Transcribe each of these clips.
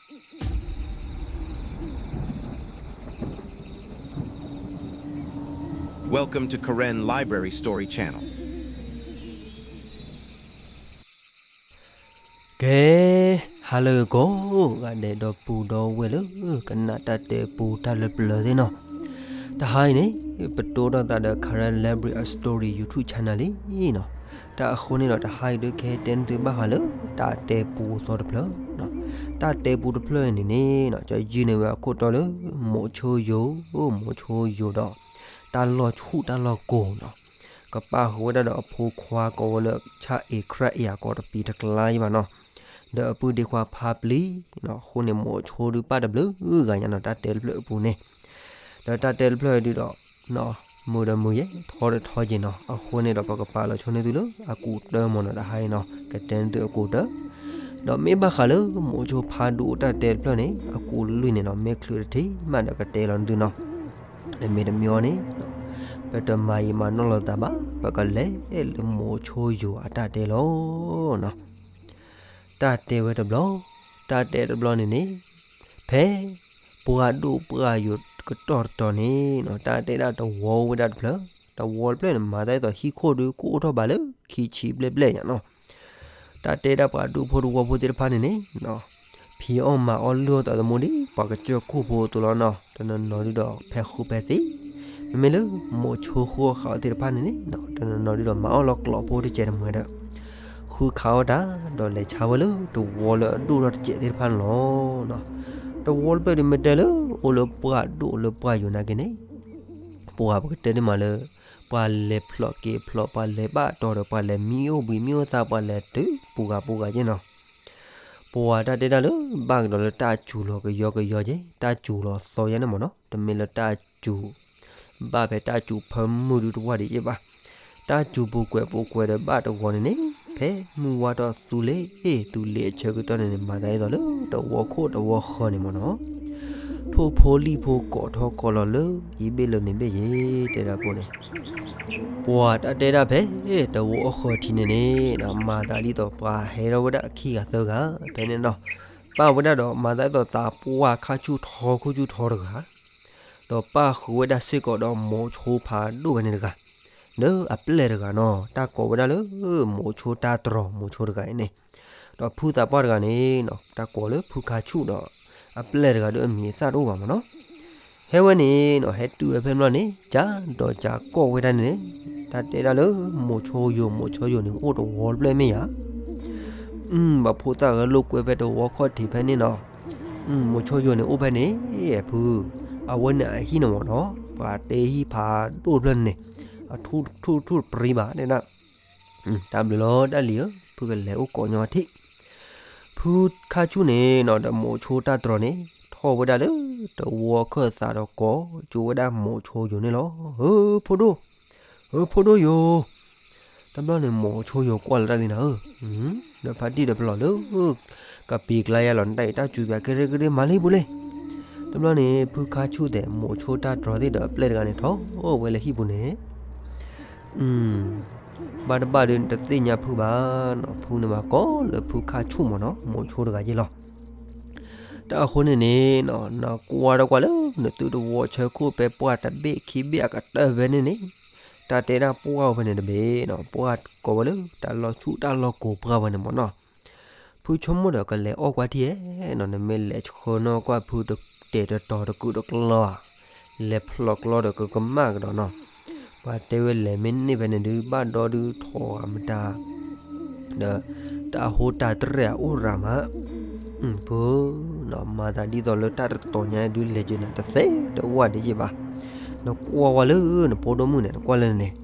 Welcome to Karen Library Story Channel. ကဲ, ဟါလၢဂ့ၤကိးဂၤဒဲး ဒီပုၢ်ဒီဝဲၢ်လၢ ကနၣ်တၢ်တဲပူတၢ်လၢပျၢၤသ့ၣ်နီၤ, တဟါအံၤန့ၣ် ပတိၢ်ထီၣ်သးဒီး Karen Library Story YouTube Channel လံနီၤ. တၢ်အဃိန့ၣ်ဒီး တဟါအံၤဒုးကဟဲတဲနသုဘၣ်ဃးလၢ တၢ်တဲပူအသီတဖျၢၣ်နီၤ. တၢ်တဲပူတဖျၢၣ်အံၤန့ၣ်န့ၣ်နီၤ ကယုၢ်န့ၢ်ဝဲအခိၣ်တီလၢ မိးဆိယိၤ, မိးဆိယိၤဒီး တၢ်လီၢ်ဆူၣ်တၢ်လီၢ်ကိၤနီၤ. ကပၢ်ဃုာ်ဝဲဒၣ်ဒီးအဖိခွါကိးဝဲလၢ ဆၣ်အ့ၤခရၣ်အ့ၤအကိးတပံၤတကျါယဘၣ်နီၤ, ဒီးအပုၢ်ဒ့ခွါဖါပျံၤနီၤ. အဃိန့ၣ် မိးဆိဒုးပၢ်တဘျုးဂၤညါနီၤ တၢ်တဲတဖျၢၣ်အပူၤန့ၣ်. ဒီးတၢ်တဲတဖျၢၣ်အံၤဒုးဒီး မုာ်ဒီးမုာ်ယဲၢ် ထီဒီးထီက့ၤနီၤ. အဃိန့ၣ်ဒီး ပကပာ်လီၤဆိန့ၢ်သုလၢအကူာ်တၢမ့ၢ်နီၤ တဟါအံၤနီၤ ကတဲနသုအကူာ်တၢ. ဒီးမ့ၢ်ဘၣ်ဃးလၢ မိးဆိဖးဒိၣ်တၢ်တဲတဖျၢၣ်န့ၣ် အကူာ်လွံၢ်န့ၣ်နီၤ မ့ၢ်ချုးတထံၣ်မးဒီးကတဲလီၤနသုနီၤ. တမ့ၢ်တမံၤအီၤန့ၣ် ပတမၤယံာ်မၤနီၢ်လိာ်သးဘၣ်, ပကလဲၤလၢမိးဆိယိၤအတၢ်တဲလီၤနီၤ. တၢ်တဲဝဲတဘျီ, တၢ်တဲတဘျီန့ၣ်န့ၣ် ဖဲ ပှၤဒိၣ်ပှၤယိၤကတီၢ်တတီၤန့ၣ်နီၤ တၢ်တဲဒၣ်တဝီဝဲဒၣ်တဖျၢၣ်, တဝီတဖျၢၣ်န့ၣ် မၤသးဒ်သိးဟံၣ်ခိၣ်ဒုးကအိၣ်ထီၣ်ဘၣ်လၢခံဆံဘျဲၣ်ဘျဲၣ်ညါနီၤ. တၢ်တဲဒၣ်ပှၤဒူဖိတဝီဖိသ့ၣ်တဖၣ်န့ၣ်န့ၣ် ဖံးအီၣ်မၤအီၣ်လုၢ်အီၣ်သးသမူဒ်ပှၤကစၢၢ်ခိၣ်ဖိအသိးလီၤနီၤ, တနီၤနီၤဒုးဒီးဖဲးဃုဖဲးသံး, မ့မ့ၢ်လၢမိးဆိဃိဃာ်အီၤသ့ၣ်တဖၣ်န့ၣ်န့ၣ် တနီၤနီၤဒုးဒီးမၤအီၣ်လီၤကျိာ်ဖိတစဲးတမှဲၤဒီး ဃုခးအီၣ်တၢ် ဒီးလဲၤဆါဝဲလၢတဝီလၢအဒိၣ်ထီၣ်တစဲးသ့ၣ်တဖၣ်န့ၣ်လီၤ. တဝီတဖျၢၣ်ဒုးမ့ၢ်တဲလၢအိၣ်လၢပှၤဒိၣ်လၢပှၤယိၤနာ်က့န့ၣ် ပှၤပကတဲန့ၢ်မးလၢ ပှၤလဲၤဖျိးက့ၤဖျိး ပှၤလဲၤဘၣ်တီၤဒီး ပှၤလဲၤမံအိၣ်ဘှံးမံအိၣ်သါ ပှၤလဲၤတုၤပူၤဂၤပူၤဂၤက့နီၤ. ပှၤတၢ်တဲတၢ်လၢဘၣ်ကဒီးလၢတၢ်စူၤလီၤကယီကယီက့, တၢ်စူၤလီၤသီယါန့ၣ်မ့ၢ်နီၤ, တမ့ၢ်လၢတၢ်စူၤ ဘၣ်ဖဲတၢ်စူၤဖၢမုၢ်ဒုတဝၢ်ဒံးက့ဘၣ်. တၢ်စူၤပူၤကွဲးပူၤကွဲးဒီးဘၣ်တဂီၤန့ၣ်န့ၣ် ဖဲမုၢ်ဝါထီၣ်သူလ့ၤအ့ၣ်သူလ့ၤအဆၢကတီၢ်န့ၣ်န့ၣ် မၤသးဒ်သိးလၢတဝီခိၣ်တဝီဃၢၤန့ၣ်မ့ၢ်နီၤ ထိၣ်ဖိလံၣ်ဖိကိးထီၣ်ကိးလီၤလၢ ယဘ့ၣ်လၢန့ၣ်ဘ့ၣ်ယ့ၤ တဲဒၣ်ဖိန့ၣ်. ပှၤတၢ်တဲဒၣ်ဖဲတဝီအဃၢၤထံးန့ၣ်န့ၣ် မၤသးဒ်သိးပှၤဟဲထီၣ်ဝဲဒၣ်အခံဂၤသၢဂၤ ဖဲန့ၣ်နီၤ. ပၢ်ဝဲဒၣ်ဒီးမၤသးဒ်သိးသးပှၢ်ခါဆူၣ်ထီခိၣ်ဆူၣ်ထီတဂၤ ဒီးပၢ်ဃုာ်ဝဲဒၣ်စ့ၢ်ကီးဒီးမိးဆိဖးဒိၣ်ဝဲန့ၣ်တဂၤ လၢအပျဲၢ်တဂၤနီၤ. တၢ်ကိးဝဲဒၣ်လၢ မိးဆိတၢ်တြီၤ မိးဆိတဂၤအံၤန့ၣ်. ဒီးဖုသးပှၢ်တဂၤန့ၣ်နီၤ တၢ်ကိးလၢဖုခါဆူၣ်ဒီး အပျဲၢ်တဂၤဒီးအမံၤအသၣ်တအိၣ်ဘၣ်မ့ၢ်နီၤ. ဟဲဝဲန့ၣ်နီၤ ဟဲတုၤဝဲဖဲန့ၣ်ဘျီန့ၣ် ကဒီးကကိးဝဲဒၣ်န့ၣ် တၢ်တဲဒၣ်လၢ မိးဆိယိၤ မိးဆိယိၤန့ၣ် အိၣ်တဝီတဖျၢၣ်မ့ၢ်ဧါ. ပှၤဖိသၣ်ဂဲၤလိာ်ကွဲဖဲတဝီခီၣ်ထံးဖဲန့ၣ်နီၤ. မိးဆိယိၤန့ၣ်အိၣ်ဖဲန့ၣ် ဖု အဝဲန့ၣ်အဟံၣ်န့ၣ်မ့ၢ်နီၤ ပှၤတဲဟံၣ်ဖးဒိၣ်တဖျၢၣ်န့ၣ် အထူၣ်ထူၣ်ထူၣ်တပရံဘၣ်တဲဒၣ်. တၢ်ဘျုးလီၤ တၢ်လံၤဧၢ ဖုကလဲၤအိၣ်ကိးညီထံး. ဖုခါဆူၣ်န့ၣ်နီၤ ဒီးမိးဆိတၢ်တြီၤန့ၣ် ထီၣ်ဝဲဒၣ်လၢတဝီခၢၣ်သးဒီးကိး ကၠိဝဲဒၣ်မိးဆိယိၤန့ၣ်လီၤ. ဧၢ ဖိဒိၣ်, ဧၢ ဖိဒိၣ်ယိၤ. တဘျီန့ၣ် မိးဆိယိၤကွၢ်လီၤတၢ်လံနီၤဧၢ, ဒီးဖါတံၢ်ဒီးပလီၢ်လၢ ကပံၤကျါယါလီၤ နတၢ်အံၤတၢ်စူၤပၠးကရၢကရၢ မၤလၢဟံၣ်ပူၤလံ. တဘျီန့ၣ် ဖုခါဆူၣ်သဲး မိးဆိတၢ်တြီၤသ့ၣ်ဒီးအပျဲၢ်တဂၤန့ၣ် ထီၣ်ဝဲလၢဟံၣ်ပူၤန့ၣ် ဘၣ်တဘၣ်ဒီးနတသ့ၣ်ညါဖုဘၣ်နီၤ, ဖုန့ၣ်မၤကိးလၢဖုခါဆူၣ်မ့ၢ်နီၤ မိးဆိတဂၤယ့ၢ်လီၤ. တၢ်အဃိန့ၣ်န့ၣ် နကွၢ်တကွၢ်လၢ နသုတဝီဆၢခိၣ်ဖဲပှၢ်တဘ့ၣ်ခံဘ့ၣ်အကတၢၢ်ဖဲန့ၣ်န့ၣ် တၢ်တဲဒၣ်ပှၢ်ဝဲဖဲန့ၣ်တဘ့ၣ်နီၤ, ပှၢ်ကိးဝဲလၢတၢ်လီၢ်ဆူၣ်တၢ်လီၢ်ကိၤပှၢ်ဝဲန့ၣ်မ့ၢ်နီၤ. ဖုဆိကမိၣ်ဒီးကလဲၤအီၣ်ကွၢ်ထံၣ်ဧဲနီၤ, နမ့ၢ်လဲၤဆှၢနီၢ်ကွၢ်ဖုတတဲာ်တတီၤတကုာ်တကျီဧါ, လဲၤဖျိးကျီဒီးကကမၣ်ကဒီးနီၤ. ပှၤတဲဝဲလဲၤမ့ၢ်န့ၢ်ဖဲန့ၣ်ဒုး ဘၣ်ဒီဒုးထီၣ်ဂၤမတၤ ဒီးတၢ်ဟိတၢ်တရဲၣ်အအိၣ်ရၤမး, ဖုနီၤ မၤသးဒ်သိးလၢတၢ်တတီၤညါဒုးလဲၤက့ၤနၤတသ့တဝၢ်ဒံးယ့ၢ်ဘၣ်. နကွၢ်ဝဲလၢနဖိဒိၣ်မုၣ်န့ၣ် နကွၢ်လၢန့ၣ်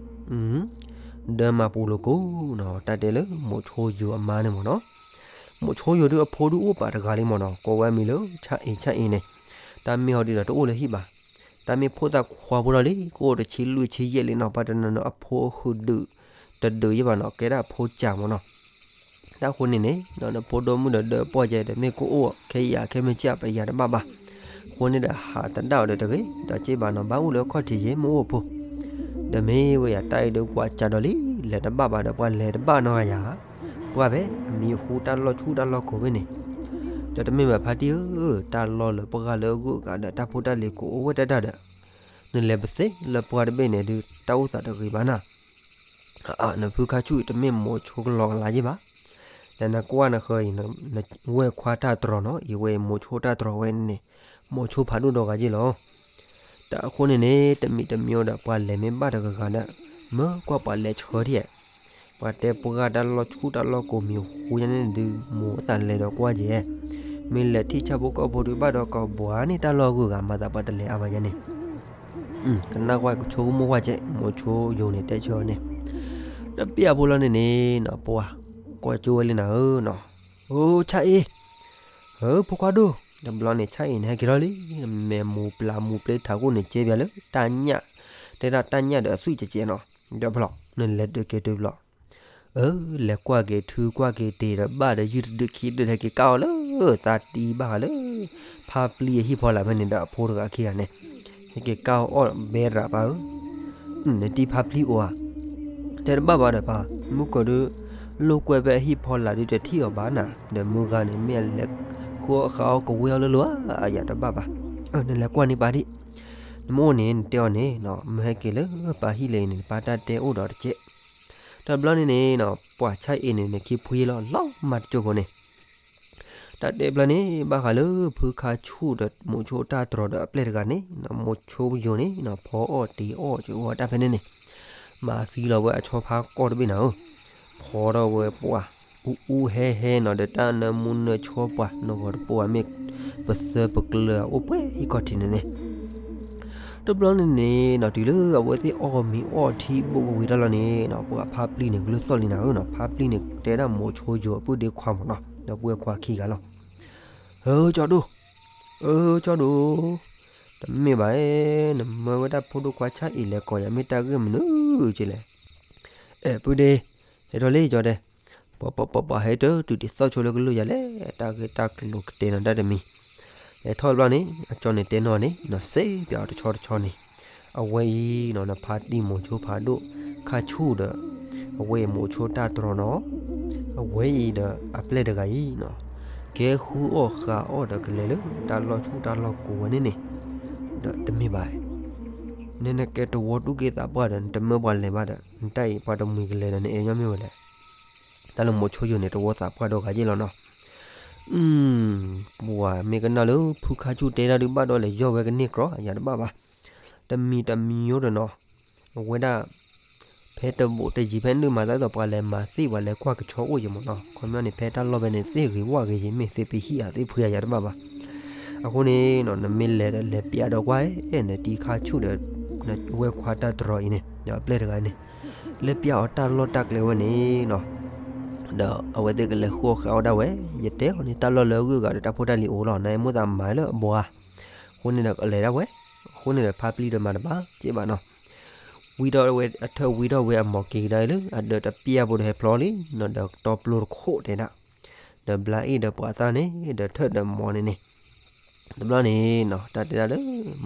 ဒၢမၤပူၤလိာ်ကိးနီၤ, တၢ်တဲလၢမိးဆိယိၤအမါန့ၣ်မ့ၢ်နီၤ. မိးဆိယိၤဒုးအဖိဒုးအိၣ်ပာ်တဂၤလံမ့ၢ်နီၤ, ကိးဝဲအမံၤလၢဆၣ်အ့ၤဆၣ်အ့ၤန့ၣ်, တၢ်မ့ၢ်ဟီဒုးဒီးတအိၣ်လၢဟံၣ်ဘၣ်. တၢ်မ့ၢ်ဖိသၣ်ခွါဖိလီၤလံ, ကအိၣ်တဆံလွံၢ်ဆံယဲၢ်လံနီၤ, ပှၤတနီၤနီၤအဖိအဃုာ်ဒုး တဒုးယ့ၢ်ဘၣ်နီၤ, ကဲဒၣ်ဖိစၢ်မ့ၢ်နီၤ. တၢ်ဃိန့ၣ်န့ၣ် နဖိဒိၣ်မုၣ်ဒီးဒၢပီၢ်ယဲဒီး မ့ၢ်ကအိၣ်ခဲအံၤခဲမုၢ်ဆ့ၣ် ပယၤတဘၣ်ဘၣ်. အဃိန့ၣ်ဒီးဟးသဒၣ်အီၤဒီးတဂ့ၤ, ဒီးစ့ၢ်ဘၣ်နီၤ, ဘၣ်အိၣ်လၢအခီၣ်ထံးယဲၢ်မ့ၢ်အိၣ်ဖိ, ဒီးမ့ၢ်ဝဲယၤတၢ်အံၤဒီးကွၢ်စးဒီးလံ, လဲၤတဘၣ်ဘၣ်ဒီးပှၤလဲၤတဘၣ်နီတဂၤယၤ, ပှၢ်ဖဲအမံၤဟူတၢ်လီၢ်ဆူၣ်တၢ်လီၢ်ကိၤဖဲန့ၣ်, ဒီးတမ့ၢ်ဘၣ်ဖါတံၢ်ဧၢ, တၢ်လီၢ်လၢပှၢ်လၢအဂုၤအဂၤဒီးတၢ်ဖိတၢ်လံၤကအိၣ်ဝဲတၢ်ဒၣ်ဒီး, နလဲၤပသ့လၢပှၢ်တဘ့ၣ်န့ၣ်ဒုး တၢ်အိၣ်သးတဂ့ၤဘၣ်နၤ. နဖုခါဆူၣ်တမ့ၢ်မိၤဆိကလီကလါယ့ၢ်ဘၣ်. ဒီးနကွၢ်နဃၢၤအံၤ နဝဲၢ်ခွါတၢ်တြီၤနီၤ, အံၤဝဲမိၤဆိတၢ်တြီၤဝဲန့ၣ်, မိၤဆိဖးဒိၣ်ဒီဂၤယ့ၢ်လီၤ. တၢ်အဃိန့ၣ်န့ၣ် တမံၤတမံၤဒီးပှၤလဲၤမ့ၢ်ဘၣ်တဂၤဂၤဒီး, မ့ၢ်ကွၢ်ပှၤလဲၤဆှၢထံၣ်ဧါ. ပှၤတဲပှၢ်တၢ်လီၢ်ဆူၣ်တၢ်လီၢ်ကိးမံၤဃူညါန့ၣ်ဒုး မိၢ်အသးလဲၤဒီးကွၢ်ကဲ, မ့ၢ်လဲၤထံၣ်ဆၣ်ဖိကီၢ်ဖိဒုးဘၣ်ဒီးကီးဘှါန့ၣ် တၢ်လီၢ်အဂုၤအဂၤမၤသးပှၤတလဲၤအါဘၣ်ယါန့ၣ် ကနၣ်ကွၢ်ဆိကမိၣ်ကွၢ်ကဲ, မိၤဆိယိၤန့ၣ်တဲဆၢအီၤန့ၣ်, တပျၢ်ဖိလီၤန့ၣ်န့ၣ်နီၤ ပှၤကိးကၠိဝဲလံနၤဧၢနီၤ, အိ ဆၣ်အ့ၣ်, ဧၢ ဖိခွါဒိၣ်, တဘျီန့ၣ် ဆၣ်အ့ၣ်န့ၣ် ဟဲက့ၤထီၣ်လံ, မဲာ်မူးပျၢ်မူးပျဲထးခိၣ်န့ၣ်ကဲပၠးလၢတၢ်ညၣ်, တဲဒၣ်တၢ်ညၣ်ဒီးအသွံၣ်ကဲကဲနီၤ, ဒီးဖျီၣ် နလဲၤဒုးက့ၤတုၤဖျီၣ် အၢ လဲၤကွၢ်က့ၤထုကွၢ်က့ၤတ့ၢ်ဒီးဘၣ်ဒီးယုၢ်တဒုခံဒုး ဟဲက့ၤကၣ်အီၣ်လၢသးတံၢ်ဘၣ်ဃးလၢ ဖါပျံၤအဟံၣ်ဖီလာ်ဖဲန့ၣ်ဒီးအဖိတဂၤခံဂၤန့ၣ်, ဟဲက့ၤကၣ်အီၣ်ဘဲရးပၢ်ဧၢ, နတံၢ်ဖါပျံၤအိၣ်ဧါ, တဲတဘၣ်ဘၣ်ဒီးပၢ်, မုၢ်ကီၢ်ဒုး လိာ်ကွဲဖဲအဟံၣ်ဖီလာ်ဒုးတထံၣ်အီၤဘၣ်နၤ, ဒီးမုၢ်ဂၤန့ၣ် မ့ၢ်အလဲၤဃုအီၣ်ဃးအီၣ်ကဝ့ၤအီၣ်လၢလိၤဧါ, ယၤတဘၣ်ဘၣ်, နလဲၤကွၢ်န့ၢ်ပၢ်ဒံး, နမ့ၢ်အိၣ်န့ၣ် နတဲအီၤန့ၣ်, မ့ၢ်ဟဲက့ၤလၢပၢ်ဟံၣ်လၢအံၤန့ၣ် ပၢ်တၢ်တဲအိၣ်ဒီးတကဲး, တဘျီန့ၣ်န့ၣ်နီၤ ပှၤဆၣ်အ့ၣ်န့ၣ်န့ၣ် ခံဖှံလီၤ လီၤမၢ်တကၠိဖိန့ၣ်, တၢ်တဲဖျါန့ၣ် ဘၣ်ဃးလၢဖုခါဆူၣ်ဒီးမိၤဆိတၢ်တြီၤဒီးအပျဲၢ်တဂၤန့ၣ်နီၤ, မိၤဆိယိၤန့ၣ်နီၤ ဖီအီၣ်တ့ၤအီၣ်ကဝီၤတၢ်ဖဲန့ၣ်န့ၣ်, မၤသံလီၤဝဲအဆီဖါကီၢ်တဘ့ၣ်နၤဧၢ, ဖီထီၣ်ဝဲပှၤ အူအူဟဲဟဲနီၤ ဒီးတၢ်နၢမူနၢဆှီပှၤ နီၢ်ဂီၤတပိၤမ့ၢ်ပသၢပကျၢၤအိၣ်ပှဲၤဟံၣ်ခီၣ်ထံးန့ၣ်န့ၣ် တဘျီန့ၣ်န့ၣ်နီၤ တုၤလၢအဝဲသ့ၣ်အီၣ်မ့ၤအီထံဘိကဝံၤတၢ်လီၤန့ၣ်နီၤ ပှၤဖါပျံၤန့ၣ် ကလုၢ်သီၣ်လံနၤဧၢနီၤ, ဖါပျံၤန့ၣ် တဲဒၣ်မိၤဆိယိၤအပုၢ်ဒ့ခွါမ့ၢ်နီၤ ဒီးပုၢ်ဝဲၢ်ခွါခံဂၤလီၤ. ဧၢ ကၠီဒိၣ်, ဧၢ ကၠီဒိၣ်, တမ့ၢ်ဘၣ်, နမၢဝဲဒၣ်ဖိဒိၣ်ခွါဆၣ်အံၤလဲၤကိးယၤမ့ၢ်တၢ်ဂ့ၢ်မနုၤကလဲၣ်. အဲ ပုၢ်ဒ့, ဟဲထီၣ်လံကၠီဒဲး, ပှၤပှၤပှၤပှၤဟဲတတုၤဒ်သီၣ်ဆိလၢကလုၢ်ယၤလဲၣ်, တၢ်ဂ့ၢ်တၢ်ကျိၤကတဲနီၤတၢ်တမံၤ, ဟဲထီၣ်တဘျီန့ၣ် အကၠီန့ၣ်တဲနီၢ်န့ၣ် နီၤစ့ပၠးအီၤတဆီတဆီန့ၣ်, အဝဲအံၤနီၤ နဖါတံၢ်မိၤဆိဖးဒိၣ် ခါဆူၣ်ဒီး အဝဲအံၤမိၤဆိတၢ်တြီၤနီၤ, အဝဲအံၤဒီးအပျဲၢ်တဂၤအံၤနီၤ ကဲဃုအီၣ်ဃးအီၣ်ဒီးကလဲၤလၢတၢ်လီၢ်ဆူၣ်တၢ်လီၢ်ကိးဝဲန့ၣ်န့ၣ်, ဒီးတမ့ၢ်ဘၣ်, နနကဲတဝီတူၢ်က့သးပှၢ်ဒီး နတမၢပှၤလဲၤဘၣ်ဒီး နတၢ်အံၤပှၤတမှံၤကလဲၤဒီးနအဲၣ်ညီမ့ၢ်ဝဲလဲၣ်. တၢ်လၢမိၤဆိယိၤန့ၣ် တဝီသးပှၢ်ဒီဂၤယ့ၢ်လီၤနီၤ. ပှၤမ့ၢ်ကနၣ်လၢဖုခါဆူၣ်တဲဒၣ်ဒုးဘၣ်ဒီးလဲၤယီၢ်ဝဲကန့ၢ်ကြီ ယၤတဘၣ်ဘၣ်. တမံၤတမံၤယိဒီးနီၤ, အဝဲဒၣ် ဖဲတဘူးတယံၤဖဲနုာ်မၤသးဒ်သိးပှၤလဲၤမၤသ့ၣ်ပှၤလဲၤကွၢ်ကဆီအိၣ်ယဲမ့ၢ်နီၤ, ခီပညီန့ၣ် ဖဲတၢ်လီၢ်ဖဲန့ၣ် သ့ၣ်ဂ့ၤဝၣ်ဂ့ၤယဲ မ့ၢ်သ့ၣ်ပဟံၣ်ဧါသ့ၣ်ဖှံဧါယၤတဘၣ်ဘၣ်. အဃိန့ၣ်နီၤ နမ့ၢ်လဲၤဒီးလဲၤပျးဒီးကွၢ် အဲၣ်နတံၤခါဆူၣ်ဒီး နဝဲၢ်ခွါတၢ်တြီၤအံၤန့ၣ် ဒီးအပျဲၢ်တဂၤန့ၣ် လဲၤပျးအီၤတၢ်လီၢ်တၢ်ကျဲဝဲန့ၣ်နီၤ ဒီးအဝဲသ့ၣ်ကလဲၤဃုအီၣ်ဃးအီၣ်ဒၣ်ဝဲ, ယတဲအီၤန့ၣ် တၢ်လီၢ်လၢအဂုၤအဂၤဒီးတၢ်ဖိတၢ်လံၤအိၣ်လီၤ, နအဲၣ်မိၣ်သးမၤလၢအဘှါ, အဃိန့ၣ်ဒီးကလဲၤဒၣ်ဝဲ, အဃိန့ၣ်ဒီးဖါပျံၤဒီးမၤတဘၣ်က့ဘၣ်နီၤ. ဝံထီၣ်ဝဲအထၢၣ်ဝံထီၣ်ဝဲအမီၤက့ၤကဒါအံၤလၢ အဒၢးတပျၢ်ဖိဒီးဟဲဖျီလံနီၤ, ဒီးတီပျိတခိၣ်တဲဒၣ်, ဒီးဘျါအ့ၣ်ဒီးပှၤသၣ်န့ၣ် ဒီးထၢၣ်ဒီးမီၤန့ၣ်န့ၣ် တဘျီန့ၣ်နီၤ တၢ်တဲဒၣ်လၢ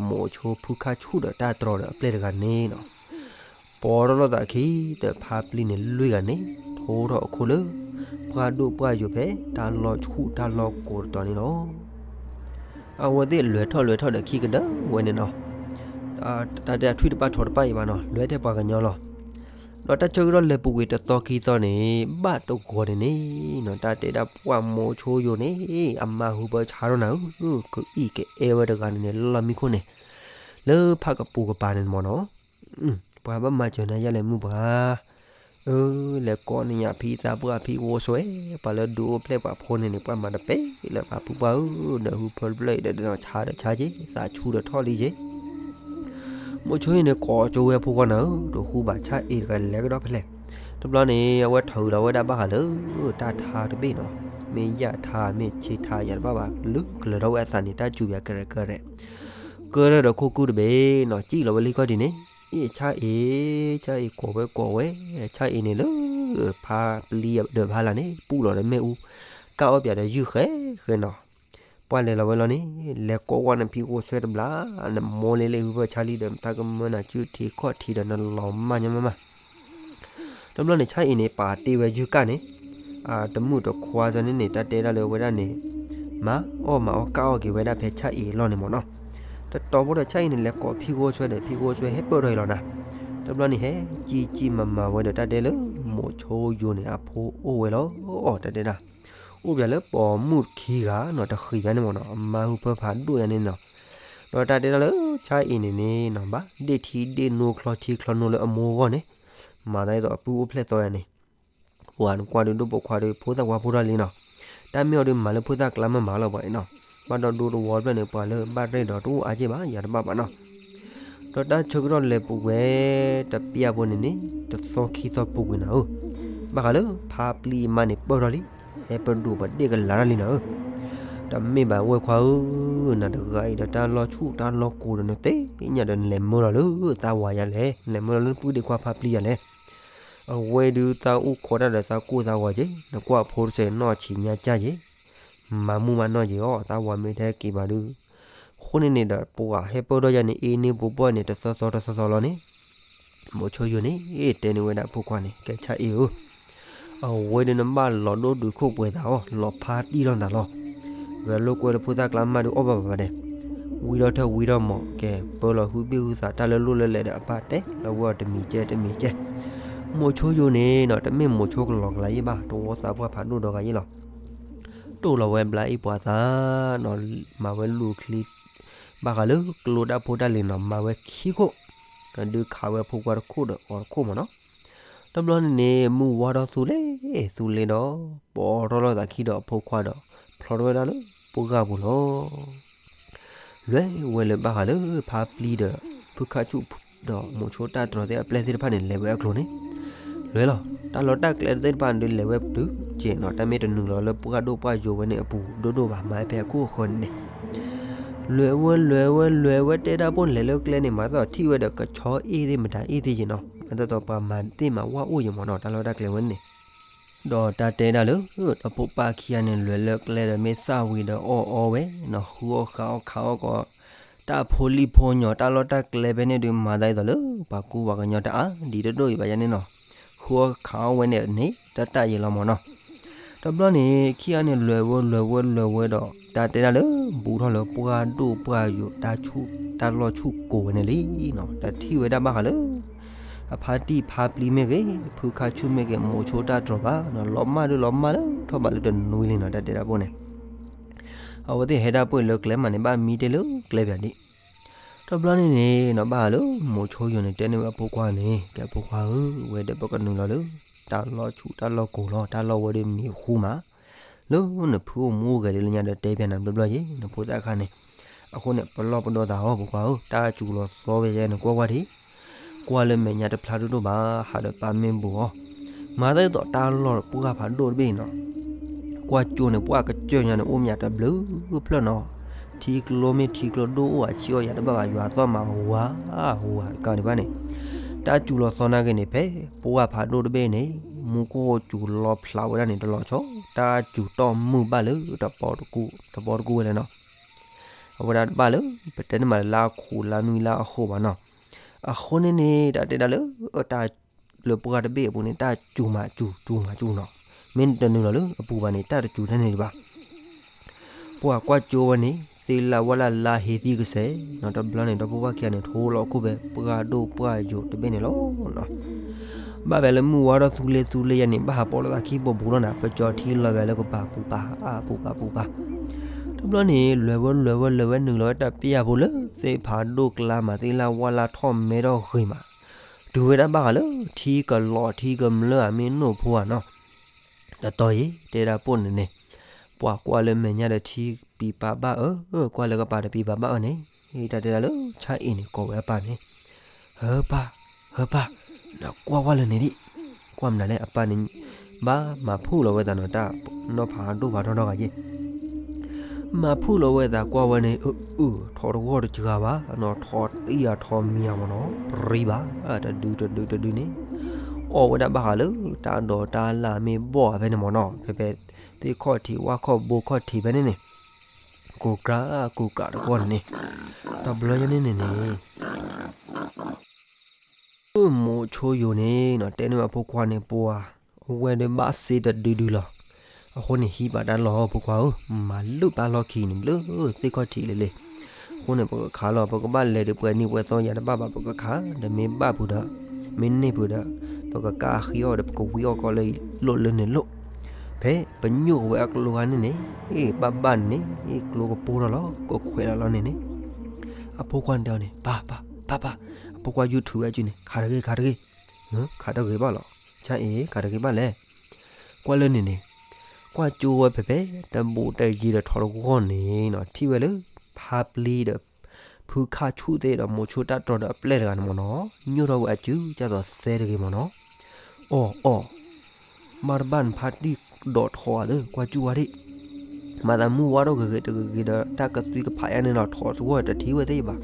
မိၤဆိဖုခါဆူၣ်ဒီးတၢ်တြီၤဒီးအပျဲၢ်တဂၤန့ၣ်နီၤ, ပိာ်ထီၣ်လိာ်သးခံ ဒီးဖါပျံၤန့ၣ်လွံၢ်ဂၤန့ၣ် ထိထီၣ်အခိၣ်လၢ ပှၢ်ဒိၣ်ပှၢ်ယိာ်ဖဲတၢ်လီၢ်ဆူၣ်တၢ်လီၢ်ကိးတတီၤန့ၣ်လီၤ. အဝဲသ့ၣ်လဲၤထီၣ်လဲၤထီၣ်ဒီးခံကဒၢဝဲန့ၣ်နီၤ, တၢ်တဲအထွံၣ်တပၣ်ထိးတပၣ်အံၤဘၣ်နီၤ လဲၤထဲပှၤကညီလီၤ. ဒီးတၢ်ဆၢကတီၢ်လဲၤပူၤကွံာ်တသီခံသီန့ၣ် ဘၣ်တဂီၤန့ၣ်န့ၣ်နီၤ တၢ်တဲဒၣ်ပှၢ်မိၤဆိယိၤန့ၣ် အမါဟုပၢဆါထီၣ်နၤဧၢ, ကအံၣ်ကအဲၣ်ဝဲတဂၤန့ၣ်န့ၣ် လီၢ်မံခိၣ်န့ၣ် လၢဖးကပူၤကပၤန့ၣ်မ့ၢ်နီၤ, ပှၤဘၣ်မၤစၢၤနၤယဲလဲၣ်မုၢ်ပှၤ အၢ လဲၤကိးန့ၢ်ယၤဖံသးပှၢ်ဖံအိၣ်ဆွဲ ပှၤလၢဒုးအိၣ်ဖျဲၣ်ပှၤဖိန့ၣ်န့ၣ် ပှၤမၤတပဲာ်လၢပှၤဖုပှၢ်ဧၢ, ဒီးဟုဖၢတဖျၢၣ်အံၤဒီး ဒီးဆါဒီးဆါက့ၤ သးဆူဒီးထီၣ်လံက့ၤ မိၤဆိယိၤန့ၣ် ကိးကၠိဝဲအဖိခွါနၤဧၢ, တဃူဘၣ်ဆၣ်အ့ၣ်တဂၤလဲၤကဒီးဖဲလဲၣ်. တဘျီန့ၣ် အဝဲထုးလီၤဝဲဒၣ်ဘၣ်ဃးလၢ တၢ်ထါတဘ့ၣ်နီၤ, မ့ၢ်ယၣ်ထါမ့ၢ်ဆ့ထါယၤတဘၣ်ဘၣ် လုၢ်ကလၢၤထီၣ်ဝဲအသးန့ၣ် တၢ်စူၤယၤကရဲးကရဲး, ကရဲးဒီးခိၣ်ကုၢ်တဘ့ၣ်နီၤ စံၣ်လီၤဝဲလံခီၣ်ဒံးန့ၣ်, အ့ၣ် ဆၣ်အ့ၣ်, ဆၣ်အ့ၣ်ကိးဝဲကိးဝဲ, ဆၣ်အ့ၣ်န့ၣ်လၢ ဖါပျံၤဒၢးဖါလာ်န့ၣ် ပူၣ်လီၤဒီးမ့ၣ်အူ, ကၣ်အီၣ်ပၠးဒီးယုၢ်ဃဲဃဲနီၤ ပှၢ်လဲၤလီၤဝဲလီၤန့ၣ် လဲၤကိးဝဲနဖံအိၣ်ဆွဲတဘျီ, နမိၢ်လ့လ့ဟုဖၢဆါလံဒီး တၢ်ကမၢနၤစုထံခီၣ်ထံဒီးနလီၤမၢ်ညီမၢ်မၢ်. တဘျီန့ၣ် ဆၣ်အ့ၣ်န့ၣ် ပာ်တ့ၢ်ဝဲယုၢ်ကၣ်န့ၣ်, တမုၣ်တခွါစ့ၢ်န့ၣ်န့ၣ် တၢ်တဲဒၣ်လၢဝဲဒၣ်န့ၣ်, မၤအီၣ်မၤအီၣ်ကၣ်အီၣ်က့ၤဝဲဒၣ်ဖဲဆၣ်အံၤအလီၢ်န့ၣ်မ့ၢ်နီၤ. တတီၤဖိဒီးဆၣ်အံၤန့ၣ် လဲၤကိးဖံဂိၢ်ဆွဲဒီး ဖံဂိၢ်ဆွဲဟဲပၢၢ်ထီၣ်အံၤလီၤနၤ. တဘျီန့ၣ်ဟဲကံကံမၤမၤဝဲဒီး တၢ်တဲလၢမိၤဆိယိၤန့ၣ် အဖိအိၣ်ဝဲလီၤအီၤ တၢ်တဲဒၣ် အိၣ်ပၠးလၢပိာ်မုၣ်ခံဂၤနီၤ တဃံးဘၣ်န့ၣ်မ့ၢ်နီၤ အမါဟုဖၢဖးဒိၣ်ယါန့ၣ်နီၤ. ဒီးတၢ်တဲဒၣ်လၢဆၣ်အံၤန့ၣ်န့ၣ်နီၤ ဘၣ်ဒ့ၣ်ထံဒ့ၣ်နိချီထံချီနိလၢအမိၢ်အဂီၢ်န့ၣ် မၤသးဒ်သိးအပုၢ်အိၣ်ဖျဲၣ်သီယါန့ၣ် ပှၤနကွၢ်ဒုးဒိၣ်ပိာ်ခွါဒီး ဖိသၣ်ခွါဖိထီၣ်လံနီၤ. တၢ်မ့ၢ်အီၤဒုးမၤလၢဖိသၣ်ကျါမ့ၢ်မၤလီၤပှၤအံၤနီၤ. ဘၣ်ဒီးဒိတဝီတဖျၢၣ်န့ၣ် ပှၤလၢဘၣ်ရဲၣ်ဒီးတအိၣ်အါက့ၢ်ဘၣ် ယၤတဘၣ်ဘၣ်နီၤ. ဒီးတၢ်ဆၢကတီၢ်လဲၤပူၤဝဲ တပျၢ်ဖိန့ၣ်န့ၣ် တသီခံသီပူၤကွံာ်နၤဧၢ, ဘၣ်ဃးလၢဖါပျံၤအမါန့ၣ်ပၢၢ်ထီၣ်လံ, ဟဲပဒိၣ်ပဒ့ၣ်ကလၤတၢ်လံနၤဧၢ. တမ့ၢ်ဘၣ်ဝဲၢ်ခွါဧၢ, နတဂၤအံၤဒီးတၢ်လီၢ်ဆူၣ်တၢ်လီၢ်ကိၤဒီး နသ့ၣ်ညါဒီးနလဲၤမၢလီၤလၢသးဝၤယၤလဲၣ်, နလဲၤမၢလီၤလၢပုၢ်ဒ့ခွါဖါပျံၤယၤလဲၣ်. အဝဲဒုးသးအိၣ်ခိးတၢ်ဒီးသးကိၢ်သးဂီၤက့ၤ, နကွၢ်ဖိတစဲးနီၢ်ဆံးညါကၢ်က့ၤ, မၤမူမၤနီၢ်က့ၤအီၤ သးဝၤမ့ၢ်တဟဲက့ၤဘၣ်ဒုး. အဃိန့ၣ်န့ၣ်ဒီး ပှၤဟဲပၢၢ်ထီၣ်ယါန့ၣ် အ့န့ၢ်ပူၤပှၢ်န့ၣ် တသီသီတသီသီလီၤန့ၣ်, မိၤဆိယိၤန့ၣ် တဲန့ၢ်ဝဲဒၣ်အဖိခွါန့ၣ် ကဲဆၣ်အ့ၣ်ဧၢ, အဝဲဒုးနဘၣ်လီၤဒိၣ်ဒုးခိၣ်ပှဲၤသးအီၤ လီၤဖါတံၢ်ထီၣ်နသးလီၤ. ဂဲၤလိာ်ကွဲလၢဖိသၣ်ကျါမးဒုးအီၣ်ဘၣ်ဘၣ်ဘၣ်ဒဲး, ဝံထီၣ်ထၢၣ်ဝံထီၣ်မီၢ် ကဲပၢလီၤဟုဘ့ၣ်ဟုသးတၢ်လၢလိၣ်လၢလဲၣ်ဒီးအပၢ်တဲလီၤဝဲအီၤတမံၤကဲတမံၤကဲ. မိၤဆိယိၤန့ၣ်နီၤ တမ့ၢ်မိၤဆိကလီၤကလၤယ့ၣ်ဘၣ်, တဝီသးပှၢ်ဖးဒိၣ်ဒီဂၤယ့ၣ်လီၤ. တိၢ်လီၤဝဲဘျါအ့ၣ်ပှၤသးနီၤ, မၤဝဲလူၤချံ ဘၣ်ဃးလၢကျိတၢ်ဖိတၢ်လံၤနီၤ မၤဝဲခံခိၣ်, ကဒုးခးဝဲဖိခွါတခိၣ်ဒီးအီၤတခိၣ်မ့ၢ်နီၤ. တဘျီန့ၣ်န့ၣ် မုၢ်ဝါထီၣ်သူလ့ၤသူလ့ၤဒီး ပိာ်ထီၣ်လိာ်သးခံဒီးအဖိခွါဒီး ဖျီထီၣ်ဝဲဒၣ်လၢပှၢ်ပူၤလီၤ. လွဲဝဲလၢဘၣ်ဃးလၢဖါပျံၤဒီး ဖုခါဆူၣ်ဒီးမိၤဆိတၢ်တြီၤသ့ၣ်အပျဲၢ်သ့ၣ်တဖၣ်န့ၣ် လဲၤဝဲအကျိၤန့ၣ်, လွဲလီၤ. တၢ်လီၢ်တၢ်ကျဲသ့ၣ်တဖၣ်ဒုးလဲၤဝဲတုၤက့ၤနီၤ, တၢ်မ့ၢ်တနုာ်လီၤလၢပှၢ်ဒိၣ်ပှၢ်ယိၤဝဲန့ၣ်အပူၤဒိၣ်ဒိၣ်ဘၣ်, မၤဖဲအခိၣ်အဃၢၤန့ၣ်န့ၣ် လွဲဝဲလွဲဝဲလွဲဝဲတဲတၢ်ပိၢ်န့ၣ် လဲၤလၢကျဲန့ၣ် မၤသးထံၣ်ဝဲဒီးကဆီအ့ၣ်သ့ၣ်မတၤအ့ၣ်သ့ၣ်ယ့ၣ်နီၤ, မၤသးဒ်သိးပှၤမၤသ့ၣ်မၤဝၣ်အိၣ်ယ့ၣ်မ့ၢ်နီၤ, တၢ်လီၢ်တၢ်ကျဲဝဲန့ၣ်န့ၣ်. ဒီးတၢ်တဲဒၣ်လၢ ဒီဖိပၢ်ခံဂၤန့ၣ် လဲၤလၢကျဲဒီးမ့ၢ်သၣ်ဝံၤဒီးအီၣ်အီဝဲနီၤ, ဃုအီၣ်ဃုအီၣ်ခးအီၣ်ကီး တၢ်ဖိလံၣ်ဖိညီ တၢ်လီၢ်တၢ်ကျဲဖဲန့ၣ်ဒုး မၤသးဒ်သိးလၢ ပှၤကူပှၤကညီတၢ်အါဒံးတဒိၣ်အံၤဘၣ်ယါန့ၣ်နီၤ, ဃုအီၣ်ခးအီၣ်ဝဲန့ၣ်န့ၣ် တၢ်တၢ်ယ့ၣ်လီၤမ့ၢ်နီၤ. တဘျီန့ၣ် ခံဂၤန့ၣ် လဲၤဝဲလဲၤဝဲလဲၤဝဲဒီး တၢ်တဲဒၣ်လၢ ဘူးထီၣ်လၢပှၢ်ဒိၣ်ပှၢ်ယိၤ တၢ်ဆူၣ်တၢ်လီၢ်ဆူၣ်ကိၤဝဲန့ၣ်လံနီၤ, တၢ်ထံၣ်ဝဲဒၣ်ဘၣ်ဃးလၢ အဖါတံၢ်ဖါပျံၤမ့ၢ်ဂ့ၤ, ဖုခါဆူၣ်မ့ၢ်ဂ့ၤ, မိၤဆိတၢ်တြီၤဘၣ်နီၤ, လီၤမၢ်ဒုးလီၤမၢ်လၢထီၣ်ဘးလၢတနွံလံနီၤ, တၢ်တဲဒၣ်ပိၢ်န့ၣ် အဝဲသ့ၣ်ဟဲဒၣ်ပှဲၤလၢကျဲမးန့ၣ် ဘၣ်မံတ့ၢ်လၢကျဲပၠးဒံး. တဘျီန့ၣ်န့ၣ်နီၤ ဘၣ်ဃးလၢ မိၤဆိယိၤန့ၣ် တဲန့ၢ်ဝဲအဖိခွါန့ၣ် ကဲအဖိခွါဧၢ, ဝဲဒီးပကနုာ်လီၤလၢ တၢ်လီၢ်ဆူၣ်တၢ်လီၢ်ကိၤလီၤ, တၢ်လီၢ်ဝဲဒၣ်မံၤဃူမး, လၢနဖုအိၣ်မူအိၣ်ဂဲၤဒ်လဲၣ်ညါဒီး တဲပၠးနၤဘျီဘျီယ့ၣ် နဖိသၣ်ခါန့ၣ်. အဃိန့ၣ် ပလီၢ်ပဒီသးအီၤ ဖိခွါဧၢ, တၢ်စူၤလီၤသီဝဲယဲန့ၣ် ကွၢ်ကွၢ်ထံး, ကွၢ်လၢမဲာ်ညါတဖျါဒိၣ်ဒိၣ်ဘၣ်, ဟးဒီးပၢ်မ့ၢ်ဘူးအီၤ, မၤသးဒ်သိးတၢ်လီၢ်ပှၢ်ဖးဒိၣ်တဘ့ၣ်နီၤ, ကွၢ်ကၠိန့ၣ် ပှၢ်ကစၢၢ်ညါန့ၣ် အိၣ်မးတဘျုးဖျၢၣ်နီၤ, ထံကျိမ့ၢ်ထံကျိဒိၣ်အိၣ် အဆံးအီၣ်ယၤတဘၣ်ဘၣ်, ယွၤသီၣ်မးဝါဝါတကးဒံးဘၣ်န့ၣ်, တၢ်စူၤလီၤသီနာ်က့န့ၣ် ဖဲပှၢ်ဖးဒိၣ်တဘ့ၣ်န့ၣ် မူခိၣ်စူၤလီၤဖျးဝဲဒၣ်န့ၣ် တလီၤဆီ, တၢ်စူၤတီၢ်မုၢ်ဘၣ်လၢတပီတကူဝဲလဲၣ်နီၤ. အဝဲဒၣ်တဘၣ်လၢ ပတဲန့ၣ်မးလၢလါခူးလါနွံလါအဃိဘၣ်နီၤ. အဃိန့ၣ်န့ၣ် တၢ်တဲဒၣ်လၢ တၢ်လၢပှၢ်တဘ့ၣ်အပူၤန့ၣ် တၢ်စူၤမးစူၤ စူၤမးစူၤနီၤ, မ့ၢ်တနုာ်လီၤလၢအပူၤဘၣ်န့ၣ် တၢ်တစူၤထဲန့ၣ်ဒံးဘၣ်. ပှၤကွၢ်ကၠိဝဲန့ၣ် သ့လၢဝၣ်လၢ်လါဟ့သံကစဲးနီၤ, တဘျီန့ၣ် ဒီဖိပၢ်ခံဂၤန့ၣ် ထိလီၤအခိၣ်ဖဲပှၢ်ဒိၣ်ပှၢ်ယိၤတဘ့ၣ်န့ၣ်လီၤနီၤ. ဘၣ်ဖဲလၢမုၢ်ဝါထီၣ်သူလ့သူလ့ယဲန့ၣ် ဘၣ်ဟးပိာ်လိာ်သးခံဘိးဘူးလီၤနၤ, ပကၠီထံလီၤဝဲလၢကပၤပူၤပာ် ပူၤပာ်ပူၤပာ်. တဘျီန့ၣ် လဲၤဝဲလဲၤဝဲလဲၤဝဲနုာ်လီၤဝဲတၢ်ပျၢ်ဖိလၢ သ့ၣ်ဖးဒိၣ်ကျါမး သ့ၣ်လၢဝၣ်လၢ်ထီၣ်မဲထီၣ်ဂ့ၤမး, တုၤဝဲဒၣ်ဘၣ်ဃးလၢ ထံကလီးထံကမျၢၢ်ဧါ မ့ၢ်နိၣ်ဖိဧါနီၤ. တတီၤယံၤ တဲဒၣ်ပိၢ်န့ၣ်န့ၣ်, ပှၤကွၢ်လၢမဲာ်ညါဒီးထံပံၤပာ်ဘၣ်အၢ, ကွၢ်လၢကပၤတပံၤပာ်ဘၣ်အၢန့ၣ်, တၢ်တဲဒၣ်လၢ ဆၣ်အ့ၣ်န့ၣ် ကိးဝဲအပၢ်န့ၣ်, ဧၢပၢ်, ဧၢပၢ်, နကွၢ်ကွၢ်လၢန့ၣ်ဒံး, ကွၢ်မနုၤလဲၣ် အပၢ်န့ၣ် ဘၣ်မၤဖုၣ်လီၤဝဲသးနီၤ တၢ်နီၢ်ဖးဒိၣ်ဖးထီထီၣ်ဂၤယ့ၣ် မၤဖုၣ်လီၤဝဲသးကွၢ်ဝဲန့ၣ်, အၢ အၢ ထိးတဂီၢ်တစှၤဘၣ်နီၤ, ထိးတံၢ်ယၤထိးမံၤယၤမ့ၢ်နီၤ, ပြံဘၣ်, တဒုတဒုတဒုန့ၣ်, အီၣ်ဝဲဒၣ်ဘၣ်ဃးလၢ တၢ်ဒိးတၢ်လၢ်မ့ၢ်ဘီၣ်ဧါဖဲန့ၣ်မ့ၢ်နီၤ, ဖဲဖဲ သ့ၣ်ခီၣ်ထံးဝၣ်ခီၣ်ဘိခီၣ်ထံးဖဲန့ၣ်န့ၣ်, ကိးကြၢးကိးကြၢးတဂီၢ်န့ၣ်န့ၣ်, တဘျီညါန့ၣ်န့ၣ်န့ၣ် မိၤဆိယိၤန့ၣ်နီၤ တဲန့ၢ်ဝဲအဖိခွါန့ၣ် ပှၤအဝဲဒီးဘၣ်စ့တဒုဒုလီၤ. အဃိန့ၣ် ဟံးဘၣ်တၢ်လီၢ် ဖိခွါဧၢ, မၤလၢပၢ်လီၢ်ခံန့ၣ် လၢသ့ၣ်ခီၣ်ထံးလၢလ့ၣ်. အဃိန့ၣ် ပကခးလီၤ ပကဘၣ်လဲၤဒီးပှဲၤနံၤပှဲၤသီယၤတဘၣ်ဘၣ် ပကခး, ဒီးမ့ၢ်ဘၣ်ဖုးဒီး မ့ၢ်န့ၢ်ဖုးဒီး ပကကးဃ့အီၣ်ဒီး ပကဝံအီၣ်ကီးလၢလိၣ်လၢန့ၣ်လိၣ်. ဖဲပညိၣ်ဝဲအကျိခါန့ၣ်န့ၣ် ဘၣ်ဘၣ်န့ၣ်န့ၣ် ကျိကပိၢ်ထီၣ်လီၤ ကခွဲးလီၤလီၤန့ၣ်န့ၣ် အဖိခွါန့ၣ်တဲအီၤန့ၣ် ပၢ်ပၢ်ပၢ်ပၢ်, အဖိခွါယူၢ်ထူဝဲအစုန့ၣ် ခးတဂ့ၤ ခးတဂ့ၤ, ခးတဂ့ၤဘၣ်လီၤ. ဆါအံၤ ခးတဂ့ၤဘၣ်လဲၣ်. ကွၢ်လၢန့ၣ်န့ၣ် ကွၢ်ကၠိဝဲဖဲဖဲ တဘူးတယံၤဒီးထိးတဂီၢ်န့ၣ်နီၤ ထံၣ်ဝဲလၢ ဖါပျံၤဒီး ဖုခါဆူၣ်သ့ၣ်ဒီး မိၤဆိတၢ်တြီဒီးအပျဲၢ်တဂၤန့ၣ်မ့ၢ်နီၤ ညိၣ်ထီၣ်ဝဲအစု ကၢ်သိးသဲတဂ့ၤမ့ၢ်နီၤ. အီၣ်အီၣ် မၤတဘၣ်နဖါတံၢ်ဒီးထိးအသး ကွၢ်ကၠူၣ်ဝဲဒၣ် မၤသးမုၢ်ဝါထီၣ်ဂ့ၤဂ့ၤတဂ့ၤဂ့ၤဒီး တၢ်ကသွံကဖးယါန့ၣ်လီၤ ထိးတဂီၢ်တထံၣ်ဝဲသ့ၣ်ဘၣ်.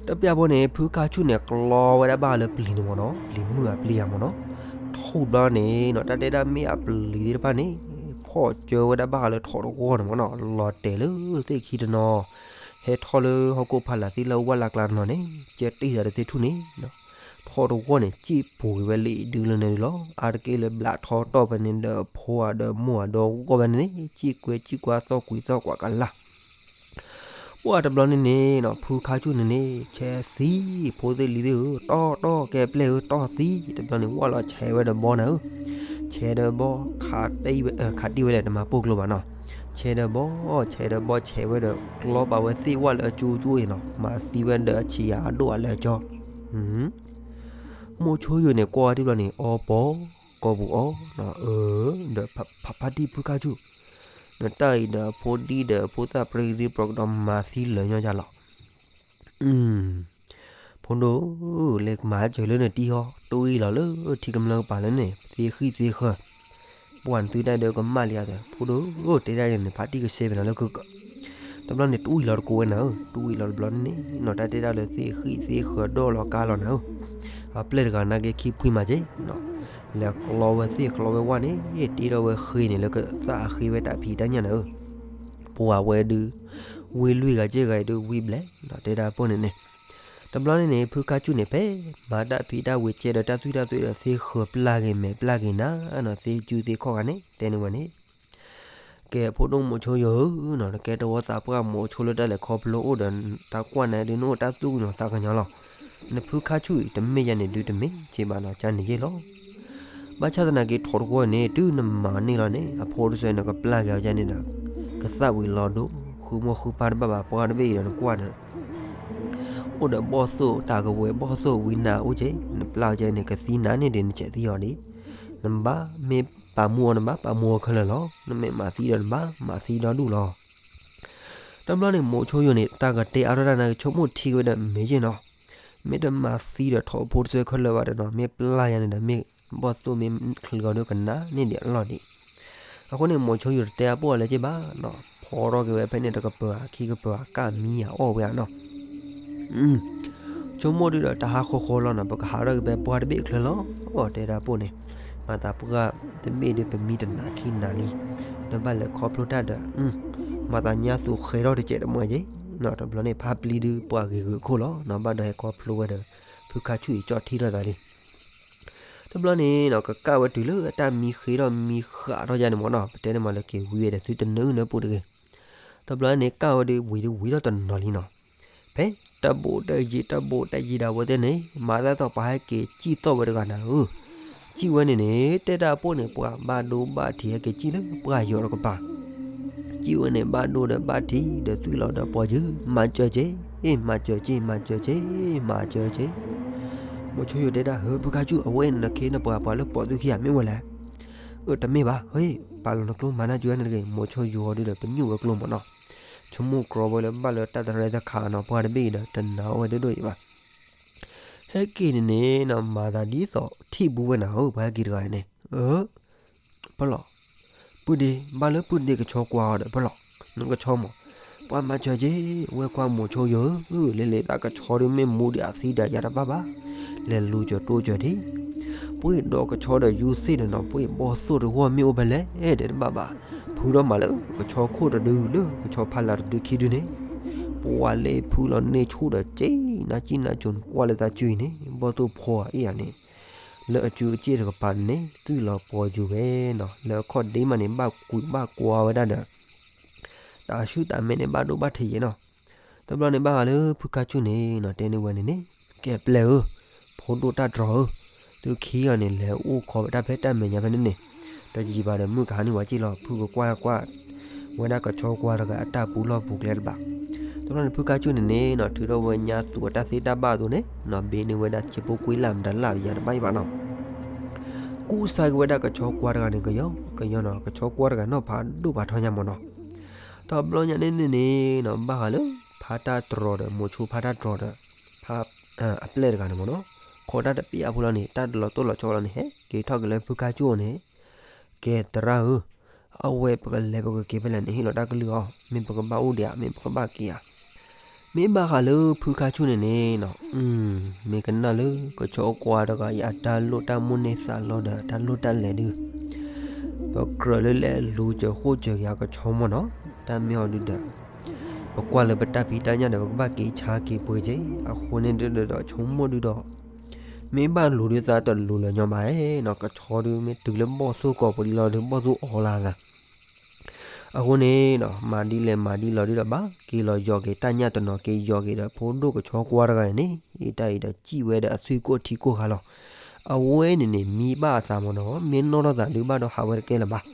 တပျၢ်ဖိန့ၣ် ဖုခါဆူၣ်န့ၣ် ကျီဝဲဒၣ်ဘၣ်လၢပျံၤန့ၣ်မ့ၢ်နီၤ ပျံၤမုၢ်အပျံၤယၤမ့ၢ်နီၤ. ထိးဘျီန့ၣ်နီၤ တၢ်တဲဒၣ်မ့ၢ်အပျံၤသ့ၣ်တဖၣ်န့ၣ် ဖီၣ်ကၢဝဲဒၣ်ဘၣ်ဃးလၢထိးတဂီၢ်န့ၣ်မ့ၢ်နီၤ လီၤတဲာ်လၢသ့ၣ်ခံတနီၤ ဟဲထီၣ်လၢဟီၣ်ခိၣ်ဖီလာ်သ့ၣ်လၢဝၢ်လၢ်ကျါတနီၤန့ၣ် ကၢတ့ၢ်သးဒီးသ့ၣ်ထူၣ်န့ၣ် ထိးတဂီၢ်န့ၣ် စံၣ်ပူၤက့ၤဝဲလၢအံၤဒုလၢန့ၣ်ဒုလီၤ. အါတက့ၢ်လၢဘျးထီတီၢ်ဖဲန့ၣ်ဒီး ဖိဧါဒီးမိၢ်ဧါဒီးဂီၢ်ဖဲန့ၣ်န့ၣ် စံၣ်ကွဲစံၣ်ကွၢ်သီၣ်ကွံာ်သီၣ်ကွၢ်ကလၢ် ပှၢ်တဘျီန့ၣ်န့ၣ်နီၤ ဖုခါဆူၣ်န့ၣ်န့ၣ် ဆဲသံ ဖိသ့ၣ်လံၤသ့ၣ်ဧၢ တီၢ်တီၢ်ကဲပျဲၢ်ဧၢ တီၢ်သံ တဘျီန့ၣ် ဝၢ်လီၤဆဲးဝဲဒီးဘီနၤဧၢ, ဆဲးဒီးဘီ ခးတံၢ်ဝဲလဲၣ် တမၤပိာ်ကျိဘၣ်နီၤ, ဆဲးဒီးဘီ ဆဲးဒီးဘီ ဆဲးဝဲဒီး ကျီပာ်ဝဲသ့ၣ်ဝၣ်လၢအကၠိကၠိအံၤနီၤ မၤသံဝဲဒီးအဆံးယၤအဒိၣ်အလၢအကၠီ မိၤဆိယိၤန့ၣ် ကွၢ်ဝဲဒ်ဘျီန့ၣ် အီပီၤ ကိာ်ပူၤအီၤ အၢ ဒီးဖါတံၢ်ဖုခါဆူၣ် နတၢ်အံၤဒီးအဖိဒံဒီးအဖိသၣ်ပြံဒံပြံကဒီး မၤသံလၢာ်ညီယၤလီၤ. ဖိဒိၣ်ဧၢ, လဲၤမၤစၢၤလၢနတံၢ်ဟီ တဝံၣ်လီၤလၢထံကမျၢၢ်ကပၤလၢန့ၣ် သ့ဃံၣ်သ့ဃၢၤ, ပှၢ်နသုတၢ်ဒုးကမၣ်လံဧါသၢ, ဖိဒိၣ်ဧၢ တဲဒၣ်ယၤန့ၣ် ဖါတံၢ်ကစဲပနၤလၢကကၢ, တဘျီန့ၣ် တဝံၣ်လီၤတကိးဝဲနၤဧၢ, တဝံၣ်လီၤတဘျီန့ၣ်န့ၣ် နီၤတၢ်တဲဒၣ်လၢသ့ဃံၣ်သ့ဃၢၤဒီၣ်လီၤကါလီၤနၤဧၢ, အပျဲၢ်တဂၤနာ်က့ခံဖှံမၤက့ၤ လဲၤကျီဝဲသ့ၣ်ကျီဝဲဝၣ်န့ၣ် တ့ထီၣ်ဝဲဃ့န့ၣ် လၢကသၣ်အဃ့ဝဲတၢ်ဖံးတၢ်ညၣ်နၤဧၢ, ပှၤဝဲဒုး ဝံလွံၢ်ဂၤစ့ၢ်ဂၤအံၤဒုးဝံဘျဲၣ် နီၤတဲဒၣ်ပိၢ်န့ၣ်န့ၣ်, တဘျီန့ၣ်န့ၣ် ဖုခါဆူၣ်န့ၣ် ဖဲမၤတၢ်ဖံးတၢ်ဝံၤကဲဒီးတၢ်သွံၣ်တၢ်သွဲဒီးသ့ဃၢၤပျၢ်က့ၤမဲာ်ပျၢ်က့ၤနၤနီၤ သ့စုသ့ခီၣ်ဂၤန့ၣ် တဲန့ၢ်ဝဲန့ၣ် ကဲဖိဒိၣ်မိၤဆိယိၤဧၢနီၤ နကဲတဝီသးပှၢ်မိၤဆိလၢတၢ်လဲၤခီဖျိအိၣ်ဒီး တၢ်ကွၢ်နၤဒုးနအိၣ်တၢ်သူၣ်ကညီၤသးကညီၤလီၤ. နဖုခါဆူၣ်အံၤ တမ့ၢ်ယၤန့ၣ်ဒုးတမ့ၢ်က့ဘၣ်နီၤ ကန့ၣ်ယ့ၢ်လီၤ. ဘၣ်ဆၣ်သနာ်က့ထိးတဂီၢ်န့ၣ် တုၤနမၤန့ၢ်လီၤန့ၣ် အဖိတစဲးနကပျၢ်က့ၤအီၤယၤန့ၣ်ဒီး ကသၣ်ဝံၤလီၤဒိ ဃုမိၢ်ဃုပၢ်တဘၣ်ဘၣ် ပှၢ်တဘ့ၣ်အံၤဒီးနကွၢ်ဒီး အိၣ်ဒီးဘီၣ်သိၣ်တၢ်ကဝဲၤဘီၣ်သိၣ်ဝံနၤအိၣ်က့ နပျၢ်အီၤက့န့ၣ် ကသံနၤန့ၣ်ဒုးနစဲးသံအီၤဒံး, နဘၣ်မ့ၢ်ပာ်မူအီၤ နဘၣ်ပာ်မူအီၤခဲလၢာ်လီၤ. နမ့ၢ်မၤသံဒီးနဘၣ်မၤသံဒီဒူၣ်လီၤ. တဘျီန့ၣ် မိၤဆိယိၤန့ၣ် တၢ်ကတဲအါထီၣ်တၢ်နာ်က့ ဆိကမိၣ်ထံဝဲဒီးမ့ၢ်ယ့ၢ်နီၤ, မ့ၢ်တမၤသံဒီးထိးအဖိတစဲးခဲလၢာ်ဘၣ်ဒီးနီၤ မ့ၢ်ပျၢ်ယၤန့ၣ်ဒီး မ့ၢ်ဘီၣ်သိၣ်မ့ၢ်ချံးဂီၤဒီးကနၤန့ၣ်ဒံးအလီၢ်ဒံး အဃိန့ၣ် မိၤဆိယိၤတတဲအပိၢ်အလၢက့ဘၣ်နီၤ, ဖီထီၣ်က့ၤဝဲဖဲန့ၣ်တကပၤ ခံကပၤ ကၢ်မံယၤအီၣ်ဝဲဧါနီၤ. ဆိကမိၣ်ဒုးဒီးတဟးဃီဃီလီၤနီၤ ပကဟးထီၣ်က့ၤဖဲပှၢ်တဘ့ၣ်အချၢလီၤ. တဲဒၣ်ပိၢ်န့ၣ် မၤသးပှၢ်တဘ့ၣ်ဒုးပမံတနၤခံနၤလံ, ဒီးဘၣ်လဲၤခီဖျိတၢ်ဒီး မၤသးညါသူးဃဲထီၣ်တစဲးတမှဲက့နီၤ. တဘျီန့ၣ် ဖါပျံၤဒုးပှၤဂ့ၤဂုာ်ခိၣ်လီၤနီၤ ဘၣ်ဒီးဟဲခီဖျိဝဲဒီး ဖုခါဆူၣ်အံၤကၠီၣ်ထံထီၣ်သးလံ. တဘျီန့ၣ်နီၤ ကကၣ်ဝဲတုၤလၢအတၢ်မံဃ့ထီၣ်မံဃးထီၣ်ယါန့ၣ်မ့ၢ်နီၤ ပတဲန့ၣ်မးလၢက့ၤဝံဝဲဒီးသုတနၢနၢပူၤတဂ့ၤ. တဘျီန့ၣ် ကၣ်ဝဲဒုးဝံၤဒုးဝံၤထီၣ်တနီၤလံနီၤ. ဖဲတဘူးတယံၤတဘူးတယံၤဒၣ်ဝဲသ့ၣ်န့ၣ် မၤသးသီၣ်ပှၤဟဲက့ၤစံၣ်သီၣ်ဝဲတဂၤနၤဧၢ, စံၣ်ဝဲန့ၣ်န့ၣ် တဲဒၣ်အပိၢ်န့ၣ် ပှၤဘၣ်ဒိဘၣ်ထံးဟဲက့ၤစံၣ်လၢပှၢ်ယီၤတကပၤ စံၣ်ဝဲန့ၣ် ဘၣ်ဒိဒီးဘၣ်ထံးဒီးသွံၣ်လီၤဒီးပှီၤယုၢ် မၤစၢၤက့ၤ မၤစၢၤက့ၤ မၤစၢၤက့ၤ မၤစၢၤက့ၤ. မိၤဆိယိၤတဲဒၣ် ဟၢ ဖုခါဆူၣ် အဝဲအံၤနခ့နပှၤပှၤလၢပိာ်သူၣ်ခံဂၤမ့ၢ်ဝဲလဲၣ်. အၢ တမ့ၢ်ဘၣ် ဟ့ၣ် ပာ်လီၤနကျိမၤနၢ်ကၠိန့ၣ်တဂ့ၤ. မိၤဆိယိၤအီၤဒုးဒီးပညိၣ်ဝဲကျိမ့ၢ်နီၤ. ဆိကမိၣ်ကြီဝဲလၢဘၣ်လၢတၢ်သရဲသခးနီၤ ပှၤတဘ့ၣ်အံၤဒီးတနာ်အီၣ်ဝဲဒိၣ်ဒိၣ်အံၤဘၣ်. ဟဲက့ၤန့ၣ်န့ၣ်နီၤ မၤသးဒ်သိးထံၣ်ဘူးဝဲနၤဧၢ ပှၤဟဲက့ၤတဂၤအံၤန့ၣ် အၢ ပလီၢ်, ပုၢ်ဒ့ ဘၣ်လၢပုၢ်ဒ့ကဆီကွၢ်အီၤဒီး ပလီၢ်, နကဆီမး, ပှၤမၤစၢၤက့ၤ, ဝဲကွၢ်မိၤဆိယိၤဧၢ, လၢလၢသးကဆီဒုးမ့ၢ်မူဒံးအသံဒီးယၤတဘၣ်ဘၣ်, လဲၤလူၤကၠီၤတိကၠီၤဒံး, ပှ့ၤဒီးကဆီဒီးယူၤသ့ၣ်ဒီးနီၤ ပှ့ၤဘီၣ်သိၣ်တဂီၢ်မ့ၢ်အိၣ်ဖဲလဲၣ်, ဒီးတဘၣ်ဘၣ်, ဖုဒီးမၤလၢကဆီခိၣ်တဒုလၢကဆီဖးလၢ်တဒုခံဒုန့ၣ်, ပှၤလၢဖုလီၤန့ၢ်ဆူၣ်ဒီးက့ၤ နၤကံၣ်နၤကၠိၤနကွၢ်လၢသးစုအံၤန့ၣ် ဘီၣ်သိၣ်ဖီအံၤန့ၣ် လၢအစုအစ့ၣ်တကပၤန့ၣ် သွံၣ်လီၤပှီၤယိာ်ဝဲနီၤ, လၢအခီၣ်ဒ့မးန့ၣ် ဘၣ်ကွံာ်ဘၣ်ကွါဝဲဒၣ်ဒီး တၢ်ဆူၣ်တၢ်မဲန့ၣ် ဘၣ်ဒိဘၣ်ထံးယဲနီၤ. တဘျီန့ၣ်ဘၣ်ဃးလၢဖုခါဆူၣ်န့ၣ်နီၤ တဲန့ၢ်ဝဲန့ၣ်န့ၣ်, ကဲပျဲၢ်ဧၢ, ဖိဒိၣ်တၢ်တြီၤဧၢ, သုခံဂၤန့ၣ် လဲၤအိၣ်ခိးဝဲတၢ်ဖဲတၢ်မဲာ်ညါဖဲန့ၣ်န့ၣ်, တယံာ်ဘၣ်ဒီး မုၢ်ကဟါန့ၢ်ဝဲက့ၢ်လီၤ, ဖုကကွၢ်ကွၢ် ဝဲဒၣ်ကဆီကွါတဂၤအတၢ်ပူၤလီၢ်ပူၤကျဲတဘၣ်. တဘျီန့ၣ် ဖုခါဆူၣ်န့ၣ်န့ၣ်နီၤ ထုးထီၣ်ဝဲညါသူၣ်အတၢ်သ့တၢ်ဘၣ်အသိးန့ၣ်နီၤ ဘ့န့ၢ်ဝဲဒၣ်ဆ့ဖိကွံလၢ်မတၤလၢ်ယၤတဘၣ်အံၤဘၣ်နီၤ ကူစါက့ၤဝဲဒၣ်ကဆီကွါတဂၤန့ၣ် ကယီကယီနီၤ, ကဆီကွါတဂၤနီၤ ဖးဒိၣ်ဖးထီညါမ့ၢ်နီၤ. တဘျီညါန့ၣ်န့ၣ်နီၤ ဘၣ်ဃးလၢ ဖါတၢ်တြီၤဒီး မိၤဆိဖါတၢ်တြီၤဒီး ဖါ အပျဲၢ်တဂၤန့ၣ်မ့ၢ်နီၤ, ခိးတၢ်တပျၢ်ဖိလီၤန့ၣ် တၢ်တလီၤတိၢ်လီၤဆီလီၤန့ၣ် ဟဲက့ၤထီၣ်က့ၤလၢဖုခါဆူၣ်အအိၣ်န့ၣ်, ကဲသရၣ်ဧၢ, အဝဲပကလဲၤပကက့ၤဖဲလဲၣ်န့ၣ် ဟ့ၣ်လီၤတၢ်ကလုၢ်အီၤ, မ့ၢ်ပကဘၣ်အိၣ်ဒံးဧါ, မ့ၢ်ပကဘၣ်က့ၤဧါ. မ့ၢ်ဘၣ်ဃးလၢဖုခါဆူၣ်န့ၣ်န့ၣ်နီၤ မ့ၢ်ကနၣ်လၢကဆီကွါတဂၤအံၤအတၢ်လိၣ်တၢ်မိၣ်န့ၢ်သးလီဒီး တၢ်လိၣ်တၢ်လဲၤဒုး ပကြၢးလၢလဲၤလူၤစၢၤဃိစၢၤက့ၤအကဆီမ့ၢ်နီၤ, တၢ်မ့ၢ်အီၤဒုဒီး ပကွၢ်လၢပတၢ်ဖံးတၢ်ညၣ်ဒီး ပကဘၣ်က့ၤဆါက့ၤပှ့ၤက့ၤ, အဃိန့ၣ်ဒုဒီး ဆိကမိၣ်ဒုဒီး မ့ၢ်ဘၣ်လူၤဒုးသးတလူၤလၢၤညီဘၣ်နီၤ, ကဆီဒုမ့ၢ်တုၤလၢဘီၣ်သိၣ်ကိာ်ပူၤလီၤဒီး ဘီၣ်သိၣ်အီလၢသး အဃိန့ၣ်နီၤ မၤဒ်လဲၣ်မၤဒ်လဲၣ်ဒုဒီး ဘၣ်က့ၤလီၤယီၤက့ၤတၢ်ညၣ်တနီၤ က့ၤယီၤက့ၤဒီးဖိဒိၣ်ကဆီကွါတဂၤန့ၣ်န့ၣ် အတၢ်အံၤဒီးစံၣ်ဝဲဒီးအသွံၣ်ကိၢ်ထံကိၢ်ဃါလီၤ. အဝဲန့ၣ်န့ၣ် မံဘၣ်အသးမ့ၢ်နီၤ မ့ၢ်နီၣ်ထီၣ်သးဒုးဘၣ်ဒီးဟးဝဲတကဲလၢၤဘၣ်.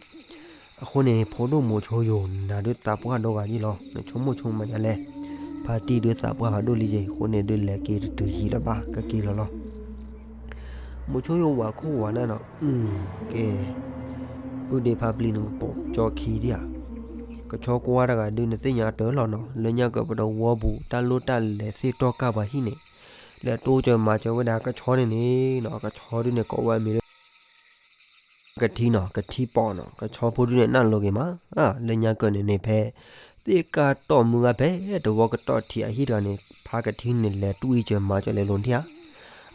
အဃိန့ၣ် ဖိဒိၣ်မိၤဆိယိၤနၤဒုးသးပှၢ်ဒီဂၤယ့ၢ်လီၤ, နဆိကမိၣ်ဆိကမးယၤလဲၣ်, ဖါတံၢ်ဒုးသးပှၢ်ဖးဒိၣ်လံယ့ၢ် အဃိန့ၣ်ဒုးလဲၤက့ၤတတုၤယံာ်လၢၤဘၣ် ကက့ၤလီၤလီၤ. မိၤဆိယိၤဝၤခိၣ်ဝၤနၢ်နီၤ, ကဲ ပုၢ်ဒ့ဖါပျံၤန့ၣ် ကပိာ်ကၠီခံဒံးဧါ, ကဆီကွါတဂၤဒုးနသ့ၣ်ညါတၢ်လီၤနီၤ လၢညါကပတဝီပူၤ တၢ်လိၣ်တၢ်လဲၤသ့ၣ်တီၢ်ကၢ်ပှၤဟံၣ်န့ၣ် လဲၤတိစၢၤမၤစၢၤဝဲဒၣ်ကဆီန့ၣ်န့ၣ်နီၤ ကဆီဒုးန့ၣ်ကိးဝဲအမံၤလၢ ကထံနီၤ ကထံပိာ်နီၤ ကဆီဖိဒုးန့ၣ်နၢ်လိၤက့ၤမး, လၢညါကၢၢ်န့ၣ်န့ၣ်ဖဲ သ့ၣ်ကၢ်တီၢ်မုၢ်ဂၤဖဲတဝီကတီၢ်ထံးအဟံၣ်တဂၤန့ၣ် ဖါကထံန့ၣ်လဲၤတွံၢ်စၢၤမၤစၢၤလဲၤလိၤနထံၣ်ဧါ.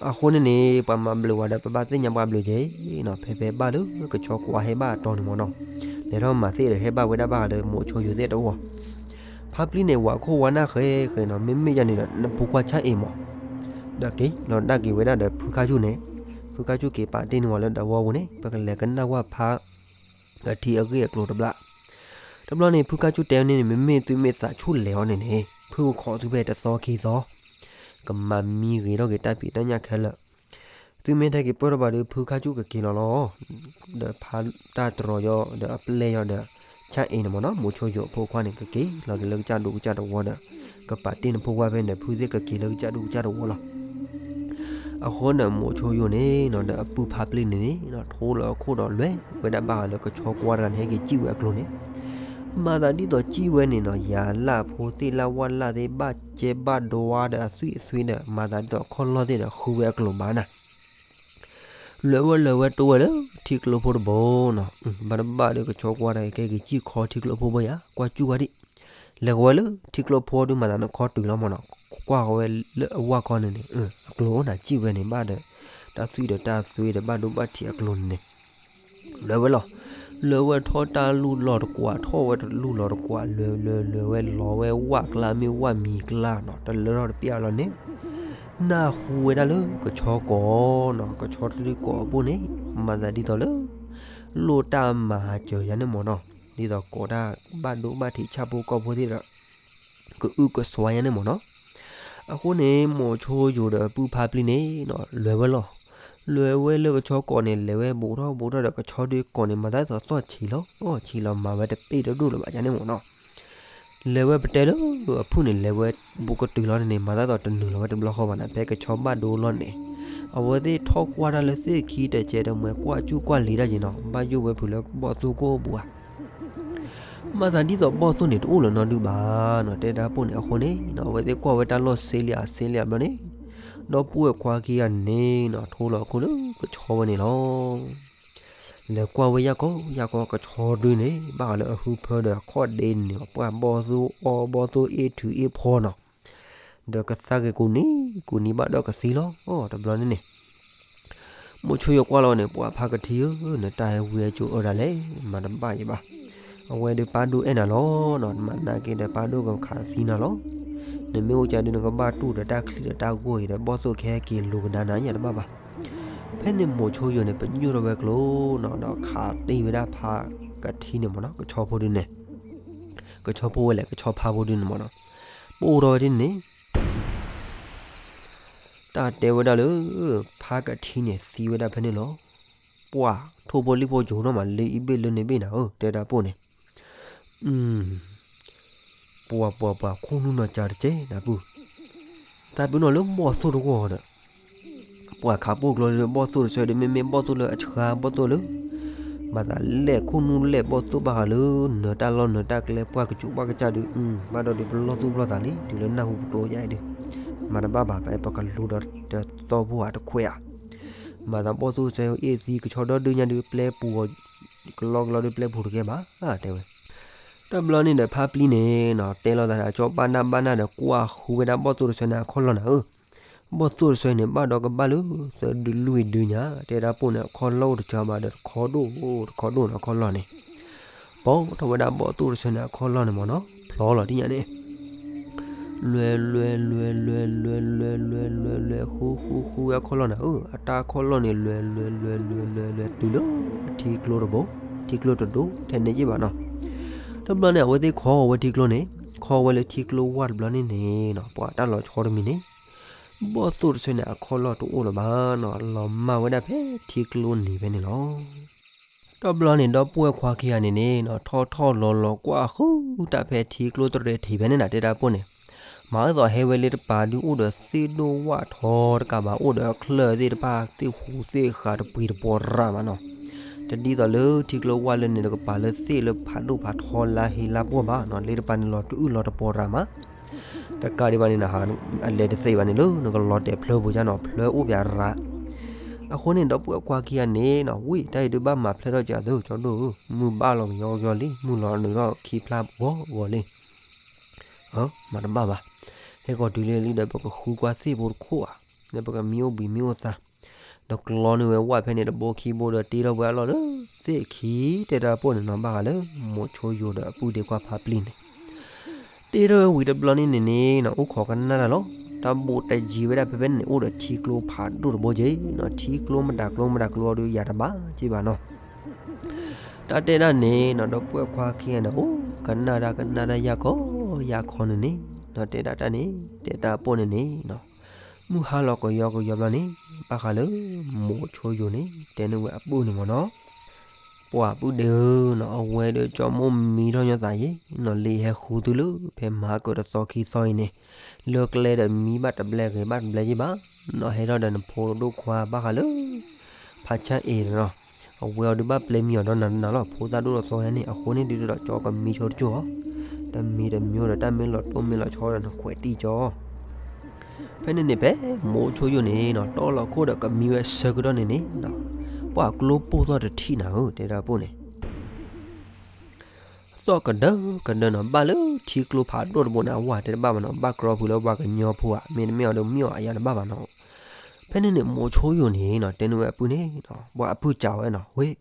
အဃိန့ၣ်န့ၣ် ပှၤမၤဘျုးဝဲဒီး ပဘၣ်သ့ၣ်ညါပှၤဘျုးက့ၤနီၤ ဖဲဖဲဘၣ်လၢကဆီကွါဟဲဘၣ်အတီၢ်န့ၣ်မ့ၢ်နီၤ လဲၤထီၣ်မၤသ့ၣ်ဒီးဟဲဘၣ်ဝဲဒၣ်ဘၣ်ဃးလၢမိၤဆိယိၤသ့ၣ်တအိၣ် ဖါပျံၤန့ၣ် ဝၤခိၣ်ဝါနၢ်ဃဲဃဲနီၤ မ့မ့ၢ်ယၤန့ၣ်ဒီး နဖိခွါဆၣ်အ့ၣ်မး ဒီးက့ၤလီၤဒၣ်က့ၤဝဲဒၣ်ဒီးဖုခါဆူၣ်န့ၣ်, ဖုခါဆူၣ်က့ၤပာ်တ့ၢ်န့ၢ်ဝဲလၢတဝီပူၤန့ၣ် ပကလဲၤကနၣ်ဝဲဖါ ကထံအဂ့ၢ်အကျိၤတဘျီ. တဘျီန့ၣ် ဖုခါဆူၣ်တဲန့ၣ်န့ၣ် မ့မ့ၢ်သုမ့ၢ်သးဆူၣ်လဲၤအီၤန့ၣ်န့ၣ် ဖုကခိးသုဖဲတသီခံသီ, ကမၤမံဂ့ၤထီၣ်က့ၤတၢ်ဖံးတၢ်ညၣ်ခဲလၢာ် သုမ့ၢ်တဟဲက့ၤပၢၢ်ထီၣ်ဘၣ်ဒီး ဖုခါဆူၣ်ကက့ၤလီၤလီၤ. ဒီးဖါတၢ်တြီၤယီၤ ဒီးအပျဲၢ်ယီၤဒီး ဆၣ်အ့ၣ်န့ၣ်မ့ၢ်နီၤ မိၤဆိယိၤအဖိခွါန့ၣ် ကက့ၤလီၤက့ၤလၢကစၢ်ဒူကစၢ်တဝီဒီး ကပာ်တ့ၢ်နဖိခွါဖဲန့ၣ် ဖုသ့ၣ်ကက့ၤလၢကစၢ်ဒူကစၢ်တဝီလီၤ. အဃိန့ၣ်မိၤဆိယိၤန့ၣ်နီၤ ဒီးအပုၢ်ဖါပျ့ၢ်န့ၣ်နီၤ ထိလီၤအခိၣ်ဒီးလဲၤဝဲဒၣ်ဘၣ်ဃးလၢကဆီကွၢ်တဂၤန့ၣ် ဟဲက့ၤစံၣ်ဝဲအကျိၤန့ၣ် မၤသးဒ်သိးစံၣ်ဝဲန့ၣ်နီၤ ယၤလၢဖိသ့ၣ်လၢဝၣ်လၢသ့ၣ် ဘၣ်ကဲဘၣ်ဒွါဒီးအသွံၣ်အသွ့ဒီး မၤသးဒ်သိးအခီၣ်လီၢ်သ့ၣ်ဒီးဃုဝဲအကျိၤဘၣ်နၤ လဲၤဝဲလဲၤဝဲတိၢ်ဝဲလၢထံကျိဖိတဘိနီၤ ဘၣ်တဘၣ်ဒီးကဆီကွၢ်တဂၤ ကဲက့ၤစံၣ်ခီထံကျိဖိဘိယၤ ကွၢ်စူၣ်ဝဲဒံး လဲၤကဝဲလၢထံကျိဖိဒုးမၤသးန့ၣ်ခီတုၤလီၤမ့ၢ်နီၤ ကွၢ်ကဝဲလၢအဝၣ်ခီန့ၣ်န့ၣ် အကျိၤအိၣ်နၤစံၣ်ဝဲန့ၣ်ဘၣ်ဒီး တၢ်သွံၣ်ဒီးတၢ်သွ့ဒီးဘၣ်ဒိဘၣ်ထံးအကျိၤန့ၣ်န့ၣ် လဲၤဝဲလီၤ လဲၤဝဲထီၣ်တၢ်လူၢ်လီၤတကွၢ် ထီၣ်ဝဲတလူၢ်လီၤတကွၢ် လဲၤလဲၤလဲၤဝဲလီၤဝဲဝၣ်ကျါ မ့ၢ်ဝၣ်မံၤကျါနီၤ တလၢထီၣ်တပျၢ်လီၤန့ၣ် နၢ်ဟူဝဲဒၣ်လၢကဆီကိးနီၤ ကဆီတဒုကိးအဘိန့ၣ် မၤသးဒ်သိးလၢ လိၣ်တၢ်မၤစၢၤယၤန့ၣ်မ့ၢ်နီၤ ဒ်သိးကိးတၢ်ဘၣ်ဒိဘၣ်ထံးဆၣ်ဖိကီၢ်ဖိသ့ၣ်ဒီး ကအုကစွါယၤန့ၣ်မ့ၢ်နီၤ အဃိန့ၣ် မိၤဆိယိၤဒီးပုၢ်ဖါပျ့ၢ်န့ၣ်နီၤ လဲၤဝဲလီၤ လဲၤဝဲလၢကဆီကိးန့ၣ် လဲၤဝဲဘူးထီၣ်ဘူးထီၣ်ဒီးကဆီဒုကိးန့ၣ် မၤသးဒ်သိးသီၣ်ဆံးလီၤ အီၣ်ဆံးလီၤမၤဝဲတပ့ၢ်တဒိၣ်လၢၤဘၣ်ယၤန့ၣ်မ့ၢ်နီၤ လဲၤဝဲပတဲလၢအဖုၣ်န့ၣ် လဲၤဝဲဘူးကတုၤလီၤန့ၣ် မၤသးဒ်သိးတနုာ်လီၤဝဲတဘျီဃီဘၣ်န့ၣ် ဖဲကဆီဘၣ်ဒိလီၤန့ၣ် အဝဲသ့ၣ်ထီၣ်ကွၢ်တၢ်လၢသ့ၣ်ခံတကဲးတမှဲၤ ကွၢ်စူၣ်ကွၢ်လံတၢ်ယံၤနီၤ ဘၣ်ယိၣ်ဝဲဖုးလၢဘီၣ်သိၣ်ကိၢ်ပူၤဧါ မၤသးဒ်သိးဘီၣ်သိၣ်န့ၣ် တအိၣ်လၢၤနီတဒုဘၣ်နီၤ တဲတၢ်ပိၢ်န့ၣ် အဃိန့ၣ်နီၤ အဝဲသ့ၣ်ကွၢ်ဝဲတၢ်လီၢ်စ့လံဧါစ့လံဧါဘျီန့ၣ် ဒီပုၢ်ဝဲၢ်ခွါခံဂၤန့ၣ်နီၤ ထိလီၤအခိၣ်လၢကဆီဝဲန့ၣ်လီၤ. လဲၤကွၢ်ဝဲယၢ်ကီယၢ်ကီ ကဆီဒုန့ၣ် ဘၣ်ဃးလၢအဟူဖၢဒီးအခီၣ်ဒ့န့ၣ် ပှၢ်ဘီၣ်သိၣ်အီၣ်ဘီၣ်သိၣ်အ့ၣ်ထုးအ့ၣ်ဖီနီၤ ဒီးကသါက့ၤကူနံၤကူနံၤဘၣ်ဒီးကသံလီၤ တဘျီန့ၣ်န့ၣ် မိၤဆိယိၤကွၢ်လီၤန့ၣ် ပှၤဖါကထံဧၢ နတၢ်ဟဲဝံအကၠိအၢဒၣ်လဲာ် မၤတဘၣ်ယၤဘၣ်. အဝဲဒုးပၢ်ဒိၣ်အဲၣ်နၤလီၤနီၤ နမၤနာ်က့ဒီးပၢ်ဒိၣ်ကခးသံနၤလီၤ. နမ့ၢ်အိၣ်ကၢဒုးနကဘၣ်တူၢ်ဒီးတၢ်ချံဒီးတၢ်ဂိၢ်အံၤဒီး ဘီၣ်သိၣ်ခဲက့ၤလူၤကဒါနၤယၤတဘၣ်ဘၣ်. ဖဲန့ၣ်မိၤဆိယိၤန့ၣ် ပညိၣ်ထီၣ်ဝဲကျိနီၤ ဒီးခးတံၢ်ဝဲဒၣ်ဖါကထံန့ၣ်မ့ၢ်နီၤ ကဆီဖိဒုန့ၣ်, ကဆီဖိဝဲလဲၣ် ကဆီဖါဖိဒုန့ၣ်မ့ၢ်နီၤ, ပအိၣ်ထီၣ်ဝဲဒ်န့ၣ် တၢ်တဲဝဲဒၣ်လၢ ဖါကထံန့ၣ်သံဝဲဒၣ်ဖဲန့ၣ်လီၤ. ပှၤထိၣ်ဖိလံၣ်ဖိကၠိၤနီၢ်မး လၢအံၤဘ့ၣ်လၢန့ၣ်ဘ့ၣ်နၤဧၢ တဲဒၣ်ပိၢ်န့ၣ် ပှၤပှၤပှၤခိၣ်နူာ်နီၢ်ကၠးတကဲနၤပုၢ်, တၢ်ပၢၢ်နီၢ်လၢဘီၣ်သိၣ်တဂီၢ်ဒီး ပှၤခးပိၢ်ကျိၤဒီးဘီၣ်သိၣ်တဆၢဒီး မ့မ့ၢ်ဘီၣ်သိၣ်လၢအဆှါဘီၣ်သိၣ်လၢ မၤသးလဲၣ်ခိၣ်နူာ်လဲၣ်ဘီၣ်သိၣ်ဘၣ်ဃးလၢ နၢၤတၢ်လီၢ်နၢၤတၢ်ကျဲပှၢ်ကစူးပှၢ်ကစၢ်ဒီး ဘၣ်ဒီးဒုးပလီၢ်သူၣ်ပလီၢ်သးလံ တုၤလၢနၢ်ဟူပကျိယါအံၤဒီး မၤတဘၣ်ဘၣ် ပအဲၣ်ပကလူဒီးတသီဖိဧါတခွဲးဧါ, မၤသးဘီၣ်သိၣ်ဆၢအ့ၣ်သံကဆီဒီဒုညါဒုးပျဲပူၤအီၤ ကလီကလီဒုးပျဲပူၤတကဲဘၣ် တဲဝဲ တဘျီန့ၣ်ဒီးဖါပျံၤန့ၣ်နီၤ တဲလိာ်သးဒီးကၠီဘၣ်နၢ်ဘၣ်နၢ်ဒီးကွၢ်ဃုဝဲဒၣ်ဘီၣ်သိၣ်တဆၢန့ၣ်အခီၣ်လီၢ်နၤဧၢ, ဘီၣ်သိၣ်တဆၢန့ၣ် ဘၣ်ဒီးကဘၣ်လၢ သၢဒုလွံၢ်ဒုညါ တဲဒၣ်ပိၢ်န့ၣ် အခီၣ်လီၢ်အိၣ်တစှၤဘၣ်ဒီးတခီဒိၣ် တခီဒိၣ်နီၤအခီၣ်လီၢ်န့ၣ်, ပိာ်ထီၣ်ဝဲဒၣ်ဘီၣ်သိၣ်တဆၢန့ၣ်အခီၣ်လီၢ်န့ၣ်မ့ၢ်နီၤ ဖျီလီၤဒ်ညါန့ၣ် လွဲလွဲလွဲလွဲလွဲလွဲလွဲလွဲလွဲလွဲ ဃူဃူဃူဝဲအခီၣ်လီၢ်န့ၣ်ဧၢ, အတၢ်ခီၣ်လီၢ်န့ၣ် လွဲလွဲလွဲလွဲလွဲလွဲ တုၤလၢထံကျိတဘိ, ထံကျိတဒိၣ်ထဲန့ၣ်ယ့ၢ်ဘၣ်နီၤ. တဘျီန့ၣ် အဝဲသ့ၣ်ခီဝဲထံကျိန့ၣ်, ခီဝဲလၢထံကျိဝၢ်တဘျီန့ၣ်န့ၣ်နီၤ ပှၤတၢ်လီၤဆီတမံၤန့ၣ် ဘီၣ်သိၣ်တဆၢန့ၣ် အခီၣ်လီၢ်တအိၣ်လၢၤဘၣ်နီၤ, လီၤမၢ်ဝဲဒၣ်ဖဲထံကျိနံၤဖဲန့ၣ်လီၤ. တဘျီန့ၣ် ဒီပုၢ်ဝဲၢ်ခွါခံဂၤန့ၣ်န့ၣ်နီၤ ထီၣ်ထီၣ်လီၤလီၤကွၢ်ဃုတၢ်ဖဲထံကျိတရဲၣ်ထံးဖဲန့ၣ်နၤ တဲဒၣ်ပိၢ်န့ၣ်, မၤအၢသီးဟဲဝဲလၢတပၤဒုးအိၣ်ဒီးသ့ၣ်ဒိၣ်ဝၣ်ထီတကးဘၣ် အိၣ်ဒီးအချၢၣ်သ့ၣ်တဖၣ် သ့ၣ်ဟူးသ့ၣ်ဃာ်တပှံၤတပီၤရၤမးနီၤ, တဒ်သိးလၢထံကျိဝၢ်လၢန့ၣ် တကပၤလၢသ့ၣ်လၢဖးဒိၣ်ဖးထီလါဟ့လါပှီၢ်ဘၣ်နီၤ, လၢတပၤန့ၣ်လီၤတအုၣ်လီၤတပီၤရၤမး တကးဒံးဘၣ်န့ၣ်နၤ အလဲၤတသ့ဘၣ်န့ၣ်လၢနကလီၤတဲာ်ဖျၢပူၤယါနီၤ ဖျၢအိၣ်ပၠးရၤ, အဃိန့ၣ် ဒီပုၢ်ဝဲၢ်ခွါခံဂၤန့ၣ်နီၤ ဝံၢ်တၢ်အံၤဒုးဘၣ်မၤဖျဲၣ်ထီၣ်ကသ့ ကၠီဒိၣ်ဧၢ, မုၢ်ဘၣ်လီၤကယီကယီလံ မုၢ်လီၤနုာ်ထီၣ်ခံဖျၢၣ်ဂီၤဂီၤလံ, မၤတဘၣ်ဘၣ်, ဟဲကီၤတုၤလၢလံဒီး ပကဃုကွၢ်သ့ၣ်ဖိတခိၣ်ဧါ, ဒီးပကမံအိၣ်ဘှံးမံအိၣ်သါ ဒီးကျီန့ၢ်ဝဲဝၣ်ဖဲန့ၣ်တဘိခံဘိဒီးတ့ထီၣ်ဝဲအလီၢ်လၢသ့ၣ်ခံ, တဲဒၣ်ပိၢ်န့ၣ်နီၤ ဘၣ်ဃးလၢမိၤဆိယိၤဒီးအပုၢ်ဒ့ခွါဖါပျံၤန့ၣ်, တ့ထီၣ်ဝဲဝံၤတဘျီန့ၣ်န့ၣ်န့ၣ်နီၤ အိၣ်ခိးကနၣ်တၢ်လီၤ, တၢ်ဘူးတယံၤဝဲဒၣ်ဖဲဖဲန့ၣ်န့ၣ် အိၣ်ဒီးထံကျိဖးဒိၣ်တဘိက့ၤနီၤ, ထံကျိမတၤကျိမတၤကျိအီၤဒုးယၤတဘၣ်က့ၤဘၣ်နီၤ တၢ်တဲဒၣ်န့ၣ်နီၤ ဒီပုၢ်ဝဲၢ်ခွါခံဂၤန့ၣ် အိၣ်ကနၣ်တၢ်ကနၣ်တၢ်ယၢ်ခီယၢ်ခီန့ၣ်န့ၣ်နီၤ တဲဒၣ်တၢ်န့ၣ် တဲတၢ်ပိၢ်န့ၣ်န့ၣ်နီၤ မုၢ်ဟါလီၤကယီကယီဘျီန့ၣ် ဘၣ်ဃးလၢမိၤဆိယိၤန့ၣ် တဲန့ၢ်ဝဲအပုၢ်န့ၣ်မ့ၢ်နီၤ ပှၤပုၢ်ဒ့ဧၢနီၤ အဝဲဒီးကၠီမိၢ်မံထီၣ်ညီသးယ့ၣ်နီၤ လၢဟဲဃုသုလၢဖဲမၤကၢၤတသီခံသီအံၤန့ၣ် လၢကျဲဒီးမံဘၣ်တဘျဲဂ့ၤဘၣ်တဘျဲယ့ၣ်ဘၣ်နီၤ ဟဲထီၣ်ဒီးနဖိဒိၣ်ခွါဘၣ်ဃးလၢ ဖးဆၢအ့ၣ်နီၤ အဝဲအီၤဒုးဘၣ်ပျဲမံအီၤဒီးနၤနၤလီၤ ဖိသၣ်ဒိၣ်ဒီးသီယါန့ၣ် အဃိန့ၣ်ဒုးဒီးကၠီကမံဆိတကၠိၢ်အီၤ တမံၤတမံၤဒီးတၢ်မ့ၢ်လီၤတိၢ်မ့ၢ်လီၤဆီဒီးနခွဲးတံၢ်ကၠီ ဖဲန့ၣ်န့ၣ် ဖဲမိၤဆိယိၤန့ၣ်နီၤ တီလီၤခိၣ်ဒီးကမံဝဲဆၢကတီၢ်န့ၣ်န့ၣ်နီၤ ပှၤကျိပိၢ်သီၣ်တထံၣ်နၤဧၢ တဲဒၣ်ပိၢ်န့ၣ် သီၣ်ကဒၢကဒၢနီၤ ဘၣ်လၢထံကျိဖးဒိၣ်တဘိန့ၣ် အဝဲတဲတဘၣ်ဘၣ်နီၤ ဘၣ်ကြီဖုးလၢပှၤကညီဖိဧါ မ့တမ့ၢ်အီၤဒီးမ့ၢ်အီၤအယါတဘၣ်ဘၣ်နီၤ ဖဲန့ၣ်န့ၣ် မိၤဆိယိၤန့ၣ်နီၤ တဲန့ၢ်ဝဲအပုၢ်န့ၣ်နီၤ ပှၤအပုၢ်စံးဝဲနီၤ ဝ့ၢ်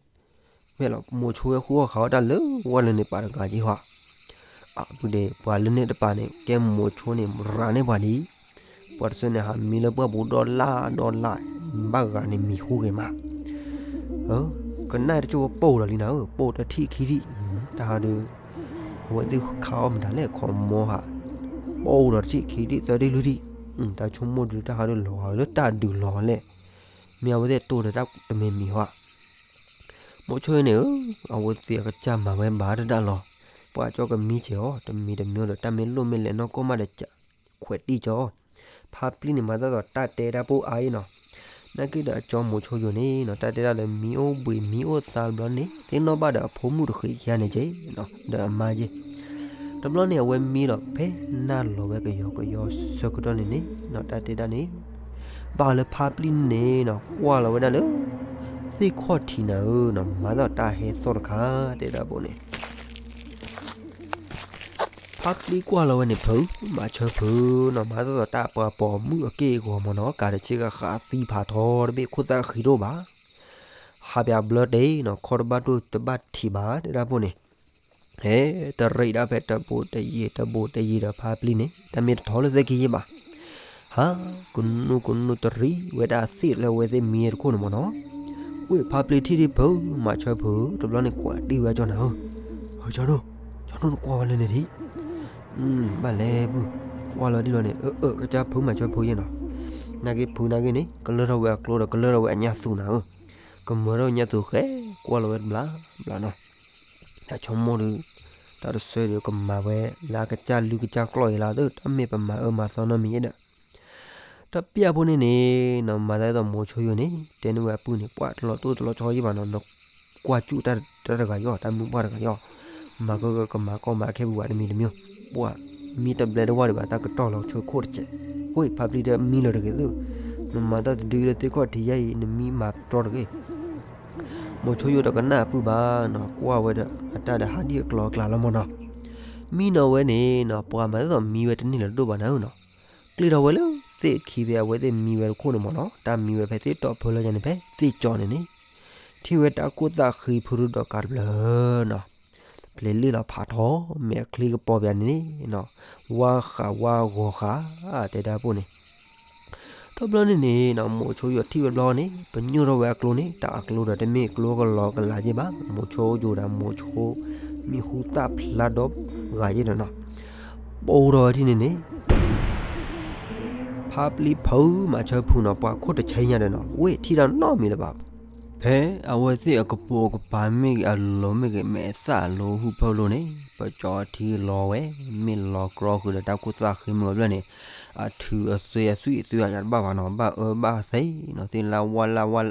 ဝဲလီၤ မိၤဆိဝဲဃုအီၣ်ဃးအီၣ်တၢ်လၢဝဲလၢန့ၣ်ပာ်တဂၤက့ၤဟီ အပုၢ်ဒ့ ပှၤလၢန့ၣ်တပၤန့ၣ် ကဲမိၤဆိန့ၣ် ရၤန့ၢ်ပှၤဒ်အံၤ, ပှၤတဆၢန့ၣ် ဟးမံလၢပှၢ်ပူၤဒီလၢ်ဒီလၢ်, ဘၣ်ဂၤန့ၣ်မံဃုဂ့ၤမး, ကနၣ်တကၠိၢ်ပိၢ်ဒီးလံနၤဧၢ, ပိၢ်တထံၣ်ခံထံၣ်, တၢ်ဟးဒုး, အဝဲသ့ၣ်ခးအီၣ်မတၤလဲၣ် ခီမီဟး, ပိၢ်ဒီးတထံၣ်ခံထံၣ်သၢထံၣ်လွံၢ်ထံၣ်, တၢ်ဆိကမိၣ်ဒုးတၢ်ဟးဒုးလီၤဂာ်လၢတၢ်ဒုးလီၤလဲၣ်, မ့ၢ်အဝဲသ့ၣ်တိၢ်ဒီးတၢ်တမံၤမံၤဟီဧါ မိၤဆိန့ၣ်ဧၢ, အဝဲသ့ၣ်အကစၢ်မၤဝဲဘၣ်တဒၣ်လီၤ, ပှၤကၠီကမံဆဲးအီၤ, တမံၤတမံၤဒီးတၢ်မ့ၢ်လိၣ်မ့ၢ်လဲၤနီၢ်ကီၢ်မးဒီး ခွဲးတံၢ်ကၠီ, ဖါပျံၤန့ၣ် မၤသးဒ်သိးတၢ်တဲတၢ်ပိၢ်အါအံၤနီၤ, နာ်က့ဒီးအကၠီမိၤဆိယိၤန့ၣ်နီၤ တၢ်တဲဒၣ်လၢမံအိၣ်ဘှံးမံအိၣ်သါတဘျီန့ၣ် သ့ၣ်နီၣ်ဘၣ်ဒီးအဖိမုၣ်တဃံးခံဂၤန့ၣ်က့ၤ, ဒီးအမါက့ၤ, တဘျီန့ၣ် အဝဲမံလီၤဖဲနၢ်လီၤဝဲကယီကယီဆၢကတီၢ်န့ၣ်န့ၣ်နီၤ တၢ်တဲဒၣ်န့ၣ် ဘၣ်လၢဖါပျံၤန့ၣ်နီၤ ကွၢ်လီၤဝဲဒၣ်လၢ သ့ၣ်ခီၣ်ထံးနၤဧၢနီၤ မၤသးတၢ်ဟဲသီၣ်တခါ တဲဒၣ်ဘိန့ၣ် ဖါပျံၤကွၢ်လီၤဝဲန့ၣ်ဖုး, မၤဆၢဖုးနီၤ မၤသးဒ်သိးတၢ်ပှၤပိာ်မုၣ်အက့ၢ်အဂီၤမ့ၢ်နီၤ ကးတဆ့ကဃးသံဖးထီတဘ့ၣ် ခိၣ်သၣ်ဃံးဒိၣ်ဘၣ်, ဟးပၠးဘျၢတ့ၢ်နီၤ ခီတဘၣ်တိၢ်တဘၣ်ထံးဘၣ် တဲဒၣ်ဘိန့ၣ်, ဟဲတရံးဒၣ်ဖဲတဘူးတယံၤတဘူးတယံၤဒီးဖါပျံၤန့ၣ် တၢ်မ့ၢ်တထီလၢသ့ၣ်ခံယ့ၢ်ဘၣ်, ဟး ကနူၤကနူၤတရံးဝဲဒၣ်အသ့ၣ်လၢအဝဲသ့ၣ်မံဝဲတခိၣ်န့ၣ်မ့ၢ်နီၤ. ဝ့ၢ်ဖါပျ့ၤထံၣ်ဒံးဖု မၤဆၢဖု တဘျီန့ၣ်ကွၢ်တ့ၢ်ဝဲကၠီနၤဧၢ, ဟၢ ကၠီဒိၣ်, ကၠီဒိၣ်နကွၢ်ဝဲလၢန့ၣ်ဒံး, ဘၣ်လဲၣ်ပုၢ်, ကွၢ်လီၤဒ်လီၤန့ၣ် အၢ အၢ ကစၢ်ဖုမၤဆၢဖုယဲနီၤ, နာ်က့ဖုနာ်က့န့ၣ် ကလၢထီၣ်ဝဲအကျိဒီးကလၢထီၣ်ဝဲအညၣ်သူနၤဧၢ, ကမၢထီၣ်ညၣ်သူဃဲ ကွၢ်လီၤဝဲတဘျီဘျီနီၤ. တၢ်ဆိကမိၣ်ဒီး တၢ်တဆၢဒီးကမၤဝဲလၢအကစၢ်လုၢ်ကစၢ်ကျိၣ်အံၤလီၤ, တၢ်မ့ၢ်ပမၤအၢမၤသီနီတမံၤယဲဒီး တၢ်ပျၢ်ဖိန့ၣ်န့ၣ်နီၤ မၤသးဒ်သိးမိၤဆိယိၤန့ၣ် တဲန့ၢ်ဝဲအပုၢ်န့ၣ် ပှၤတလီၤတိၢ်တလီၤဆီယဲဘၣ်နီၤ, နကွၢ်စူၣ်တၢ်တဂၤအံၤအီၤ တၢ်မုၢ်ပှၢ်တဂၤအံၤအီၤ, မၤကကမၤကီမၤခဲပူၤဘၣ်တမံၤတမံၤ, ပှၤမံတဘျဲတဝၢ်ဒံးဘၣ် တၢ်ကတီၢ်လီၤဆိခိၣ်တစဲး, ဝ့ၢ်ဖါပျ့ၤတမံလၢၤတဂ့ၤသု, နမၤတၢ်တဒုလၢသ့ၣ်ခီၣ်ထံးယါအံၤ နမံမၤတြီတဂ့ၤ မိၤဆိယိၤတကနၣ်အပုၢ်ဘၣ်နီၤ, ကွၢ်ဝဲဒီးအတၢ်ဒီးဟးဒံၣ်အကျိၤအကျဲလီၤမ့ၢ်နီၤ, မံနီၤဝဲန့ၣ်နီၤ ပှၤမၤသးဒ်သိးမံဝဲတန့ၢ်လၢၤတဒိၣ်ဘၣ်နၤဧၢနီၤ, ကျ့ထီၣ်ဝဲလၢသ့ၣ်ခံဖဲအဝဲသ့ၣ်မံဝဲတခိၣ်န့ၣ်မ့ၢ်နီၤ, တၢ်မံဝဲဖဲသ့ၣ်တီၢ်ဖုလၢညါန့ၣ် ဖဲသ့ၣ်ကၠီန့ၣ်န့ၣ်, ထံၣ်ဝဲတၢ်ခိၣ်သၣ်ဃံဖုရူဒီးကးတဘျီနီၤ, ပျဲၤလ့ၣ်လီၤဖးထီ မ့ၢ်အချံကပီၤပယၤန့ၣ်န့ၣ်နီၤ, ဝါဃးဝါဂီၤဃး တဲဒၣ်ပိၢ်န့ၣ် တဘျီန့ၣ်န့ၣ်နီၤ မိၤဆိယိၤထံၣ်ဝဲဘျီန့ၣ် ပညိၣ်ထီၣ်ဝဲအကျိန့ၣ် တၢ်အကျိဒီးတမ့ၢ်ကျိကလီကလးယဲဘၣ်, မိၤဆိယိၤဒီးမိၤဆိ မံၤဟူသၣ်ဖျါဒီဂၤယဲဒီးနီၤ, ပိၢ်ထီၣ်ဝဲထံၣ်န့ၣ်န့ၣ် ဖါပျ့ၤဖုမၤဆၢဖုနီၤ ပှၤခိၣ်တဆဲညါဒီးနီၤ ဝ့ၢ်ထံၣ်တၢ်နီတမံၤလၢၤဘၣ်, ဖဲအဝဲသ့ၣ်အကပိာ်ကပၤမ့ၢ်ဂ့ၤ အလိၤမ့ၢ်ဂ့ၤ မဲာ်သၣ်အလိၤဟူဖၢလိၤန့ၣ် ပကၠီထံလီၤဝဲ, မ့ၢ်လီၤကြီဃုာ်ဒီးတၢ်ခိၣ်သၣ်ဃံမုၢ်အဘျဲၣ်န့ၣ်, အထုးအသွဲအသွံၣ်အသွံၣ်အယၤတဘၣ်ဘၣ်နီၤ, ဘၣ်အၢဘၣ်သီနီၤ, သ့ၣ်လၢဝါလၢဝါ,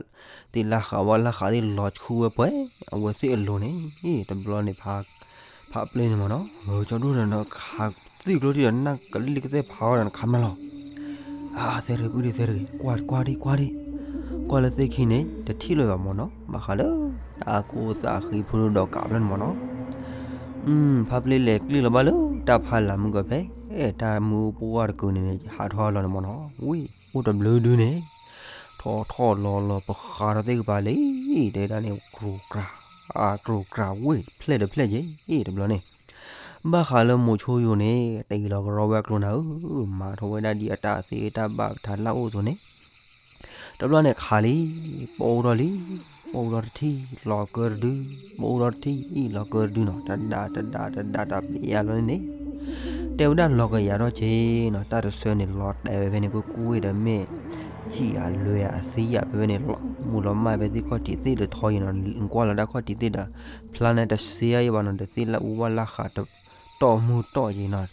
သ့ၣ်လၢဃးဝါလၢဃးသ့ၣ်လီၤဆူဝဲပှဲၤ အဝဲသ့ၣ်အလိၤန့ၣ်, တဘျီန့ၣ် ဖါပျ့ၤန့ၣ်မ့ၢ်နီၤ, ဟၢ ကၠီဒိၣ်ဒီးနခးသံၣ်ကျိထံၣ်ဒီး နကလံၣ်ကသဲၣ်ဖးအီၤဒီးနခးမးလီၤ, အါ သဲတဂ့ၤ ပုၢ်ဒ့ၣ် သဲတဂ့ၤ ကွၢ်ကွၢ်ဒံး ကွၢ်ဒံး, ကွၢ်လၢသ့ၣ်ခံန့ၣ် တထံၣ်လၢၤဘၣ်မ့ၢ်နီၤ, ဘၣ်ဃးလၢ တၢ်ခိၣ်သၣ်ဃံဖုရူဒီးကးဘျဲၣ်န့ၣ်မ့ၢ်နီၤ, ဖါပျ့ၤလဲၤကျ့လီၤဘၣ်လၢတၢ်ဖးလၢ်မုၢ်ကီၢ်ဖဲ တၢ်မုၢ်ပှၢ်တကုာ်န့ၣ်န့ၣ် ဟးထီၣ်လီၤန့ၣ်မ့ၢ်နီၤ, ဝံၤ အိၣ်တဘျုးဒုန့ၣ် ထီၣ်ထီၣ်လီၤလီၤ ပဃးထီၣ်သ့ၣ်ကပၤလံ, တဲဒၣ်န့ၣ် ကြိၤကြၤ, အကြိၤကြၤဝ့ၢ် ဖျဲၣ်တဖျဲၣ်က့ၤ တဘျီန့ၣ်, ဘၣ်ဃးလၢမိၤဆိယိၤန့ၣ် တ့ၢ်လီၤကရီဝဲအကျိနၤဧၢ, မၤထီၣ်ဝဲဒၣ်ဒ်အတၢ်သ့တၢ်ဘၣ်ပထးလၢအိၣ်အသိးန့ၣ်, တဘျီန့ၣ်ခးလံ, ပိၢ်ထီၣ်လံ, ပိၢ်ထီၣ်တထံၣ် လီၤကၢတဒု, ပိၢ်ထီၣ်တထံၣ် လီၤကၢတဒုနီၤ, တဒၣ်တဒၣ်တဒၣ်တဒၣ်တဘျီလီၤန့ၣ်န့ၣ်, တဲဝဲဒၣ်လီၤကယၤထီၣ်က့ၤနီၤ, တၢ်တဆၢန့ၣ် လီၤတဲာ်ဝဲဖဲန့ၣ် ကွ့ၢ်ကွ့ၢ်ဒီးမ့ၢ် စံၣ်အလွဲအသံယၤဖဲဖဲန့ၣ် လီၤမူလီၤမၢ်ဖဲသ့ၣ်ခီၣ်ထံးသ့ၣ်တထီယံၤနီၤ, ကွၢ်လီၤတၢ်ခီၣ်ထံးသ့ၣ်ဒီး ဖျါန့ၣ်တစ့အါယံၤဘၣ်နီၤ, ဒီးသ့ၣ်လၢအူဝဲလၢဃးတီၢ်မုၢ်တီၢ်ယံၤနီၤ,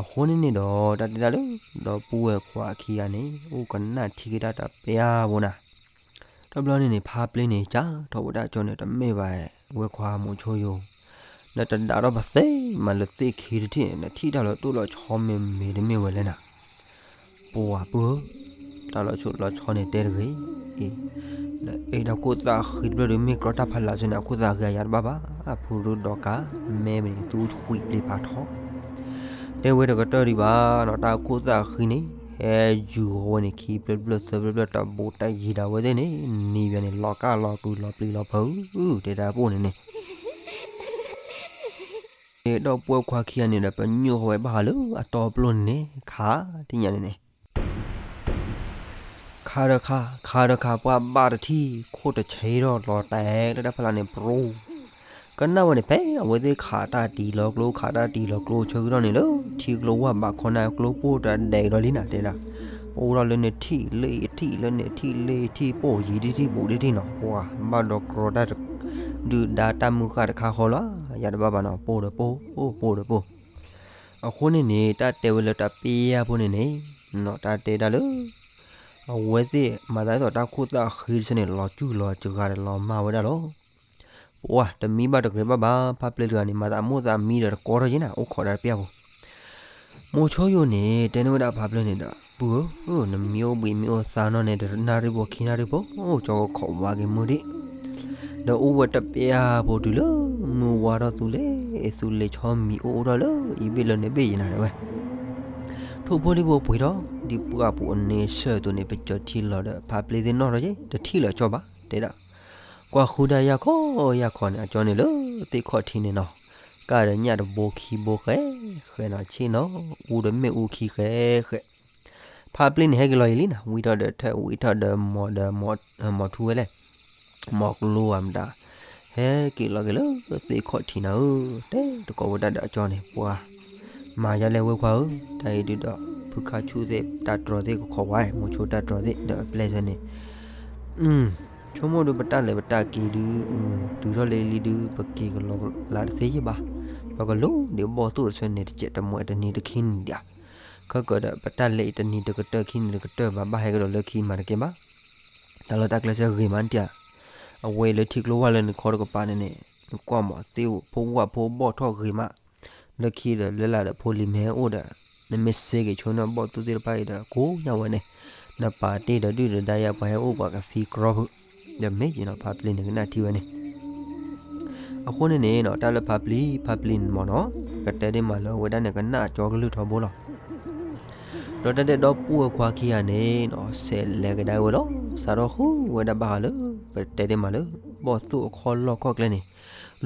အဃိန့ၣ်န့ၣ်ဒီး တၢ်တဲဒၣ်လၢ ဒီပုၢ်ဝဲၢ်ခွါခံဂၤန့ၣ် အိၣ်ကနၣ်ထံက့ၤတၢ်တပျၢ်ဖိနၤ တဘျီန့ၣ်န့ၣ် ဖါပျ့ၤန့ၣ် ကၢ်ထီၣ်ဝဲဒၣ်ကၠီန့ၣ် တမ့ၢ်ဘၣ်ဝဲခွါမိၤဆိယိၤ, နတဒၣ်ထီၣ်ပသ့မးလၢသ့ၣ်ခံတထံၣ်န့ၣ် နထံၣ်တၢ်လီၤတိၢ်လီၤဆီမ့ၢ်မ့ၢ်တမ့ၢ်ဝဲလဲၣ်နၤ, ပှၤပုၢ်ဧၢ, တၢ်လီၤတိၢ်လီၤဆီန့ၣ်တဲတဂ့ၤ, အ့ နအဲၣ်ဒိးခိၣ်သၣ်ဃံတဖျၢၣ်ဒီး မ့ၢ်ကြီတၢ်ဖးလၢ်ဆၢန့ၣ် အခိၣ်သၣ်ဃံအယၤတဘၣ်ဘၣ်, အဖုရူဒီးကး မဲဘၣ်န့ၣ် သူဃံပျ့ၤဖးထီ တဲဝဲတကတၢၢ်ဒံးဘၣ်နီၤ, တၢ်ခိၣ်သၣ်ဃံန့ၣ် ဟဲယူၤဃီၤဝဲန့ၣ် ခံဖျၢၣ်တဖျၢၣ်သၢဖျၢၣ်တဖျၢၣ် တဘိတယံၤဒၣ်ဝဲသ့ၣ်န့ၣ် နံၤဘၣ်န့ၣ် လီၤကၢ်လီၤကုၤလီၤပျံၤလီၤဖုး, တဲတၢ်ပိၢ်န့ၣ်န့ၣ် ဒီပုၢ်ဝဲၢ်ခွါခံဂၤန့ၣ်ဒီး ပညိၣ်ဃီၤဝဲဘၣ်ဃးလၢအတီပျိန့ၣ်န့ၣ် ခးတညါန့ၣ်န့ၣ် ခးဒီးခး ခးဒီးခး ပှၤဘၣ်တထံၣ် ခိၣ်တဆဲထီၣ်လီၤတဲာ်လၢတၢ်ဖးလၢ်န့ၣ် ပြူၤ ကနၣ်ဝဲန့ၣ် ဖဲအဝဲသ့ၣ်ခးတၢ်တံၢ်လီၤကျိ ခးတၢ်တံၢ်လီၤကျိဆၢကတီၢ်န့ၣ်လၢ ထံကျိဝၢ်ဘးခီန့ၣ် ကျိပိၢ်တဒဲးကဒီးလံနၤ တဲဒၣ်, ပိၢ်ထီၣ်လၢန့ၣ်ထံၣ်လၢထံၣ်လၢန့ၣ်ထံၣ်လၢထံၣ် ပိၢ်ယံၤဒ်ထံၣ်ဘူးဒ်ထံၣ်နီၤ ပှၤဘၣ်ဒီးကြီတၢ် ဒုၣ်ဒါတၢ်မုၢ်ဃၢ်တခါဃီလီၤ ယၤတဘၣ်ဘၣ်နီၤ ပိၢ်ဒီးပိၢ် အိၣ်ပိၢ်ဒီးပိၢ် အဃိန့ၣ်န့ၣ် တၢ်တဲဝဲလၢတၢ်ပျၢ်ဖိန့ၣ်န့ၣ် တၢ်တဲဒၣ်လၢ အဝဲသ့ၣ်မၤသးဒ်သိးတၢ်ခိၣ်သၣ်ဃံတဆၢန့ၣ် လီၤစူၢ်လီၤစှၤဒီးလီၤမၢ်ဝဲဒၣ်လီၤ. ပှၤတမံဘၣ်တဂဲၤဘၣ်ဘၣ် ဖါပျဲၢ်တဂၤန့ၣ် မၤသးအမိၣ်သးမံဒီးတကီထီၣ်ယဲနၤ အိၣ်ခိးဒၣ်တပျၢ်ဖိ မိၤဆိယိၤန့ၣ် တဲန့ၢ်ဝဲဒၣ်ဖါပျဲၢ်န့ၣ်ဒီး ပုၢ်ဧၢ, နမံအိၣ်ဘှံးမံအိၣ်သါနီၢ်န့ၣ် တနၣ်ရံၣ်ဖိခံနၣ်ရံၣ်ဖိ ကၠီကခိးဝါက့ၤမုၢ်ဒံး ဒီးအိၣ်ဝဲတပျၢ်ဖိတုၤလၢ မုၢ်ဝါထီၣ်သူလ့ၤ သူလ့ၤဆီမံၤအိၣ်အိၣ်ထီၣ်လၢ ယဘ့ၣ်လၢန့ၣ်ဘ့ၣ်ယဲနၤတဲဝဲ ထိၣ်ဖိလံၣ်ဖိပှ့ၤထီၣ် ဒ်ပှၢ်ပူၤအန့ဆၢၣ်အသိးန့ၣ် ပကၠီထံလီၤဒီး ဖါပျဲၢ်သ့ၣ်နီၣ်ထီၣ်ယဲ တထံၣ်လၢၤကၠီဘၣ် တဲဒၣ် ကွၢ်ဃုဒၣ်ယၢ်ခီယၢ်ခီန့ၣ် အကၠီန့ၣ်လၢသ့ၣ်ခီၣ်ထံးန့ၣ်နီၤ ကၢ်ဒီးညၣ်တဘိခံဘိဃဲ ဃဲနီၤ ဆ့ၣ်နီၤ အူဒီးမ့ၣ်အူခံဃဲဃဲ ဖါပျ့ၤန့ၣ်ဟဲက့ၤလီၤအံၤလံနၤ, ဝံထီၣ်ဒီးထၢၣ်ဝံထီၣ်ဒီးမီၤဒီး မီၤထူဝဲလဲၣ်, မီၤကျိဧါမတၤ, ဟဲက့ၤလီၤက့ၤလၢသ့ၣ်ခီၣ်ထံးနၤဧၢ, တဲတကိးဝဲဒၣ်ဒီးအကၠီန့ၣ် ပှၤ မၤယါလဲၣ်ဝဲခွါဧၢ, တၢ်အံၤဒုးဒီး ဖုခါဆူၣ်သ့ၣ်တၢ်တြီၤသ့ၣ်ကခီဝဲ မိၤဆိတၢ်တြီၤသ့ၣ်ဒီးအပျဲၢ်ဆၢန့ၣ် ဆိကမိၣ်ဒုးပတၢ်လဲၤပတၢ်က့ၤဒုး တုၤထီၣ်လၢလံဒုး ပက့ၤကလီၤလၢတသ့ယဲၢ်ဘၣ်, ပကလိၣ်ဒံးဘီၣ်သိၣ်တဆၢန့ၣ် တစဲးတမှဲးတနံၤတခံနံၤဒံးဧါ, ခဲကၢာ်ဒီးပတၢ်လဲၤအံၤတနံၤတကတၢၢ်ခံနံၤတကတၢၢ်ဘၣ် ဘၣ်ဟဲကဒီးလၢခံမၤတကဲဘၣ်, တၢ်လီၢ်တၢ်ကျဲဆၢဂ့ၤမးနတံၢ်ဧါ, အဝဲလၢထံကျိဝၢ်လၢနခီတကပၤန့ၣ်န့ၣ် နကွၢ်မး သ့ၣ်ဖိဝၣ်ဖိဘီၣ်ထီၣ်ဂ့ၤမး, လၢခံဒီးလၢလာ်ဒီးဖိလံၤမ့ၢ်ဟဲအိၣ်ဒီး နမ့ၢ်စ့က့ၤဆိန့ၢ်ဘီၣ်သိၣ်သ့ၣ်တဖၣ်အံၤဒီး ကိးညါဝဲန့ၣ်, နပာ်တ့ၢ်ဒီးဒုၣ်ဒီးဒါယၤပှၤဟဲအိၣ်ပှၤကသံကြီဖုး, ဒီးမ့ၢ်က့ၤနီၤ ဖါပျ့ၤန့ၣ်ကနၣ်ထံဝဲန့ၣ် အဃိန့ၣ်န့ၣ်နီၤ တၢ်လၢဖါပျ့ၤ ဖါပျ့ၤန့ၣ်မ့ၢ်နီၤ ကတဲဒ်မးလၢအဝဲဒၣ်န့ၣ် ကနၣ်အကၠီကလုၢ်ထီဘိလီၤ. ဒီးတၢ်တဲဒီပုၢ်ဝဲၢ်ခွါခံဂၤန့ၣ်နီၤ ဆဲးလဲၤကဒါဝဲလီၤ. စးထီၣ်ဃုဝဲဒၣ်ဘၣ်ဃးလၢ ပတဲဒ်မးလၢ ဘီၣ်သိၣ်အခီၣ်လီၢ်ခီၣ်ကျဲန့ၣ်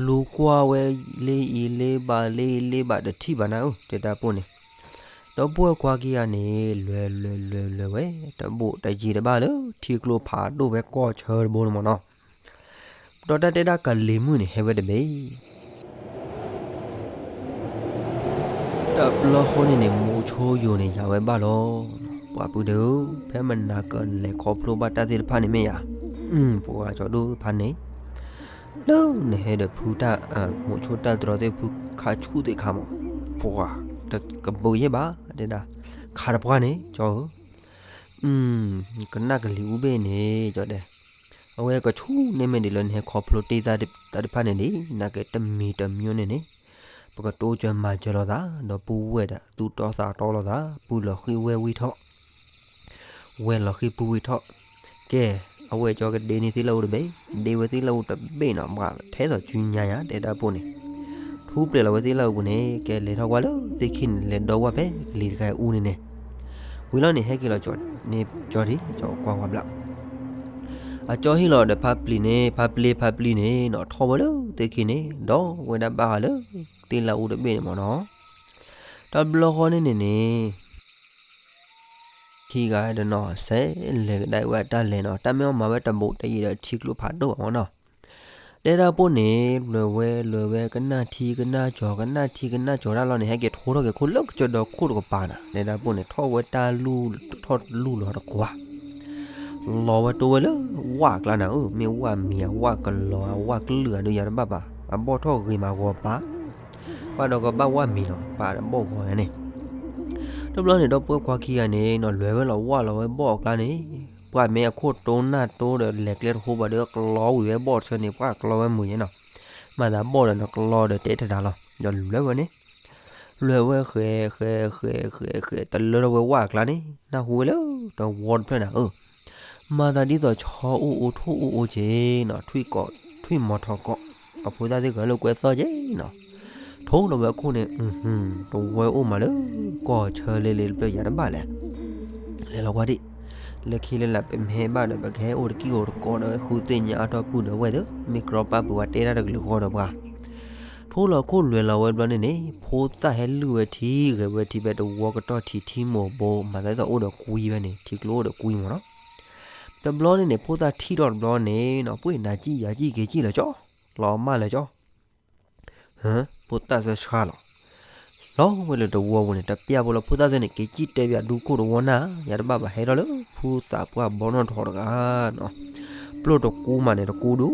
လူၤကွၢ်ဝဲလၢအံၤလၢဘၣ်လၢအံၤလၢဘၣ်တထံၣ်ဘၣ်နၤဧၢ တဲတၢ်ပိၢ်န့ၣ် ဒီပုၢ်ဝဲၢ်ခွါခံဂၤန့ၣ် လဲၤလဲၤလဲၤလဲၤဝဲ တဘူးတယံၤတဘၣ်လၢ ထံကျိဖးဒိၣ်ဝဲကီၢ်ဆၢတဘိန့ၣ်မ့ၢ်နီၤ. ဒီးတၢ်တဲဒၣ်ကလံၤမုၢ်န့ၣ် ဟဲဝဲတဘ့ၣ် တဘျီဃီန့ၣ်န့ၣ် မိၤဆိယိာ်န့ၣ် ယၤဝဲဘၣ်လီၤ. ပှၤပုၢ်ဒီးဧၢ, ဖဲမနၤကလဲၤခီဖျိဘၣ်တၢ်သ့ၣ်တဖၣ်န့ၣ်မ့ၢ်ယၤ, ပှၤကၠီဒိၣ်ဖးန့ၣ်, လၢနဟဲဒီးဖုတၢ်, မိၤဆိတၢ်တြီၤသ့ၣ် ဖုခါဆူၣ်သ့ၣ်ခါမး, ပှၤတကဘုးယဲၢ်ဘၣ်, တဲဒၣ်, ခါတပှၢ်န့ၣ် ကၠီဧၢ, ကနၣ်ကလံၤအူဘ့ၣ်န့ၣ် ကၠီတဲ, အဝဲကဆူၣ်န့ၢ်မ့ၢ်ဒ်လၢနဟဲခီဖျိတ့ၢ်တၢ်တဖၣ်န့ၣ်ဒ် နာ်က့တမံၤတမံၤန့ၣ်န့ၣ်, ပကတိစၢၤမၤစၢၤလိာ်သး, ဒီပုၢ်ဝဲၢ်ဒီး သူၣ်တီသးတီလိာ်သး, ပုၢ်လီၤဃံၤဝဲၢ်ဝံထီၣ်, ဝဲၢ်လီၤဃံၤပုၢ်ဝံထီၣ်, ကဲ, အဝဲကၠီကဒ့န့ၢ်သ့ၣ်လၢအူတဘ့ၣ်, ဒ့ဝဲသ့ၣ်လၢအူတဘ့ၣ်နီၤ, ပှၤထဲသိးစုညါယၤ တဲတၢ်ပိၢ်န့ၣ်, ထူပျဲၢ်လီၤဝဲသ့ၣ်လၢအူပူၤန့ၣ် ကဲလဲၤထီၣ်ကွၢ်လၢသ့ၣ်ခံန့ၣ် လဲၤဒီဝၣ်ဖဲကလံၤတခါအူန့ၣ်န့ၣ်, ဝံၤလီၤန့ၣ် ဟဲက့ၤလီၤကၠီန့ၣ်ကၠီထံး ကၠီကွၢ်ဝဲဘျီ အကၠီဟ့ၣ်လီၤဒီးဖါပျ့ၤန့ၣ် ဖါပျ့ၤ ဖါပျ့ၤန့ၣ်နီၤ ထီၣ်ဝဲလၢသ့ၣ်ခံန့ၣ် ဒီးဝဲဒၣ်ဘၣ်ဃးလၢ သ့ၣ်လၢအူတဘ့ၣ်န့ၣ်မ့ၢ်နီၤ, တဘျီဃီန့ၣ်န့ၣ်န့ၣ် ခံဂၤတနီၤ ဆဲးလဲၤကဒါဝဲအတၢ်လဲၤနီၤ, တၢ်မ့ၢ်အီၣ်မၤဝဲတဘူးတယံၤဒီးထံကျိဖးဒိၣ်မ့ၢ်နီၤ, တဲတၢ်ပိၢ်န့ၣ် လဲၤဝဲလဲၤဝဲ ကနၣ်ထံကနၣ်ကၠီၤ ကနၣ်ထံကနၣ်ကၠီၤတၢ်လီၤန့ၣ် ဟဲက့ၤထိထီၣ်က့ၤခိၣ်လၢကစၢၢ်ဒီခိၣ်တကပၤနၤ, တဲတၢ်ပိၢ်န့ၣ် ထီၣ်ဝဲတၢ်လူၢ် ထီၣ်လူၢ်လီၤတကွၢ် လီၤဝဲတိဝဲလၢဝၣ်အကျါနၤဧၢ, မ့ၢ်ဝၣ်မံၤဧါ ဝၣ်ကလီၤဧါ ဝၣ်ကလုာ်ဧါ ဒုးယၤတဘၣ်ဘၣ်, အဘီၣ်ထီၣ်ဂ့ၤမးဂီၤပၢ်, ဘၣ်ဒီးကဘၣ်ဝၣ်မံၤလီၤ ပၢ်တဘီၣ်ဂီၤယၤန့ၣ်, တဘျီန့ၣ်ဒီပုၢ်ဝဲၢ်ခွါခံဂၤန့ၣ်နီၤ လဲၤဝဲလီၤဝၣ်လီၤဝဲဘီၣ်အကျါန့ၣ်, ပှၤမ့ၢ်အခိၣ်တိနၢ်တိဒီးလဲၤကျဲတဃိဘၣ်ဒီး ကလီဝံၤဝဲဘီၣ်တဆၢန့ၣ် ပှၤကလီဝဲမုာ်ယဲနီၤ, မၤသးဘီၣ်ဒီးနကလီဒီးတဲတဒါလီၤ, ဒီးလဲၤဝဲန့ၣ် လဲၤဝဲဃဲၤ ဃဲၤ ဃဲၤ ဃဲၤ ဃဲၤ တလၢထီၣ်ဝဲဝၣ်အကျါန့ၣ် နၢ်ဟူဝဲလၢတဝီတဖျၢၣ်နၤဧၢ, မၤသးဒ်သိးဆီအိၣ်အိၣ်ထိၣ်အိၣ်အိၣ်က့ၤနီၤ, ထွံၣ်ကိး ထွံၣ်မီၤထီၣ်ကိး, အဖိသၣ်သ့ၣ်ဂၤလၢကွဲသီၣ်က့ၤနီၤ, ထိၣ်လီၤဝဲအခိၣ်န့ၣ်, တဝီအိၣ်မးလၢကီၢ်ဆၢလ့လ့တဖျၢၣ်ယၤတဘၣ်လဲၣ်, လဲၤလီၤဝဲဒၣ်, လၢခံလၢလာ်ပမ့ၢ်ဟဲဘၣ်ဒီး ပကဟဲအိၣ်တကံၢ်အိၣ်တကိးဒီး ဃုသ့ၣ်ညါအါထီၣ်ပုၢ်ဒီးဝဲၢ်သ့ၣ် မ့ၢ်ကြီပၢ်ပုၢ်ဝဲတဲတၢ်တကလုာ်ဃီဒီးပှၤ ထိၣ်လီၤခိၣ်လွဲၤလီၤဝဲတဘျီန့ၣ်န့ၣ် ဖိသၣ်ဟဲလုၢ်ဝဲထံဂဲၤဝဲထံဖဲတဝီကတီၢ်ထံးထံမိၢ်ဘိ မၤသးဒ်သိးအိၣ်ဒီးကွံဝဲန့ၣ် ထံကျိအိၣ်ဒီးကွံမ့ၢ်နီၤ, တဘျီန့ၣ်န့ၣ် ဖိသၣ်ထံၣ်ထီၣ်တဘျီန့ၣ်နီၤ ပှ့ၤနၤစံၣ်ယၤစံၣ်က့ၤစံၣ်လီၤကၠီ, လီၤမၢ်လၢကၠီ ဟၢ ဖိသၣ်စၢဆှါလီၤ, လီၤဝဲလၢတဝီပူၤန့ၣ် တပျၢ်ဖိလီၤ ဖိသၣ်စၢန့ၣ် က့ၤစံၣ်တဲဘၣ်ဒူခိၣ်တဝီနၤ ယၤတဘၣ်ဘၣ်ဟဲထီၣ်လၢ ဖုသးပှၢ်ဘီနီၣ်ထီတဂၤနီၤ, ပျိၢ်တကူမးန့ၣ်တကူဒူ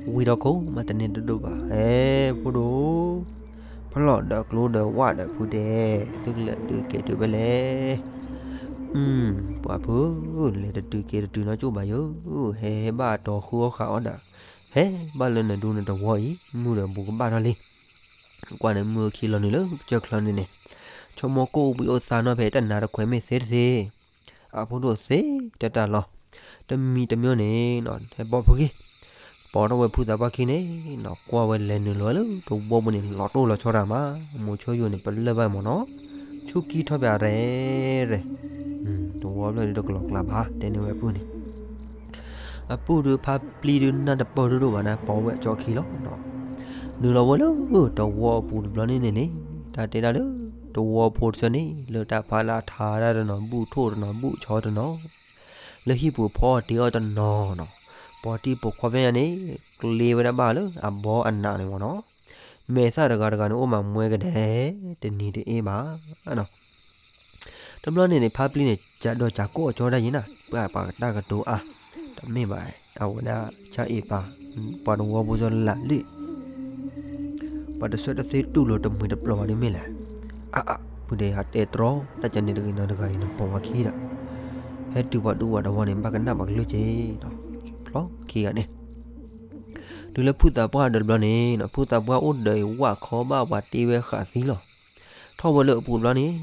ဝံထီၣ်ခိၣ်မးတန့ၢ်တဒိၣ်ဘၣ် ဟဲ ဖိဒိၣ် ဖျီၣ်ဒီးကျိဒီးဝၣ်ဒီးဖုတဲ, သုကလဲၤတုၤက့ၤတုၤဖဲလဲၣ်, ပှၤဖု လဲၤတတုၤက့ၤတတုၤနီကၠိၣ်ဘၣ်ယိၤ, ဟဲဟဲဘၣ်တီၤဃုအီၣ်ဃာ်အီၣ်ဒီး, ဟဲဘၣ်လၢနဒူနတဝီအံၤ မုၢ်ဒီးဘူးကဘၣ်ထီၣ်လံ ကွၢ်န့ၣ်မုၢ်ခံလီၤနုာ်လၢပကစၢၢ်ချၢန့ၣ်န့ၣ်, ဆိကမိၣ်ကိၣ်အိၣ်ဘှံးအိၣ်သါနီၢ်ဖဲတနၤတခွဲးမ့ၢ်သ့တသ့, အဖိဒိၣ်သ့တၢ်တၢ်လီၤ, တမံၤတမံၤန့ၣ်နီၤ ဟဲပိာ်ဖုဂ့ၤ, ပိာ်ထီၣ်ဝဲဖုသးပှၢ်ခံန့ၣ်နီၤ ကွၢ်ဝဲလဲၤနုာ်လီၤဝဲလၢတဝီပူၤန့ၣ် လီၤတိၢ်လီၤဆီတၢ်မး, မိၤဆိယိၤန့ၣ် ပလၢၢ်ဘၣ်မ့ၢ်နီၤ, ဆူၣ်ကံၢ်ထီၣ်ဖဲအရဲၣ်ရဲၣ်, တဝီဖျၢၣ်ဒုးတကလီၤကျါဘၣ် တဲန့ၢ်ဝဲအပုၢ်န့ၣ် အပုၢ်ဒုးဖါပျံၤဒုးနၢ်တပၢၢ်ဒိၣ်ဒိၣ်ဘၣ်နၤ ပိာ်ဝဲအကၠီခံလီၤနီၤ, နုာ်လီၤဝဲလၢတဝီအပူၤတဘျီန့ၣ်န့ၣ်န့ၣ်, တၢ်တဲဒၣ်လၢ တဝီဖိတဆၢန့ၣ် လၢတၢ်ဖးလၢအထါတၢ်တနီၤ ဘူၣ်ထိၣ်တနီၤ ဘူၣ်ဆီတနီၤ လၢဟံၣ်ပူၤဖီအီၣ်တ့အီၣ်တနီၤနီၤ, ပိာ်တံၢ်ပိာ်ခွါဖဲညါန့ၣ် ကျ့ဝဲဒၣ်ဘၣ်လၢအဘီအနးန့ၣ်မ့ၢ်နီၤ, မဲာ်သၣ်တဂၤတဂၤန့ၣ် အိၣ်မးမွဲကဒဲ တနံၤတအ့ၣ်ဘၣ်နီၤ. တဘျီန့ၣ်န့ၣ် ဖါပျံၤန့ၣ် ကဒီးကၠးကိးအကၠီဒၣ်ယဲနၤ, ပှၤပှၤတၢ်ကတိၤအါ, တမ့ၢ်ဘၣ်, အဝဲဒၣ် ဆၣ်အ့ၣ်ပၢ်, ပှၤတဝီဖိစီလၢ်လၢ် ပှၤတဆၢတသ့တူၢ်လိာ်တမှံၤတပျီၤဘၣ်ဒ်မ့ၢ်လဲၣ်. အါအါ, ဖုဒဲးဟးတဲတြီ တၢ်ကန့ၣ်တဂ့ၤနီတဂၤအံၤန့ၣ် ပိာ်ဝဲခံဒီး ဟဲတုၤပှၤဒူပှၤတဝီန့ၣ် ဘၣ်ကနၣ်ပှၤကလုၢ်က့ၤနီၤ, ချီခံဂၤန့ၣ် တုၤလၢဖုသးပှၢ်ဒီးတဘျီန့ၣ်နီၤ, ဖုသးပှၢ်အိၣ်ဒီးအဝၣ်ခီဘၣ်ပှၤတ့ဝဲဃာ်သံလီၤ. ထီၣ်ဝဲလၢအပူၤတဘျီန့ၣ်,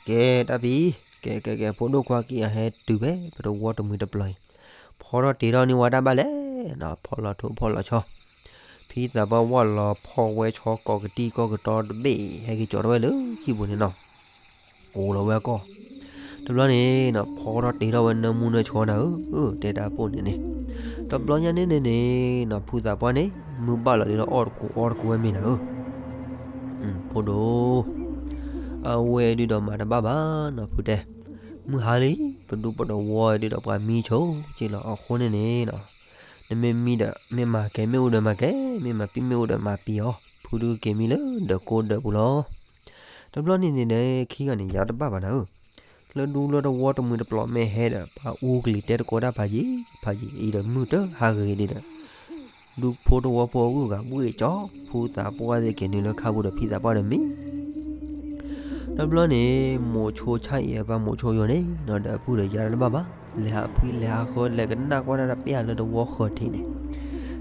ကဲတၢ်ဖံ, ကဲကဲကဲ ဖိဒိၣ်ခွါက့ၤအဟဲတုၤဖဲ ပတဝီတမှံၤတပျီၤအံၤ, ဖီထီၣ်တ့ထီၣ်န့ၢ်ဝဲတၢ်ဘၣ်လဲၣ်နီၤ, ဖီလီၤထိၣ်ဖီလီၤဆီ ဖံသးပှၢ်ဝၣ်လီၤဖီၣ်ဝဲဆီကိးကတံၢ်ကိးကတီၤတဘ့ၣ် ဟဲက့ၤကၠီၤထီၣ်ဝဲလၢဟံၣ်ပူၤန့ၣ်နီၤ, အိၣ်လီၤဝဲအကီၢ်, တဘျီန့ၣ်နီၤ ဖီထီၣ်တ့ထီၣ်ဝဲနၢမူနၢဆှီနၤဧၢ, တဲတၢ်ပိၢ်န့ၣ်န့ၣ်, တဘျီညါန့ၣ်န့ၣ်န့ၣ်နီၤ ဖုသးပှၢ်န့ၣ် မုၢ်ဘၣ်လီၤဒ်လီၤအီၣ်တကူအီတကူဝဲမ့ၢ်နၤဧၢ, ဖိဒိၣ် အဝဲဒုးဒီးမၤတဘၣ်ဘၣ်နီၤ ဖုတဲ, မုၢ်ဟါလံ, ပဒူပဒီးဝီဒုးဒီးပှၤမံဆိက့လီၤအဃိန့ၣ်န့ၣ်နီၤ, နမ့ၢ်မံဒီး မ့ၢ်မၤကဲမ့ၣ်အူဒီးမၤကဲ, မ့ၢ်မၤပံၣ်မ့ၣ်အူဒီးမၤပံၣ်အီၤ, ဖုဒုးက့ၤမံလၢဒၢးကိးဒၢးပူၤလီၤ. တဘျီန့ၣ်န့ၣ်န့ၣ် ခံဂၤန့ၣ် ယၤတဘၣ်ဘၣ်နၤဧၢ, လၢဒူလၢတဝီတမှံၤတပျီၤမ့ၢ်ဟဲဒီး ပှၤအူကလံၤတဲတကိးတၢ်ဖးယံၤဖးယံၤအံၤဒီးမုၢ်တဟါဂ့ၤဒ်ဒီး ဒူဖိတဝီဖိအဂုၤအဂၤဘှ့ၣ်ကၠီ ဖုသးပှၢ်သ့ၣ်က့ၤနုာ်လၢခါပူၤဒီးဖံသးပှၢ်ဒီးမံ တဘျီန့ၣ် မိၤဆိဆၣ်အံၤအပၢ်မိၤဆိယိာ်န့ၣ်နီၤ ဒီးအပုၢ်ဒီးယၤတဘၣ်ဘၣ်, လဲၤဟးဖှံလဲၤဟးဃၢလဲၤကနၣ်ကွၢ်တၢ်တပျၢ်လၢတဝီဃၢၤထံးန့ၣ်,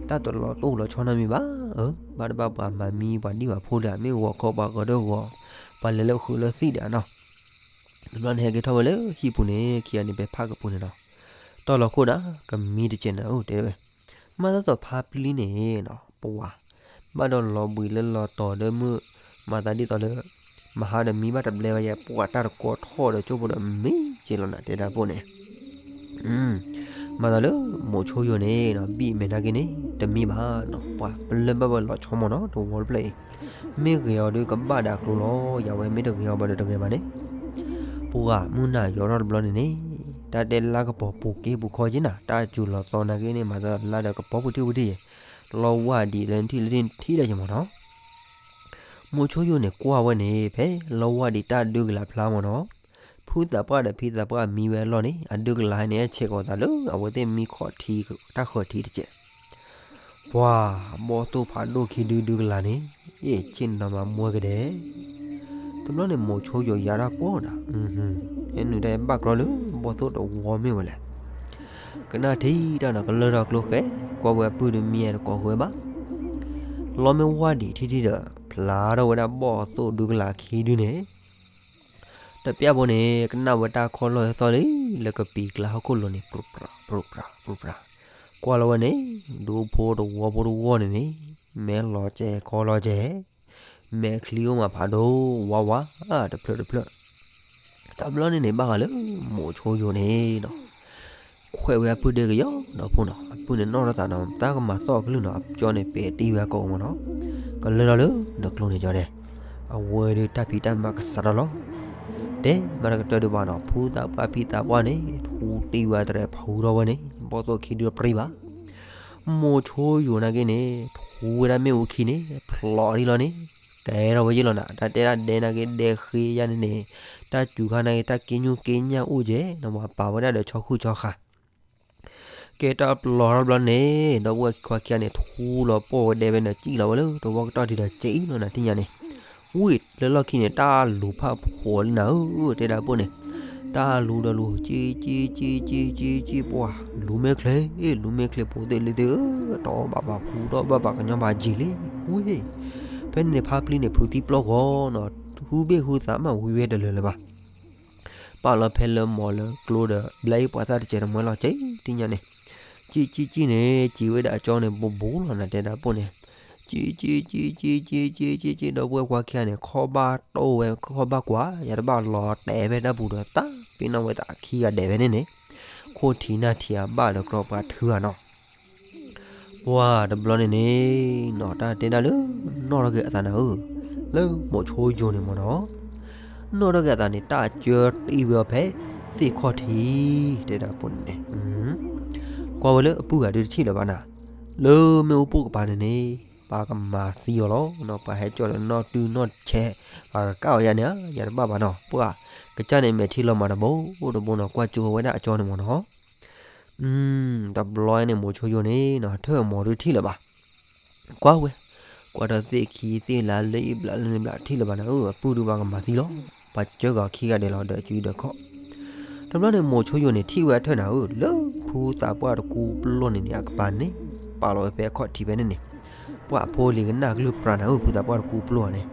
တၢ်တလီၤတိၢ်လီၤဆီနီတမံၤဘၣ်, အၢ ဘၣ်တဘၣ်ပှၤမၤမံပှၤဒံၣ်ပှၤဖိဒီး မ့ၢ်ဂီၤခီပှၤဂီၤဒီးဂီၤ, ပှၤလဲၤလၢဃုာ်လၢသံၣ်ဒီးနီၤ, တဘျီန့ၣ်ဟဲက့ၤထီၣ်ဝဲလၢဟံၣ်ပူၤန့ၣ် ခံဂၤန့ၣ် ဖဲဖးကပူၤန့ၣ်နီၤ, တီၢ်လီၤခိၣ်ဒၣ် ကမံတစဲးနၤဧၢ တဲဝဲ, မၤသးသိးဖါပျံၤန့ၣ်နီၤ ပှၤ ဘၣ်ဒီးလီၤဘှံးလၢလီၤတီၤဒီးမုၢ် မၤသးဒ်သိးလၢ မဟါဒီးမံဘၣ်တဘျဲဘၣ်ယဲ ပှၤတၢ်တကီထီၣ်ဒီးကၠိဖိဒီးမံက့ၤလီၤနၤ တဲဒၣ်ပိၢ်န့ၣ်, မၤသးလၢမိၤဆိယိာ်န့ၣ်နီၤ ဘံၣ်မဲာ်နာ်က့န့ၣ် တမံဘၣ်နီၤ ပှၤပလၢၢ်ဘၣ်ဝဲလီၤဆီမီၤနီၤ တဝီတဖျၢၣ်အံၤ, မ့ၢ်ဂ့ၤအီၤဒီးကဘၣ်ဒၣ်ကျိလီၤ ယၤဝဲမ့ၢ်တဂ့ၤအီၤဘၣ်ဒီးတဂ့ၤဘၣ်န့ၣ် ပှၤမုၢ်နၤယိာ်ထီၣ်တဘျီန့ၣ်န့ၣ်, တၢ်တဲလါကပီၤပူၤက့ပူၤခီက့နၤ တၢ်စူၤလီၤသီနာ်က့န့ၣ် မၤသးလါဒီးကပီၤပူၤထံၣ်ပူၤထံၣ်ယဲ, လီဝၢ်ဒံးလၢထံၣ်လၢထံၣ်ထံၣ်ဒၣ်ယဲမ့ၢ်နီၤ, မိၤဆိယိာ်န့ၣ်ကွၢ်ဝဲန့ၣ် ဖဲလီဝၢ်ဒံးတၢ်ဒုးကလၤဖျါမ့ၢ်နီၤ, ဖုသးပှၢ်ဒီးဖံသးပှၢ်မံဝဲအလီၢ်န့ၣ် အဒုးကလၤန့ၣ် အဆဲးကီးသးလၢအဝဲသ့ၣ်မံခီၣ်ထံးတၢ်ဃၢၤထံးတစဲး ပှၤ ဘီၣ်သိၣ်ဖးဒိၣ်ခံဒုဒုကလၤန့ၣ်, ယ့ၣ် ဆ့ၣ်နီၤမၤမွဲကဒဲး, တဘျီန့ၣ်မိၤဆိယိာ်ယၤတၢ်ကွီၢ်နၤ, ဟဲနုာ်တၢ်ဘၣ်ကြီလၢဘီၣ်သိၣ်တဝီမ့ၢ်ဝဲလဲၣ်, ကနၣ်ထံတၢ်နီၤ ကလၢထီၣ်ကျိဃဲ, ကွၢ်ဝဲအပုၢ်ဒီးမံတကိးဃုာ်ဝဲဘၣ်, လီမ့ၢ်ဝၢ်ဒံးထံထံဒီး ဖျါထီၣ်ဝဲဒၣ်ဘီၣ်သိၣ်ဒုကလၤခံဒုန့ၣ် တပျၢ်ဖိန့ၣ် ကနၣ်ဝဲတၢ်ခီၣ်လီၢ်သီၣ်လံ လၢကပံၤကျါဟီၣ်ခိၣ်လိၤန့ၣ် ပြူပြူပြူပြူ, ကွၢ်လီၤဝဲန့ၣ် ဒူဖိတဝီဖိတဝီန့ၣ်န့ၣ် မဲာ်လီၤကဲၤခီလီၤကဲၤ, မဲာ်ချံအိၣ်မးဖးဒိၣ်ဝါဝါ တဖျၢၣ်တဖျၢၣ်, တဘျီန့ၣ်န့ၣ် ဘၣ်ဃးလၢမိၤဆိယိာ်န့ၣ်နီၤ ခွဲးဝဲအပုၢ်ဒဲကယီဒီးဖိနီၤ အပုၢ်န့ၣ်နီၣ်ထီၣ်သးနီၤ တၢ်ကမၤသီၣ်အကလုၢ်နီၤ အကၠီန့ၣ် ပဲာ်တံၢ်ဝဲကိးမ့ၢ်နီၤ ကလၢထီၣ်လၢနကျိန့ၣ်ကၠီဒဲး အဝဲဒုးတၢ်ဖံးတၢ်မၤကစးထီၣ်လီၤ တဲမၤတကတၢၢ်ဒံးဘၣ်နီၤ ဖုသးပှၢ်ဖံသးပှၢ်န့ၣ် ထူတံၢ်ဝဲတရဲၣ်ဖူထီၣ်ဝဲန့ၣ် ဘီၣ်သိၣ်ခံဒုပြံဘၣ် မိၤဆိယိာ်နာ်က့န့ၣ် ထူဝဲဒၣ်မ့ၣ်အူခံန့ၣ် ဖျိးဒံးလီၤန့ၣ် ကဲထီၣ်ဝဲယ့ၢ်လီၤနၤ တၢ်တဲဒၣ်ဒဲနာ်က့ ဒဲဃ့ယါန့ၣ်န့ၣ် တၢ်စူၤခါနာ်က့ တၢ်က့ညူၣ်က့ညၣ်အိၣ်ကဲ နဝၤပာ်ဝဲဒၣ်ဒီးဆီဃုဆီဃာ် ကဲတၢ်ပျီထီၣ်ဘျီန့ၣ် ဒီပုၢ်ဝဲၢ်ခွါခံဂၤန့ၣ် ထူလီၤပိာ်ဝဲဒဲဝဲန့ၣ် စံၣ်လီၤဝဲလၢတဝီကတီၢ်ထံးဒီး က့အံၤလီၤနၤ ထံၣ်ညါန့ၣ် ဝံၤလၢလီၢ်ခံန့ၣ် တၢ်လူၤဖးဖှိးလံနၤဧၢ တဲဒၣ်ပိၢ်န့ၣ် တၢ်လူၤဒီးလူၤ က့က့က့က့က့ ပှၤ လူၤမ့ၢ်ချ့ လူၤမ့ၢ်ချ့ ဖိသ့ၣ်လံၤသ့ၣ်ဧၢ တီဘၣ်ဘၣ်ခူ တီဘၣ်ဘၣ်ကညီဘၣ်ကၠံာ်လံ ဝံၤ ဖဲန့ၣ်န့ၣ် ဖါပျံၤန့ၣ် ဖုးသံပျီဂီၤနီၤ ဟုဘ့ၣ်ဟုသးမး ဝံၤဝဲတလၢာ်လၢၤဘၣ် ပာ်လီၤဖဲလၢမီၤလၢကျိဒီး ဘျဲအံၤပှၤသၣ်တစဲးတမှဲလီၤ က့တံၢ်ညါန့ၣ် ကံကံကံန့ၣ် ကံဝဲဒၣ်အကၠီန့ၣ် ဘူးဘူးလီၤနၤ တဲဒၣ်ပိၢ်န့ၣ် ကံကံကံကံကံကံကံကံ ဒီပုၢ်ဝဲၢ်ခွါခံဂၤန့ၣ် ခီၣ်ဘၣ်တိၢ်ဝဲ ခီၣ်ဘၣ်ကွၢ် ယၤတဘၣ်လီၤတဲာ်ဖဲတၢ်ပူၤဒီး သးပ့ၤနီၣ်ဝဲသးခံဂၤဒဲးဖဲန့ၣ်န့ၣ် ခိၣ်ထံးနၢ်ထံးအဘၣ်ဒီး ကြီပှၤထုဂၤနီၤ ပှၤတဘျီန့ၣ်န့ၣ်နီၤ တၢ်တဲဒၣ်လၢ နီၣ်ထီၣ်က့ၤအသးနၤဧၢ, လၢမိၤဆိယိာ်န့ၣ်မ့ၢ်နီၤ, နီၣ်ထီၣ်က့ၤအသးန့ၣ် တၢ်ကၢတံၢ်ဝဲအီၤဖဲသ့ၣ်ခီၣ်ထံး တဲဒၣ်ဖိန့ၣ်န့ၣ်, ကွၢ်ဝဲလၢအပုၢ်ဂၤဒုးတထံၣ်လၢၤဘၣ်နၤ, လၢမ့ၣ်အူပိၢ်ကပၤန့ၣ်န့ၣ် ပှၤကမၤသံအီၤလီၤနီၤ, ပှၤဟဲကၠီၣ်ဒီးနီၣ်တုၤနီၣ်ဆဲး, ပှၤကကၣ်အီၤယါန့ၣ်ဧါ ယၤတဘၣ်ဘၣ်နီၤ, ပှၤကစၢ်န့ၣ်မဲာ်ထံလီၤမၤတဘိတဘိနီၤ, ကွၢ်ကၠိဝဲဒၣ်အကၠီန့ၣ်မ့ၢ်နီၤ တဘျီန့ၣ် မိၤဆိယိၤန့ၣ်နီၤ ထၢၣ်အမိၤဒုးထံၣ်လၢၤဘၣ်, ကွၢ်ဝဲ, ကွၢ်ဒီးသ့ၣ်ခံသ့ၣ်လါလၢအံၤဘျးလၢန့ၣ်ဘျးထံၣ်လၢၤဘၣ်နၤဧၢ, အပုၢ်ဒုးပှၤကမၤသံလီၤ, ပှၤကၢဂၤခံဂၤဒဲးလီၤဒီးစုဒီးခီၣ်, တဘျီန့ၣ် မိၤဆိယိၤန့ၣ်ထံၣ်ဝဲအထၢၣ်နၤဧၢ, လၢဖုသးပှၢ်တကူပျိၢ်န့ၣ်န့ၣ် အကပၤန့ၣ် ပာ်လီၤဝဲဖဲအခီၣ်ထံးဖဲန့ၣ်န့ၣ်, ပှၤအဖိလံၤကနၣ်ကလုၢ်ပြးနၤဧၢ, ဖုသးပှၢ်တကူပျိၢ်ဧါန့ၣ်,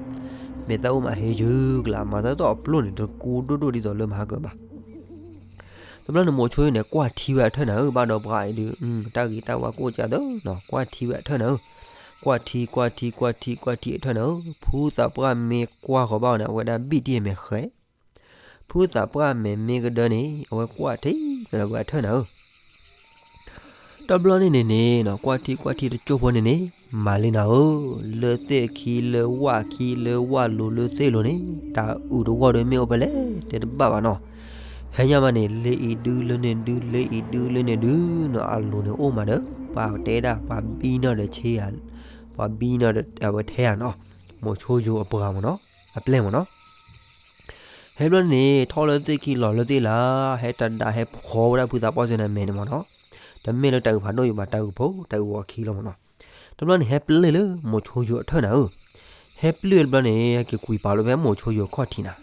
မ့ၢ်သးအိၣ်မးဟ့ယုၤကလး မၤသးဒ်သိးအပျိၢ်န့ၣ် တကူဒိၣ်ဒိၣ်ဒ်သိးလၢမၤဟါကၢၤဘၣ် တဘျီန့ၣ် မိၤဆိယိၤန့ၣ် ကွၢ်ထံဝဲအထၢၣ်နၤဧၢ, ဘၣ်ဒီးပှၤအံၤဒုး တၢ်ဂ့ၤတၢ်ဝါကိၣ်ကၢသၢနီၤ, ကွၢ်ထံဝဲအထၢၣ်နၤဧၢ, ကွၢ်ထံ ကွၢ်ထံ ကွၢ်ထံ ကွၢ်ထံအထၢၣ်နၤဧၢ, ဖုသးပှၢ်မ့ၢ်ကွၢ်ဃီၤဘၣ်အီၤန့ၣ် အဝဲဒၣ်ဘံၣ်တံၢ်အမဲာ်ဃဲ, ဖုသးပှၢ်မဲာ်မ့ၢ်ကဒၢန့ၣ် အဝဲကွၢ်ထံကဒီးဝဲအထၢၣ်နၤဧၢ တဘျီန့ၣ်န့ၣ်န့ၣ်နီၤ ကွၢ်ထံကွၢ်ထံတကၠိၢ်ဖိန့ၣ်န့ၣ် မၤလံနၤဧၢ, လၢသ့ၣ်ခံလၢဝၣ်ခံလၢဝၣ်လိၤလၢသ့ၣ်လိၤန့ၣ် တၤအုးတဂီၢ်ဒီးမ့ၢ်အိၣ်ဖဲလဲၣ်တဲတဘၣ်ဘၣ်နီၤ, ဟဲညါမးန့ၣ် လၢအံၤဒုလၢန့ၣ်ဒု လၢအံၤဒုလၢန့ၣ်ဒုနီၤ, အလိၤန့ၣ်အိၣ်မးဒီး ပှၤတဲဒၣ် ပှၤဘံနီၣ်ဒီးဆ့ဧါ, ပှၤဘံနီၣ်ဒီးအဝဲထဲဧါနီၤ, မိၤဆိယိၤအပှၤမ့ၢ်နီၤ, အပျဲၢ်မ့ၢ်နီၤ ဟဲဘျီန့ၣ် ထီၣ်လၢသ့ၣ်ခံလီၤလၢသ့ၣ်လါ, ဟဲတဒါဟဲဖီဝဲဒၣ်ဖုသးပှၢ်စၢၤန့ၣ်မဲာ်န့ၣ်မ့ၢ်နီၤ, တမ့ၢ်လၢတၤအုးဖးဒိၣ်ယိၤဘၣ် တၤအုးဖိ တၤအုးဂီၤခံလီၤမ့ၢ်နီၤ, တဘျီန့ၣ်ဟဲပျဲၢ်လၢမိၤဆိယိၤအထၢၣ်နၤဧၢ, ဟဲပျဲၢ်တဘျီန့ၣ် ဟဲက့ၤကွံာ်ပာ်လီၤဖဲမိၤဆိယိၤအခီၣ်ထံးနၤ,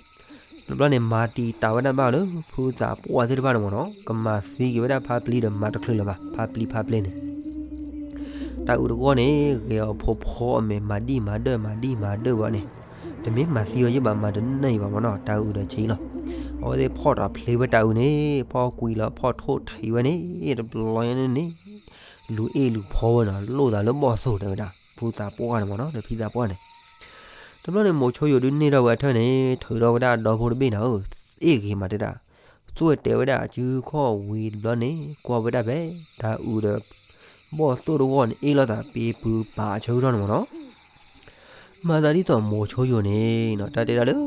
တဘျီန့ၣ် မၤတံာ်တာ်ဝဲဒၣ်ဘၣ်လၢ ဖုသးပှၢ်သ့ၣ်တဖၣ်န့ၣ်မ့ၢ်နီၤ, ကမၤသံက့ၤဝဲဒၣ်ဖါပျံၤဒီးမၤတချုးလၢၤဘၣ်, ဖါပျံၤဖါပျဲၢ်န့ၣ် တၤအုးတဂီၢ်န့ၣ် ဂဲၤအီၤဖိဖီအမဲာ် မၤဒံၣ်မၤဒၢၣ် မၤဒံၣ်မၤဒၢၣ်ဝဲန့ၣ်, တမ့ၢ်မၤသံအီၤယ့ၢ်ဘၣ် မၤတနၢၤအံၤဘၣ်မ့ၢ်နီၤ, တၤအုးဒီးဆံလီၤ, အဝဲသ့ၣ်ဖီၣ်ထီၣ်ဖျ့ဝဲတၤအုးန့ၣ် ဖီၣ်ကွံာ်လီၤ ဖီၣ်ထိၣ်ထံးဝဲန့ၣ် တဘျီညါန့ၣ်န့ၣ် လူၤအ့ၣ်လူၤဖီဝဲနီၤ, လိၣ်သးလၢဘီၣ်သိၣ်တဲဝဲဒၣ် ဖုသးပှၢ်န့ၣ်မ့ၢ်နီၤ ဒီးဖံသးပှၢ်န့ၣ် တဘျီန့ၣ် မိၤဆိယိၤဒုးန့ၢ်ထီၣ်ဝဲအထၢၣ်န့ၣ် ထုးထီၣ်ဝဲဒၣ်အဒီဖိတဘ့ၣ်နၤဧၢ, အ့ၣ်ဂ့ၤမးတဲဒၣ်, သွဲၣ်တဲဝဲဒၣ်အစုခီၣ်ဝံၤတဘျီန့ၣ် ကွၢ်ဝဲဒၣ်ဖဲ တၤအုးဒီး ဘီၣ်သိၣ်တဂီၢ်န့ၣ် အ့ၣ်လိာ်သးပ့ၤပုၤပာ်အဆၢကတီၢ်န့ၣ်မ့ၢ်နီၤ, မၤသးဒ်သိးမိၤဆိယိၤန့ၣ်နီၤ တၢ်တဲဒၣ်လၢ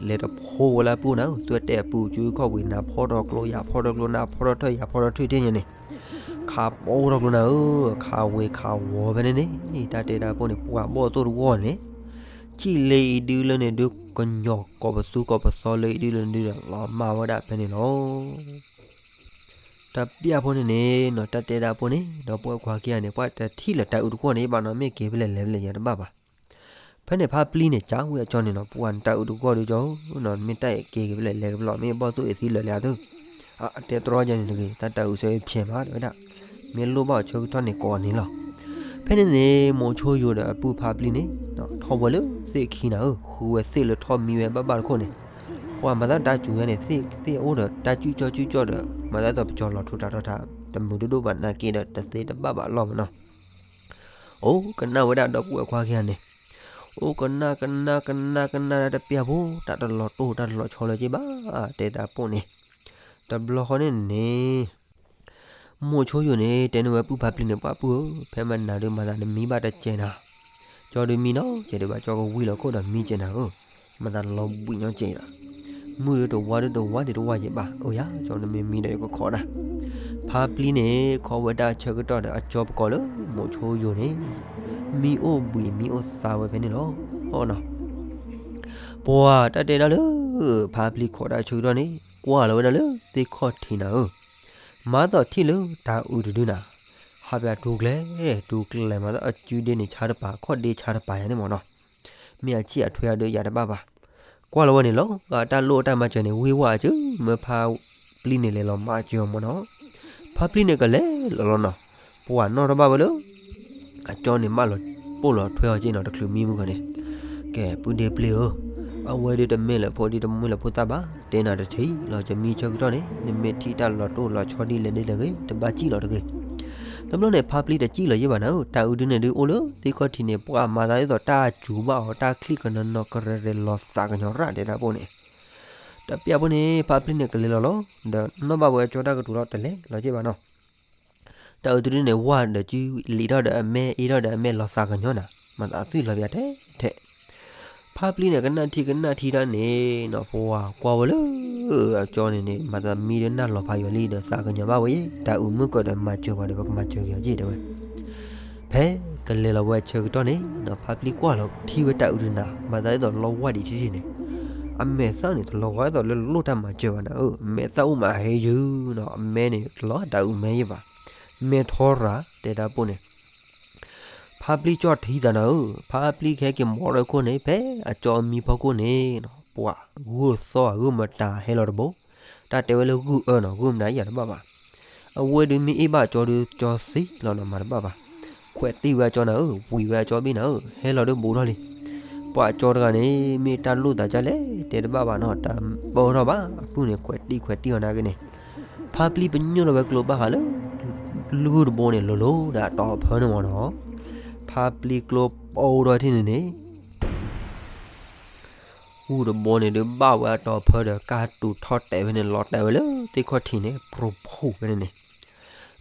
လဲၤတဖိဝဲလၢအပူၤနၤဧၢ, သွဲၣ်တဲအပုၢ်စုခီၣ်ဝံၤ နၤဖီထီၣ်ကျိ ယၤဖီထီၣ်ကျိ နၤဖီထီၣ်ထၢၣ် ယၤဖီထီၣ်ထၢၣ် ထံၣ်ညါန့ၣ် ခးပိၢ်ထီၣ်ကျိနၤဧၢ, ခးဝ့ၤခးဝီၤဖဲန့ၣ်န့ၣ် တၢ်တဲဒၣ်ဖိန့ၣ် ပှၤဘီၣ်သိၣ်တဂီၢ်န့ၣ် စံၣ်လၢအံၤဒုလၢန့ၣ်ဒု ကညီၤကိးပသူကိးပသီလၢအံၤဒုလၢန့ၣ်ဒုဒီး လီၤမၢ်ဝဲဒၣ်ဖဲန့ၣ်လီၤ. တပျၢ်ဖိန့ၣ်န့ၣ်နီၤ တၢ်တဲဒၣ်ဖိန့ၣ် ဒီပုၢ်ဝဲၢ်ခွါခံဂၤန့ၣ် ပှၤတထံၣ်လၢၤတၤအုးတဂီၢ်န့ၣ် ဘၣ်နီၤ မ့ၢ်က့ၤဖဲလဲၣ်လဲၤဖဲလဲၣ်ယၤတဘၣ်ဘၣ်. ဖဲန့ၣ်ဖါပျံၤန့ၣ် ကးဝံၤအကၠီန့ၣ်နီၤ ပှၤတၤအုးတဂီၢ်ဒုကၠီဧၢ, မ့ၢ်တၢ်အံၤက့ၤက့ၤဖဲလဲၣ်လဲၤက့ၤဖဲလဲၣ် မ့ၢ်ဘီၣ်သိၣ်အံၤသံလၢာ်လံဧါသု, အတဲတြီယၤန့ၣ်တဂ့ၤ တၢ်တၤအုးဆၢဖျဲးမးတဲဝဲဒၣ်, မ့ၢ်လိၣ်ဘၣ်အဆၢကတီၢ်န့ၣ်ကိးန့ၣ်လီၤ. ဖဲန့ၣ်န့ၣ် မိၤဆိယိၤဒီးအပုၢ်ဖါပျံၤန့ၣ် ထီၣ်ဝဲလၢသ့ၣ်ခံနၤဧၢ, ဃုဝဲသ့ၣ်လၢထီၣ်မံဝဲဘၣ်ဘၣ်တခိၣ်န့ၣ်, ပှၤမၤသးတၢ်စူၤဝဲန့ၣ် သ့ၣ်သ့ၣ်အိၣ်ဒီးတၢ်စုၣ်ကၠီၣ်စုၣ်ကၠီၣ်ဒီး မၤသးဒ်သိးပကၠီၤလီၤထူတၢ်ထီၣ်တၢ် တမုာ်ဒိၣ်ဒိၣ်ဘၣ်နာ်က့ဒီး တသ့တဘၣ်ဘၣ်လီၤမ့ၢ်နီၤ. အိၣ်ကနၣ်ဝဲဒၣ်ဒီပုၢ်ဝဲၢ်ခွါခံဂၤန့ၣ်, အိၣ်ကနၣ်ကနၣ်ကနၣ်ကနၣ်ဒၣ်တပျၢ်ဖိ တၢ်တလီၤတိၢ်တၢ်တလီၤဆီလၢၤက့ဘၣ်, တဲတၢ်ပိၢ်န့ၣ်, တဘျီဃီန့ၣ်န့ၣ် မိၤဆိယိၤန့ၣ် တဲန့ၢ်ဝဲပုၢ်ဖါပျံၤန့ၣ် ပှၤပုၢ်ဧၢ, ဖဲမနၤဒုးမၤသးနမံဘၣ်တစဲးနၤ, ကၠီဒုးမံနီၤ ကဲဒုးဘၣ်ကၠီကဝံၤလီၤခိၣ်ဒီးမံစဲးနၤဧၢ, မၤသးလီၤဘှံးညီစဲးဒီး, မုၢ်ဒုးတဝါဒုးတဝါဒုးတဝါယဲဘၣ်, အိၣ်ယၤ ကၠီနမ့ၢ်မံဒီးယကခိးဒၣ်. ဖါပျံၤန့ၣ် ခီဝဲဒၣ်ဆၢကတီၢ်ဒီးအကၠီပကီၢ်လၢမိၤဆိယိၤန့ၣ် မံအိၣ်ဘှံးမံအိၣ်သါဝဲဖဲန့ၣ်လီၤ. ပှၤတၢ်တဲဒၣ်လၢ ဖါပျံၤခိးဒၣ်ဆၢကတီၢ်န့ၣ် ကွၢ်လီၤဝဲဒၣ်လၢသ့ၣ်ခီၣ်ထံးနၤဧၢ, မၤသီၣ်ထံၣ်လၢတၤအုးတဒုနၤ, ဟးပၠးတူၤကျဲၤ, တူၤကျဲၤမၤသီၣ်အစုဒ့န့ၣ် ဆါတပၤ ခီၣ်ဒ့ဆါတပၤယၤန့ၣ်မ့ၢ်နီၤ, မ့ၢ်အဆံၣ်အထွဲအဒုးယၤတဘၣ်ဘၣ်. ကွၢ်လီၤဝဲန့ၣ်လီၤ, အတၢ်လိၣ်အတၢ်မၤစၢၤန့ၣ် ဝံၢ်ဝၢ်အစု မၢဖါပျံၤန့ၣ်လဲၤလီၤမၤစၢၤအီၤမ့ၢ်နီၤ. ဖါပျံၤန့ၣ်ကလဲၤလီၤလီၤနီၤ, ပှၤနီၣ်ထီၣ်ဘၣ်ဝဲလၢ အကၠီန့ၣ်မၢလီၤပိၢ်လီၤထွဲအီၤက့နီၤ တချုးမံမုၢ်ဂီၤန့ၣ်, ကဲ ပုၢ်ဒ့ပျ့ၤဧၢ, အဝဲဒုးတမ့ၢ်လၢဖိဒံတမ့ၢ်လၢဖိသၣ်ဘၣ်, တဲနၤတထံၣ်လီၤ ကမံဆၢကတီၢ်န့ၣ် နမ့ၢ်ထံၣ်တၢ်လီၤတိၢ်လီၤဆီဒ်လဲၣ်ဒ်လဲၣ်ဂ့ၤ တဘၣ်စံၣ်လီၤတဂ့ၤ. တဘျီန့ၣ် ဖါပျံၤတစံၣ်လီၤယဲဘၣ်နၤဧၢ, တၢ်အုးဒုန့ၣ်ဒုးအိၣ်လၢသ့ၣ်ခီၣ်ထံးန့ၣ် ပှၤမၤသးဒ်သိးတၢ်စူၤဘၣ်အီၤ တၢ်ချံၣ်ကနီၤနီၤကရဲၤရဲၤလီၤသးကညီၤရၣ်တဲဒၣ်ပိၢ်န့ၣ်, တပျၢ်ဖိန့ၣ် ဖါပျံၤန့ၣ်ကလဲၤလီၤလီၤ, ဒီးနီၣ်ဘၣ်ဝဲကၠီတၢ်ကတိၤလီၤတလဲၤလီၤက့ဘၣ်နီၤ. တၢ်အုးတဒုန့ၣ် ဝၢ်ဒီးစုလံာ်ထီၣ်ဒီးအမဲ အ့ထီၣ်ဒီးအမဲ လီၤသးကညီၤနၤ, မၤသးသွံၣ်လီၤပၠးထဲထဲ. ဖါပျံၤန့ၣ် ကနၣ်ထံကနၣ်ထံတၢ်န့ၣ်နီၤ ပှၤကွၢ်ဝဲလၢအကၠီန့ၣ်န့ၣ် မၤသးမံဒီးနၢ်လီၤဖးယိာ်လံဒီး သးကညီၤဘၣ်ဝဲယဲ တၢ်အုးမုၢ်ကီၢ်ဒီးမၤစၢၤပှၤဒီး ပကမၤစၢၤက့ၤအီၤက့ၤတဲဝဲ. ဖဲကလဲၤလီၤဝဲအဆၢကတီၢ်န့ၣ်နီၤ ဖါပျံၤကွၢ်လီၤထံဝဲတၢ်အုးတနၤ မၤသးဒ်သိးလီဝါဒံးထံထံန့ၣ်, အမဲာ်သၣ်န့ၣ် တလီၤဂီၤဒ်သိးလၢလိၣ်တၢ်မၤစၢၤဘၣ်နၤဧၢ, မဲာ်သၣ်အိၣ်မးဟဲယုာ်နီၤ, အမဲန့ၣ် တလီၤတၢ်အုးမဲယဲဘၣ်, မဲထီရၤ တဲတၢ်ပိၢ်န့ၣ် ဖါပျံၤကၠီၣ်ထံသးနၤဧၢ, ဖါပျံၤကဟဲက့ၤမိးထီၣ်ခိၣ်န့ၣ် ဖဲအကၠီအမံဖီခိၣ်န့ၣ်နီၤ ပှၤဂုၢ်သီၣ်အဂုၢ်မတၤဟဲလီၤတဘိ, တၢ်တဲဝဲလၢဂုၢ်အၢနီၤ ဂုၢ်မတၤယၤတဘၣ်ဘၣ်. အဝဲဒုးမ့ၢ်အ့ၣ်ဘၣ်ကၠီဒုးကၠီသံလီၤနီၤ မၤတဘၣ်ဘၣ်. ခွဲးတံၢ်ဝဲအကၠီနၤဧၢ, ဝံၤဝဲအကၠီဘ့ၣ်နၤဧၢ, ဟဲလီၤဒုးဘူးထီၣ်လံ. ပှၤကၠီတဂၤန့ၣ် မ့ၢ်တၢ်လိၣ်သးဒ်လဲၣ် တဲတဘၣ်ဘၣ်နီၤ, တၢ်ပၢထီၣ်ဘၣ်, အပုၢ်န့ၣ် ခွဲးတံၢ်ခွဲးတံၢ်အီၤနာ်က့န့ၣ်, ဖါပျံၤပညိၣ်လီၤဝဲကျိဘၣ်ဃးလၢ ဂုၢ်တဘိန့ၣ် လိၤလိၤဒီးအတီၤအဖၢန့ၣ်မ့ၢ်နီၤ, ဖါပျံၤကျိပိၢ်ထီၣ်ထံၣ်န့ၣ်န့ၣ် ဂုၢ်တဘိန့ၣ်ဒုးဘၣ်ဝဲအတီၤဖၢဒီး ကၢ်တူာ်ထီၣ်တဲာ်ဖဲန့ၣ် လီၤတဲာ်ဝဲလၢသ့ၣ်ခီၣ်ထံးန့ၣ် ပြိၤဖှိၣ်ဖဲန့ၣ်န့ၣ်,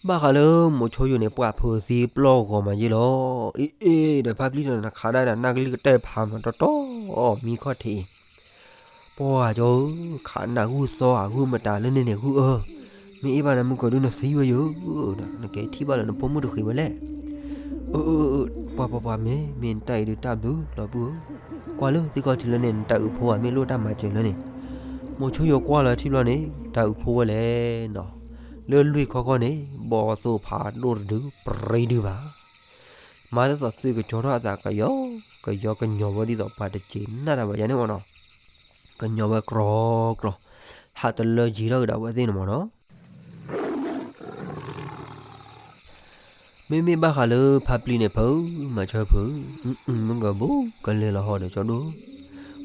ဘၣ်ဃးလၢမိၤဆိယိာ်န့ၣ် ပှၤဖုးသံပျီၢ်ဂီၤမးယ့ၢ်လီၤ. အ့ၣ်အ့ၣ် ဒီးဖါပျံၤဒီး နခးဒၣ်ဒီးနၢ်ကလံၢ်ကတၢၢ်ဖးမးတီတီအီၤ မံခီၣ်ထံးအံၤ, ပှၤကၠီဧၢ, ခးနၢ်ဂုၢ်သီၣ်အဂုၢ်မတၤလၢန့ၣ်န့ၣ် ဂုၢ်အၢ, မ့ၢ်အ့ၣ်ဘၣ်နၤမုၢ်ကီၢ်ဒုးနသံဝဲယိာ်ဒီး နကထံၣ်ဘၣ်လၢနဖိမုၣ်တဃံးဝဲလဲၣ်. အၢ အၢ အၢ ပှၤပှၤပှၤ မ့ၢ်မ့ၢ်နတၢ်အံၤဒုးတၢ်ဘျုးလီၤပုၢ်ဧၢ, ကွၢ်လၢသ့ၣ်ခီၣ်ထံးလၢန့ၣ် နတၢ်အုးဖိဧါ မ့ၢ်လိၣ်တၢ်မၤစၢၤလၢန့ၣ်, မိၤဆိယိာ်ကွၢ်လီၤထံဘျီန့ၣ် တၢ်အုးဖိဝဲလဲၣ်နီၤ, လၢလွံၢ်ခီခီန့ၣ် ဘီၣ်သိၣ်ဖးဒိၣ်တဒုပြံဒုဘၣ်, မၤသးသိးသုးကကၠီထီၣ်အသးကယီကယီ ကညီၤဝဲဒ်သိးပှၤတစဲးနၢ်တၢ်ဘၣ်ယၤန့ၣ်မ့ၢ်နီၤ, ကညီၤဝဲကြီကြီ, ဟးတလၢယံၤထီၣ်ကဒီးအဝဲသ့ၣ်န့ၣ်မ့ၢ်နီၤ. မ့မ့ၢ်ဘၣ်ဃးလၢဖါပျံၤန့ၣ်ဖုး, မၤဆၢဖုး, မုၢ်ကီၢ်ဘူး ကလဲၤလီၤဟီဒီးကၠီဒိၣ်,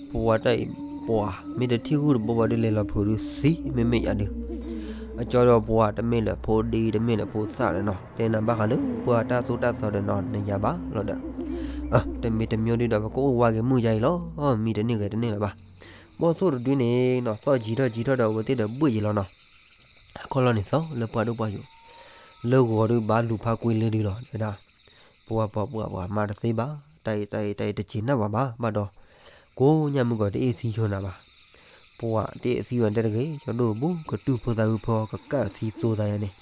ပှၤတၢ်အံၤပှၤ မ့ၢ်တထံၣ်ဂုၢ်တဘိဘၣ်ဒုးလဲၤလီၤဖုးဒုးသံ မ့မ့ၢ်ယၤဒုး, အကၠီဒီးပှၤတမ့ၢ်လၢဖိဒံ တမ့ၢ်လၢဖိသၣ်လၢၤနီၤ, တဲနၤဘၣ်ဃးလၢပှၤတၢ်သိၣ်တၢ်သီဒီးနီၤ နယၤဘၣ်လီၤဒီး, တမံၤတမံၤဒုးဒီး ပကအိၣ်ဝါက့ၤမုၢ်ယါအံၤလီၤ, မံတန့ၢ်ဂဲၤတန့ၢ်လၢၤဘၣ်. ဘီၣ်သိၣ်တဒုန့ၣ်နီၤ သီၣ်ယံၤထီၣ်ယံၤထီၣ်ဒီး အဝဲသ့ၣ်ဒီးဘှ့ၣ်ယံၤလီၤနီၤ, အခီၣ်လီၢ်န့ၣ်သီလၢပှၤဒိၣ်ပှၤယိာ်, လၢဂီၤဒုးဘၣ်လူၤဖးကွံာ်လၢဒုးလီၤ တဲဒၣ်, ပှၤပှၤပှၤပှၤမၤတသ့ဘၣ်, တၢ်အံၤတၢ်အံၤတၢ်အံၤတစဲးနၢ်ဘၣ်ဘၣ် ဘၣ်ဒီး, ကိးညါမုၢ်ကီၢ်တအ့ၣ်သံဆိနၤဘၣ်, ပှၤတအ့ၣ်သံဝဲတဲတဂ့ၤ ကၠီဒိၣ်ဘူး ကတူၢ်ဖိသၣ်ဂုၢ်ဖီ ကကၣ်သံသိသးယၤန့ၣ်,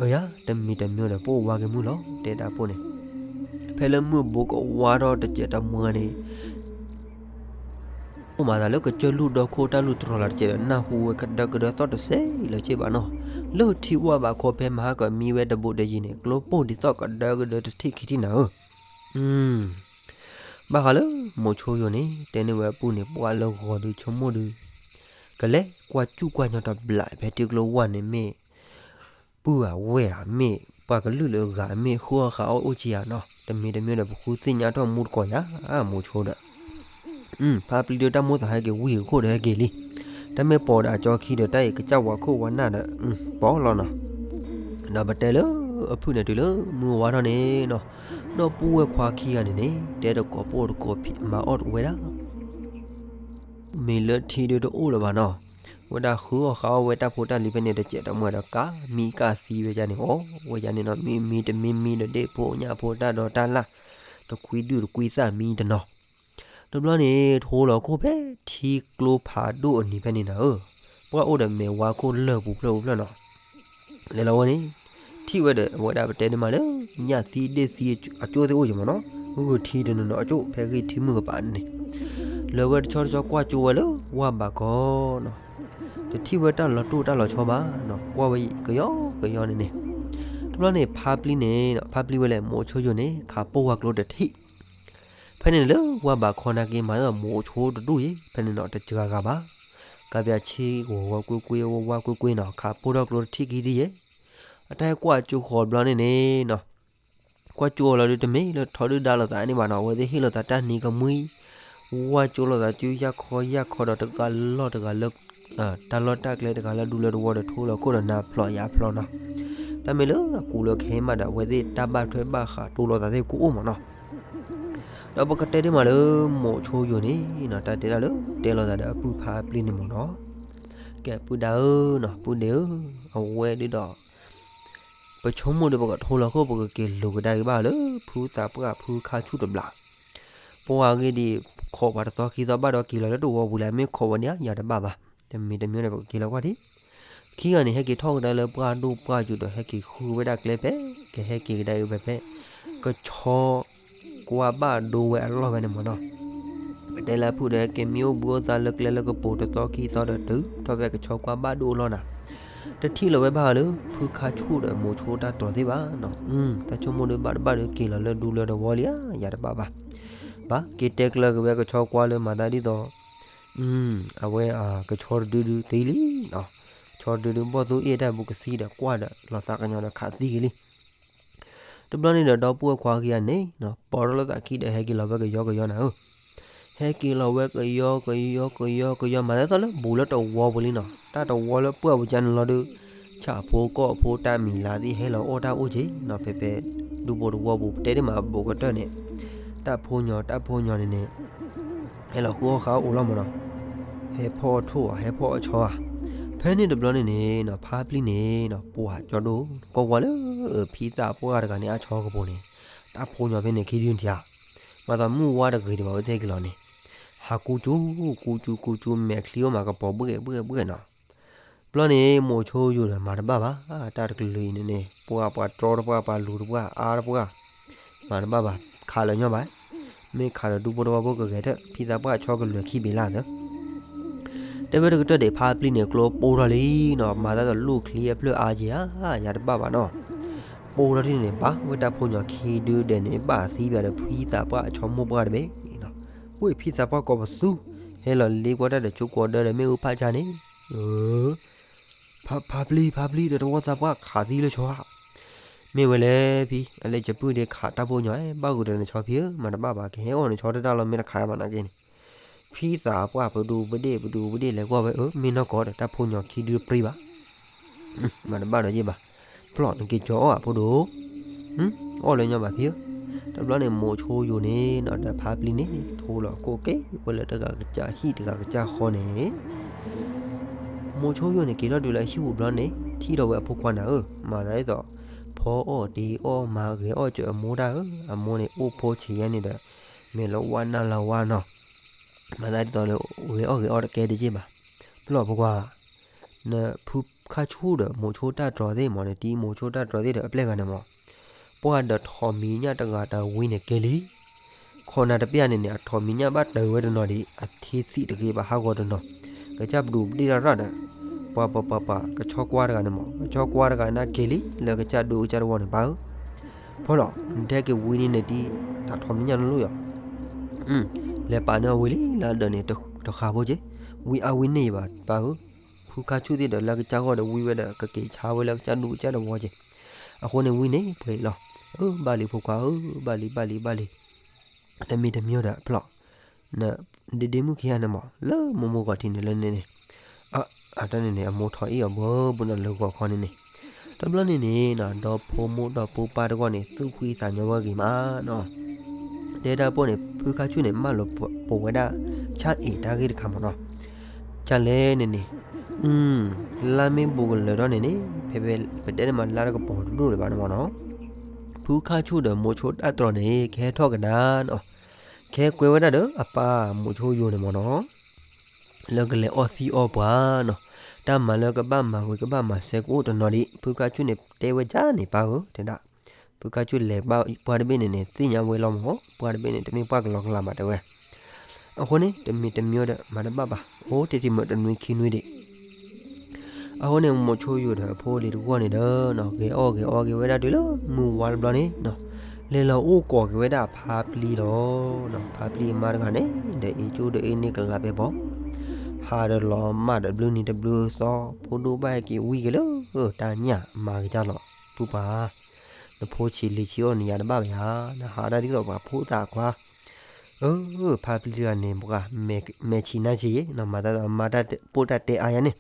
အၢယၤ တမံၤတမံၤဒီး ပအိၣ်ဝါက့ၤမုၢ်လီၤ တဲတၢ်ပိၢ်န့ၣ်, ဖဲလၢမုၢ်ဘူးကဝါထီၣ်တစဲးတမှဲန့ၣ် အိၣ်မးသးလၢကစၢၢ်လူၢ်ဒီခိၣ်တၢ်လူၢ်တြီၤလီၤတစဲးဒီး နၢ်ဟူဝဲကဒၢကဒၢသီၣ်တစဲးလၢၤစ့ၢ်ဘၣ်နီၤ, လၢထံဝၣ်ဘးခိၣ်ဖဲမဟါကမံဝဲတဘူးတယံၤန့ၣ် ကျိပိၢ်ဒ်သိးကဒၢကဒၢတထံၣ်ခံထံၣ်နၤဧၢ, ဘၣ်ဃးလၢမိၤဆိယိာ်န့ၣ် တဲန့ၢ်ဝဲအပုၢ်န့ၣ် ပှၤလၢဂီၤဒုးဆိကမိၣ်ဒုး ကလဲၤကွၢ်စူၣ်ကွၢ်ညီတဘျီ ဖဲထံကျိဝၢ်န့ၣ်မ့ၢ် ပုၢ်ဧါဝဲၢ်ဧါ မ့ၢ်ပှၤကလုာ်လၢအဂၤ မ့ၢ်ဃုအီၣ်ဃးအီၣ်အိၣ်ကံဧါနီၤ, တမံၤတမံၤဒီး ပဃုသ့ၣ်ညါထီၣ်မူတကိးယၤ မိၤဆိဒီး ဖါပျံၤဒုးတၢ်မိၢ်သးဟဲက့ၤဝံၤအခိၣ်ဒီးဟဲက့ၤလံ, တၢ်မ့ၢ်ပိာ်ဒီးအကၠီခံဒီး တၢ်အံၤကစၢ်ဝါခိၣ်ဝါနၢ်ဒီး ပိာ်လီၤနီၤ, ဒီးပတဲလၢအဖုၣ်န့ၣ်တုၤလၢမုၢ်ဝါထီၣ်န့ၣ်နီၤ, ဒီပုၢ်ဝဲၢ်ခွါခံဂၤန့ၣ်န့ၣ် တဲတကိးပိၢ်တကိးမၤအီၣ်ဝဲဒၣ် မ့ၢ်လၢထံဒုးတအိၣ်လၢၤဘၣ်နီၤ, ဝဲဒၣ်ဃုအီၣ်ဃးအီၣ်ဝဲတၢ်ဖိတၢ်လံၤဖဲန့ၣ် တစဲးတမှဲဒီး ကးမံကးသံဝဲဒၣ်န့ၣ် အိၣ်ဝဲဒၣ်န့ၣ်နီၤ, မံမံတမံမံဒီး ဒ့ၣ်ဖိညၣ်ဖိတၢ်ဒီတၢ်လၢ် တကွံဒုၣ်တကွံသၣ်မံတနီၤ, တဘျီန့ၣ် ထိလီၤခိၣ်ဖဲထံကျိဖးဒိၣ်အနံၤဖဲန့ၣ်နၤဧၢ, ပှၤအိၣ်ဒီးမဲာ်ဝါခိၣ်လၢာ်ပူၤဖျၢၣ်ပူၤဖျၢၣ်နီၤ လဲၤလီၤဝဲန့ၣ် ထံၣ်ဝဲဒီး အဝဲဒၣ်ပတဲန့ၣ်မးလၢ ညၣ်သံဒ့ၣ်သံအကၠိသ့ၣ်အိၣ်ယမးနီၤ, ဂုၢ်ထံတနီၤနီၤအကၠိ ဖဲဂ့ၢ်ထံမုၢ်ကပၤန့ၣ်, လၢဝဲတဆီတဆီကွၢ်ကၠိဝဲလၢဝၢ်ဘးကီနီၤ, တထံၣ်ဝဲတၢ်လီၤတိၢ်တၢ်လီၤဆီဘၣ်နီၤ, ကွၢ်ဝဲကယီကယီန့ၣ်န့ၣ်, တဘျီန့ၣ် ဖါပျံၤန့ၣ် ဖါပျံၤဝဲလဲၣ် မိၤဆိယိာ်န့ၣ် ခးပိၢ်ဝဲကျိတထံၣ် ဖဲန့ၣ်လၢဝၢ်ဘးခီနာ်က့ မၤသးမိၤဆိတဒူၣ်ယဲ ဖဲန့ၣ်နီၤ တစှၤဂၤဘၣ်, ကးပၠးဆ့ဂီၤဂီၤကွ့ကွ့ ဝါဝါကွ့ကွ့နီၤ ခးပိၢ်ထီၣ်ကျိတထံၣ်ခံထံၣ်ယဲ, အတၢ်ဟဲကွၢ်ကၠိဃီၤဘျီန့ၣ်န့ၣ်နီၤ, ကွၢ်ကၠိအီၤလီၤဒုးတမ့ၢ်လၢထီဒုၣ်ဒါလိာ်သးန့ၣ်ဘၣ်နီၤ အဝဲသ့ၣ်ဟ့ၣ်လိာ်သးတၢ်နံၤကမှံ, ဝၢ်ကၠိလိာ်သးစုယၢ်ခီယၢ်ခီဒီးတဂၤလီၢ်တဂၤလၢ တၢ်လီၢ်တၢ်ကျဲတဂၤလၢဒူလၢတဝီဒီးထိလီၤခိၣ်ဒီးနၤဖျိးယၤဖျိးနီၤ, တၢ်မ့ၢ်လၢအကူးလၢခဲမးဒီး အဝဲသ့ၣ်တၢ်ဘၣ်ထွဲဘၣ်ဃးတိလိာ်သးသ့ၣ်ကူအိၣ်မးနီၤ, ဒီးပကတဲဒ်မးလၢမိၤဆိယိာ်န့ၣ်နီၤ တၢ်တဲဒၣ်လၢတဲလိာ်သးဒီးအပုၢ်ဖါပျံၤန့ၣ်မးနီၤ, ကဲပုၢ်ဒါဧၢနီၤ ပုၢ်ဒဲးဧၢ, အဝဲဒုးဒီး ပဆိကမိၣ်ဒီးပကထိလီၤခိၣ် ပကက့ၤလိာ်ကဒါက့ၤဘၣ်လၢဖုသးပှၢ်ဖုခါဆူၣ်တဘျီ, ပှၤဂ့ၤဒံး ခိးပှၤတသီခံသီဘၣ်ဒီးက့ၤလီၤလၢတဝီပူၤလဲၣ်, မ့ၢ်ခိးဝဲန့ၣ်ဧါ ယၤတဘၣ်ဘၣ်. တမံၤတမံၤဒီးပကက့ၤလီၤကွၢ်ထံ ခံဂၤန့ၣ် ဟဲက့ၤထီၣ်ကဒါလၢပှၢ်ဒိၣ်ပှၢ်စူၤဒီး ဟဲက့ၤဃုဝဲဒၣ်ကျဲဖဲ ကဟဲက့ၤကဒါအံၤဖဲဖဲ ကဆီကွၢ်ဘၣ်ဒိဝဲအလီၢ်ဖဲန့ၣ်မ့ၢ်နီၤ. ပတဲလၢဖုၣ်ဒီး ဟဲက့ၤမံအိၣ်ဘှံးအိၣ်သါလၢကျဲလၢကပိာ်တသီခံသီဒီး တုၤထီၣ်ဖဲကဆီကွၢ်ဘၣ်ဒိအလီၢ်နၤ, တထံၣ်လီၤဝဲဘၣ်လၢ ဖုခါဆူၣ်ဒီးမိၤဆိတၢ်တြီၤသ့ၣ်ဘၣ်နီၤ. တၢ်ဆိကမိၣ်ဒုးဘၣ်တဘၣ်ဒီး က့ၤလီၤလၢဒူလၢတဝီလံဧါ, ယၤတဘၣ်ဘၣ်. ဘၣ်က့ၤတဲကျၢၤက့ၤဝဲကဆီကွၢ်လၢမၤသးဒ်သိး အဝဲကဆီတဒုဒုသံလံနီၤ. ကဆီတဒုဒုဘီၣ်သိၣ်အ့ၣ်တၢ်ဘူးကသံဒီးကွၢ်ဒီး လီၤသးကညီၤဒီးခးသံက့ၤလံ. တဘျီန့ၣ်ဒီး ဒီပုၢ်ဝဲၢ်ခွါခံဂၤန့ၣ်နီၤ ပိာ်ထီၣ်လိာ်သးခံဒီး ဟဲက့ၤလီၤဝဲကယီကယီနၤဧၢ. ဟဲက့ၤလီၤဝဲကယီကယီကယီကယီ မၤသးဒ်သိးလၢဘူးလၢတဝီပူၤလံနီၤ. တၢ်တဝီလၢပှၢ်ပူၤကန့ၣ်လီၤဒုး ဆၣ်ဖိကီၢ်ဖိတၢ်မံၤလၤသ့ၣ် ဟဲလီၤအီၣ်တၢ်အိၣ်က့ၤနီၤ. ဖဲဖဲဒူဖိတဝီပူၤ ပတဲဒ်မးဘူးကတၢၢ်န့ၣ် တၢ်ဖိညီတၢ်ဖိညီန့ၣ်န့ၣ် ဟဲလီၤဃုအီၣ်ဃုအီၣ်အိၣ်လီၤမ့ၢ်နီၤ. ဟဲဖီၣ်အီၣ်ထိၣ်ဧါ ဟဲဖီၣ်အီၣ်ဆီဧါ. ဖဲန့ၣ်တဘျီန့ၣ်န့ၣ်နီၤ ဖါပျံၤန့ၣ်နီၤ ပှၤကၠီဒိၣ် ကွၢ်ကွၢ်လၢ ဖံသးပှၢ်တဂၤန့ၣ် အဆီကပူၤန့ၣ် တၢ်ဖိညီဖဲန့ၣ်ခံဒုထံဧါ. မၤသးမုၢ်ဝါတဂ့ၤဒံးဘၣ် ဝဲသ့ၣ်ဟဲက့ၤလီၤန့ၣ် ဟးကူကၠူ ကူကၠူကူကၠူ မဲာ်ချံအိၣ်မးကပီၤဘှဲၣ်ဘှဲၣ်ဘှဲၣ်နီၤ. ဘျီန့ၣ် မိၤဆိယိၤဒီးမၤတဘၣ်ဘၣ် တၢ်တကလုာ်အံၤန့ၣ်န့ၣ် ပှၢ်ပှၤတြီတပှၢ် ပှၤလူၤတပှၢ် အါတပှၢ် မၤတဘၣ်ဘၣ် ခးလၢာ်ညီဘၣ်. မ့ၢ်ခးဒီးဒူဖိတဝီဖိကဂဲၤထၢၣ် ဖံသးပှၢ်ဆီကလုာ်ခံဘ့ၣ်လၢ်သၢ တဲဝဲတကတၢၢ်ဒံး ဖါပျံၤန့ၣ် ကျိပိၢ်ထီၣ်လံနီၤ မၤသးဒီးလူၢ်ချံအဖျၢၣ်အါက့ၤဧါ ယၤတဘၣ်ဘၣ်နီၤ. ပိၢ်ထီၣ်ဒ်န့ၣ်န့ၣ် ဘၣ်ဝဲတၢ်ဖိညီခံဒုဒဲးန့ၣ် ဘၣ်သံပၠးဒီးဖံသးပှၢ်အဆီမိၢ်ပှၢ်တဘ့ၣ်နီၤ. ဝဲဖံသးပှၢ်ကိးပသူ ဟဲလီၤလ့ကွၢ်တၢ်ဒီးကၠိကိးဒၢဒီးမ့ၣ်အူဖးဆါန့ၣ် ဖါပျံၤ ဖါပျံၤ ဒီးတဝီသးပှၢ်ခးသံလၢဆီဧါ. မ့ၢ်ဝဲလဲၣ်ဖံ အလဲၤကပုၢ်ဒ့ခးတၢ်ဖိညီ ဘၣ်ဂုာ်ဒီးနဆီဖံဧၢ မၤတဘၣ်ဘၣ် ကဟဲအီၣ်နဆီတတၢ်လီၤ မ့ၢ်တခးမးနာ်က့န့ၣ်. ဖံသးပှၢ်ပဒူပဒ့ၣ် ပဒူပဒ့ၣ်လဲၤကွၢ်ဝဲ အၢ မ့ၢ်နီၢ်ကီၢ်ဒီး တၢ်ဖိညီခံဒုပြံဘၣ် မၤတဘၣ်ဒီးယ့ၢ်ဘၣ်. ဖျီၣ်နက့ၤကၠီအီၣ်အဖိဒိၣ် အီၣ်လၢညီဘၣ်ဖံဧၢ. တဘျီန့ၣ် မိၤဆိယိၤန့ၣ်နီၤ ဒီးဖါပျံၤန့ၣ် ထိလီၤကိးက့ၤဝဲလၢတဂၤကစၢ်ဟံၣ်တဂၤကစၢ်ဃီန့ၣ် မိၤဆိယိၤန့ၣ် က့ၤထီၣ်တုၤလၢအဟံၣ်ပူၤဘျီန့ၣ် ထံၣ်ထီၣ်ဝဲအဖိခွါနၤဧၢ, မၤသးဒ်သိး ဖီအီၣ်တ့အီၣ်မၤဂဲၤအီၣ်စၢၤအမိၢ်တၢ်ဧၢ, အမိၢ်န့ၣ်အိၣ်ဖိဆံးယဲန့ၣ်ဒီး မဲာ်လီၤဝါနါလီၤဝါနီၤ, မၤသးဒ်သိးလၢ ဂဲၤအီၣ်ဂဲၤအီၣ်တကဲတယ့ၢ်ဘၣ်. ဖျီၣ်ဖိခွါ နဖုခါဆူၣ်ဒီးမိၤဆိတၢ်တြီၤသ့ၣ်မး နတံၤမိၤဆိတၢ်တြီၤသ့ၣ်ဒီးအပျဲၢ်ဂၤန့ၣ်မး, ပှၤဒီးထိးမံၤညၣ်တဂၤတဝံၤန့ၣ်ကဲလံ. ခိးနၤတပျၢ်န့ၣ်န့ၣ် အထိးမံၤညၣ်ဘၣ်တၢ်ဝဲတနီၤဒံး အထံသံးတဂ့ၤဘၣ်ဟးဂီၤတနီၤ, ကစၢ်ပဒူၣ်ပဒ့ၣ်ရၣ်ရၣ်ဒီး ပှၤပှၤပှၤပှၤ ကဆီကွၢ်တဂၤန့ၣ်မး ကဆီကွၢ်တဂၤန့ၣ်ကဲလံ လၢကစၢ်ဒိကစၢ်တဝီန့ၣ်ပၢ်ဧၢ, ဖီၣ်လီၤ နတဟဲက့ၤဝံၤန့ၣ်နတံၤ တၢ်ထိးမံၤညၣ်နလိၣ်ယီၤ လဲၤပာ်န့ၢ်အီၤဝံၤလံလၢအဒၢးန့ၣ် တဃာ်ဖိက့ၤ, ဝံၤအါဝံၤန့ၢ်ယဘၣ်ပၢ်ဧၢ, ဖုခါဆူၣ်သ့ၣ်ဒီးလၢကစၢ်ဂီၢ်ဒီးဝံဝဲဒီး ကက့ၤဆါဝဲလၢကစၢ်ဒူၣ်ကစၢ်တဝီက့ၤ, အဃိန့ၣ်ဝံန့ၣ်ပှဲၤလီၤ, အၢ ဘၣ်လံဖိခွါဧၢ ဘၣ်လံ ဘၣ်လံ ဘၣ်လံ, တမံၤတမံၤဒီးဖျီၣ်, နဒ့ဒ့မုၣ်ခံဂၤန့ၣ်မး လၢမိၢ်မိၢ်ဂီၤထံးန့ၣ်လၢန့ၣ်န့ၣ် အတၢ်န့ၣ်န့ၣ် အမိၢ်ထီၣ်အ့ၣ်အီၤဘၣ်ဘၣ်နီၤလၢဂီၤခီန့ၣ်န့ၣ်, တဘျီန့ၣ်န့ၣ်နီၤ ဒီဖိမိၢ်ဒီဖိပၢ်တဂီၢ်န့ၣ် သူၣ်ဖှံသးညီဝဲဂ့ၤမးနီၤ, တဲတၢ်ပိၢ်န့ၣ် ဖုခါဆူၣ်န့ၣ် မၢလီၤပိာ်ဝဲဒၣ် ဆၣ်အ့ၣ်တၢ်ဂ့ၢ်တခါမးနီၤ, ကလဲၣ်န့ၣ်န့ၣ်, လါမ့ၢ်ဘူးကလၢၤဒီးန့ၣ်န့ၣ် ဖဲဖဲပတဲန့ၣ်မးလါတကပီၤတဒိၣ်လၢၤဘၣ်န့ၣ်မးနီၤ, ဖုခါဆူၣ်ဒီးမိၤဆိတၢ်တြီၤန့ၣ် ကဟဲထီၣ်ကဒါနီၤ, ကဟဲကွဲဝဲဒၣ်ဒီးအပၢ်မိၤဆိယိၤန့ၣ်မးနီၤ လၢကလဲၤအီၣ်သံးအီၣ်ပှၤနီၤ, တၢ်မၤလၢကဘၣ်မၤဝံၤကဘၣ်မၤစဲကအိၣ်တနီၤဒံး ဖုခါဆူၣ်န့ၣ် တဲဝဲဒ်န့ၣ်ပၢ်ဧၢ တဲဒၣ်, ဖုခါဆူၣ်လဲၤဘၣ်ပှၢ်တဘ့ၣ်န့ၣ်န့ၣ် သ့ၣ်ညါဝဲလီၤမး ပှၢ်တဘ့ၣ်န့ၣ် တမ့ၢ်ပှၢ်ကလီကလီဘၣ်တဲဝဲ, အဃိန့ၣ် တမံၤတမံၤဒီး မၤတဘၣ်ဘၣ် အိၣ်တ့ၢ်တံၤမုၢ်တနွံခံနွံဒံး အဃိန့ၣ် မိၤဆိယိၤဒီးအဖိလံၤတဂီၢ်န့ၣ်ဒီး ဂဲၤအီၣ်ဂဲၤအီက့ၤဝဲဒၣ်တုၤလၢမုၢ်ဝါတဘျီန့ၣ်, လဲၤလီၤအိၣ်ကိးက့ၤဝဲဒၣ်ဖါပျံၤလီၤ, ဖါပျံၤအမါတဂၤန့ၣ် ဒီးအ့ၣ်ကၠိဒီးအ့ၣ်န့ၢ်ကလးပဲဘီ, ဟးဒီးလီၤမၢ်ဒီးဘျုးနံၤတဘျုးသီ ဖိဒိၣ်ဘၣ်ဟဲက့ၤဝံက့ၤလၢ တၢ်ညၣ်မၤကစၢ်လီၤ, ပုၢ်ပၢ်, နဖိဆံးလံၤဆံးအိၣ်န့ၣ်ယၤတဘၣ်ဘၣ်ယၤ, နဟးဒၣ်ဒ်သိးပှၤဖိသၣ်ခွါ အၢ ဖါပျံၤတဂၤန့ၣ် ပှၤမဲာ်ဆံးနါဆံးယဲနီၤ, မၤသးဒီးမါတၢ်ပိၢ်တၢ်တဲအါယၤန့ၣ်,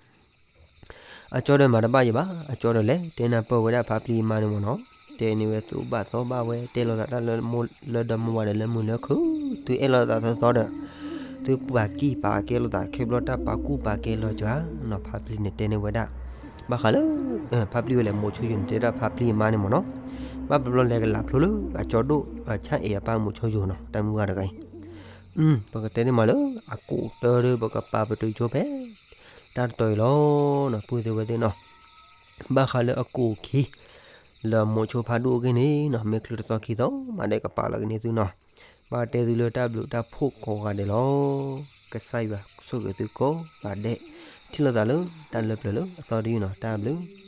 အကၠီဒီးမၤတဘၣ်ယဲဘၣ်, အကၠီဒီးလဲၤတဲနၢ်ပၢၢ်ဝဲဒၣ်ဖါပျံၤအမါန့ၣ်မ့ၢ်နီၤ, တဲန့ၢ်ဝဲသူဘၣ်သီဘၣ်ဝဲ တဲလိာ်သးတၢ်လၢမိၢ်လၢဒီမါဝၤဒီးလၢမုာ်လၢခု, သုအဲၣ်လိာ်သးသီသီဒီး သုပာ်ကံၢ်ပာ်ကဲလိာ်သးခဲဘျီတၢ်ပာ်ကူၣ်ပာ်ကဲလီၤစှၤနီၤ, ဖါပျံၤန့ၣ်တဲန့ၢ်ဝဲဒၣ်, ဘၣ်ဃးလၢ ဖါပျံၤဝဲလဲၣ် မိၤဆိယိၤန့ၣ် တဲဒၣ်ဖါပျံၤအမါန့ၣ်မ့ၢ်နီၤ, ဘၣ်ဘျီလဲၤကလးဖျိလၢအကၠီဒိၣ်အဆၣ်အဲၣ်အပၢ်မိၤဆိယိၤနီၤ, တၢ်မုၢ်ဂၤတဂၤအံၤ ပကတဲန့ၢ်မးလၢအကိးတၢ်ဒီး ပကပာ်ပတုာ်ဆိဖဲ တၢ်တတီၤအံၤလီၤ. ပုၢ်သ့ၣ်ဝဲၢ်သ့ၣ်နီၤ, ဘၣ်ဃးလၢအကိးခံ လၢမိၤဆိဖးဒိၣ်အဂ့ၢ်န့ၣ်နီၤ, မ့ၢ်ချုးတသီခံသီမးဒဲး ကပာ်လီၤကန့ၢ်သုနီၤ. ဘၣ်တဲသုလၢတၢ်ဘျုးတၢ်ဖှိၣ်ကိးဂၤဒဲးလီၤ. ကစၢ်ယွၤဆိၣ်ဂ့ၤသုကိးဂၤဒဲး, ထံၣ်လိာ်သးလၢတၢ်လၢပျၢၤလၢအသီတယုၢ်နီၤ, တၢ်ဘျုး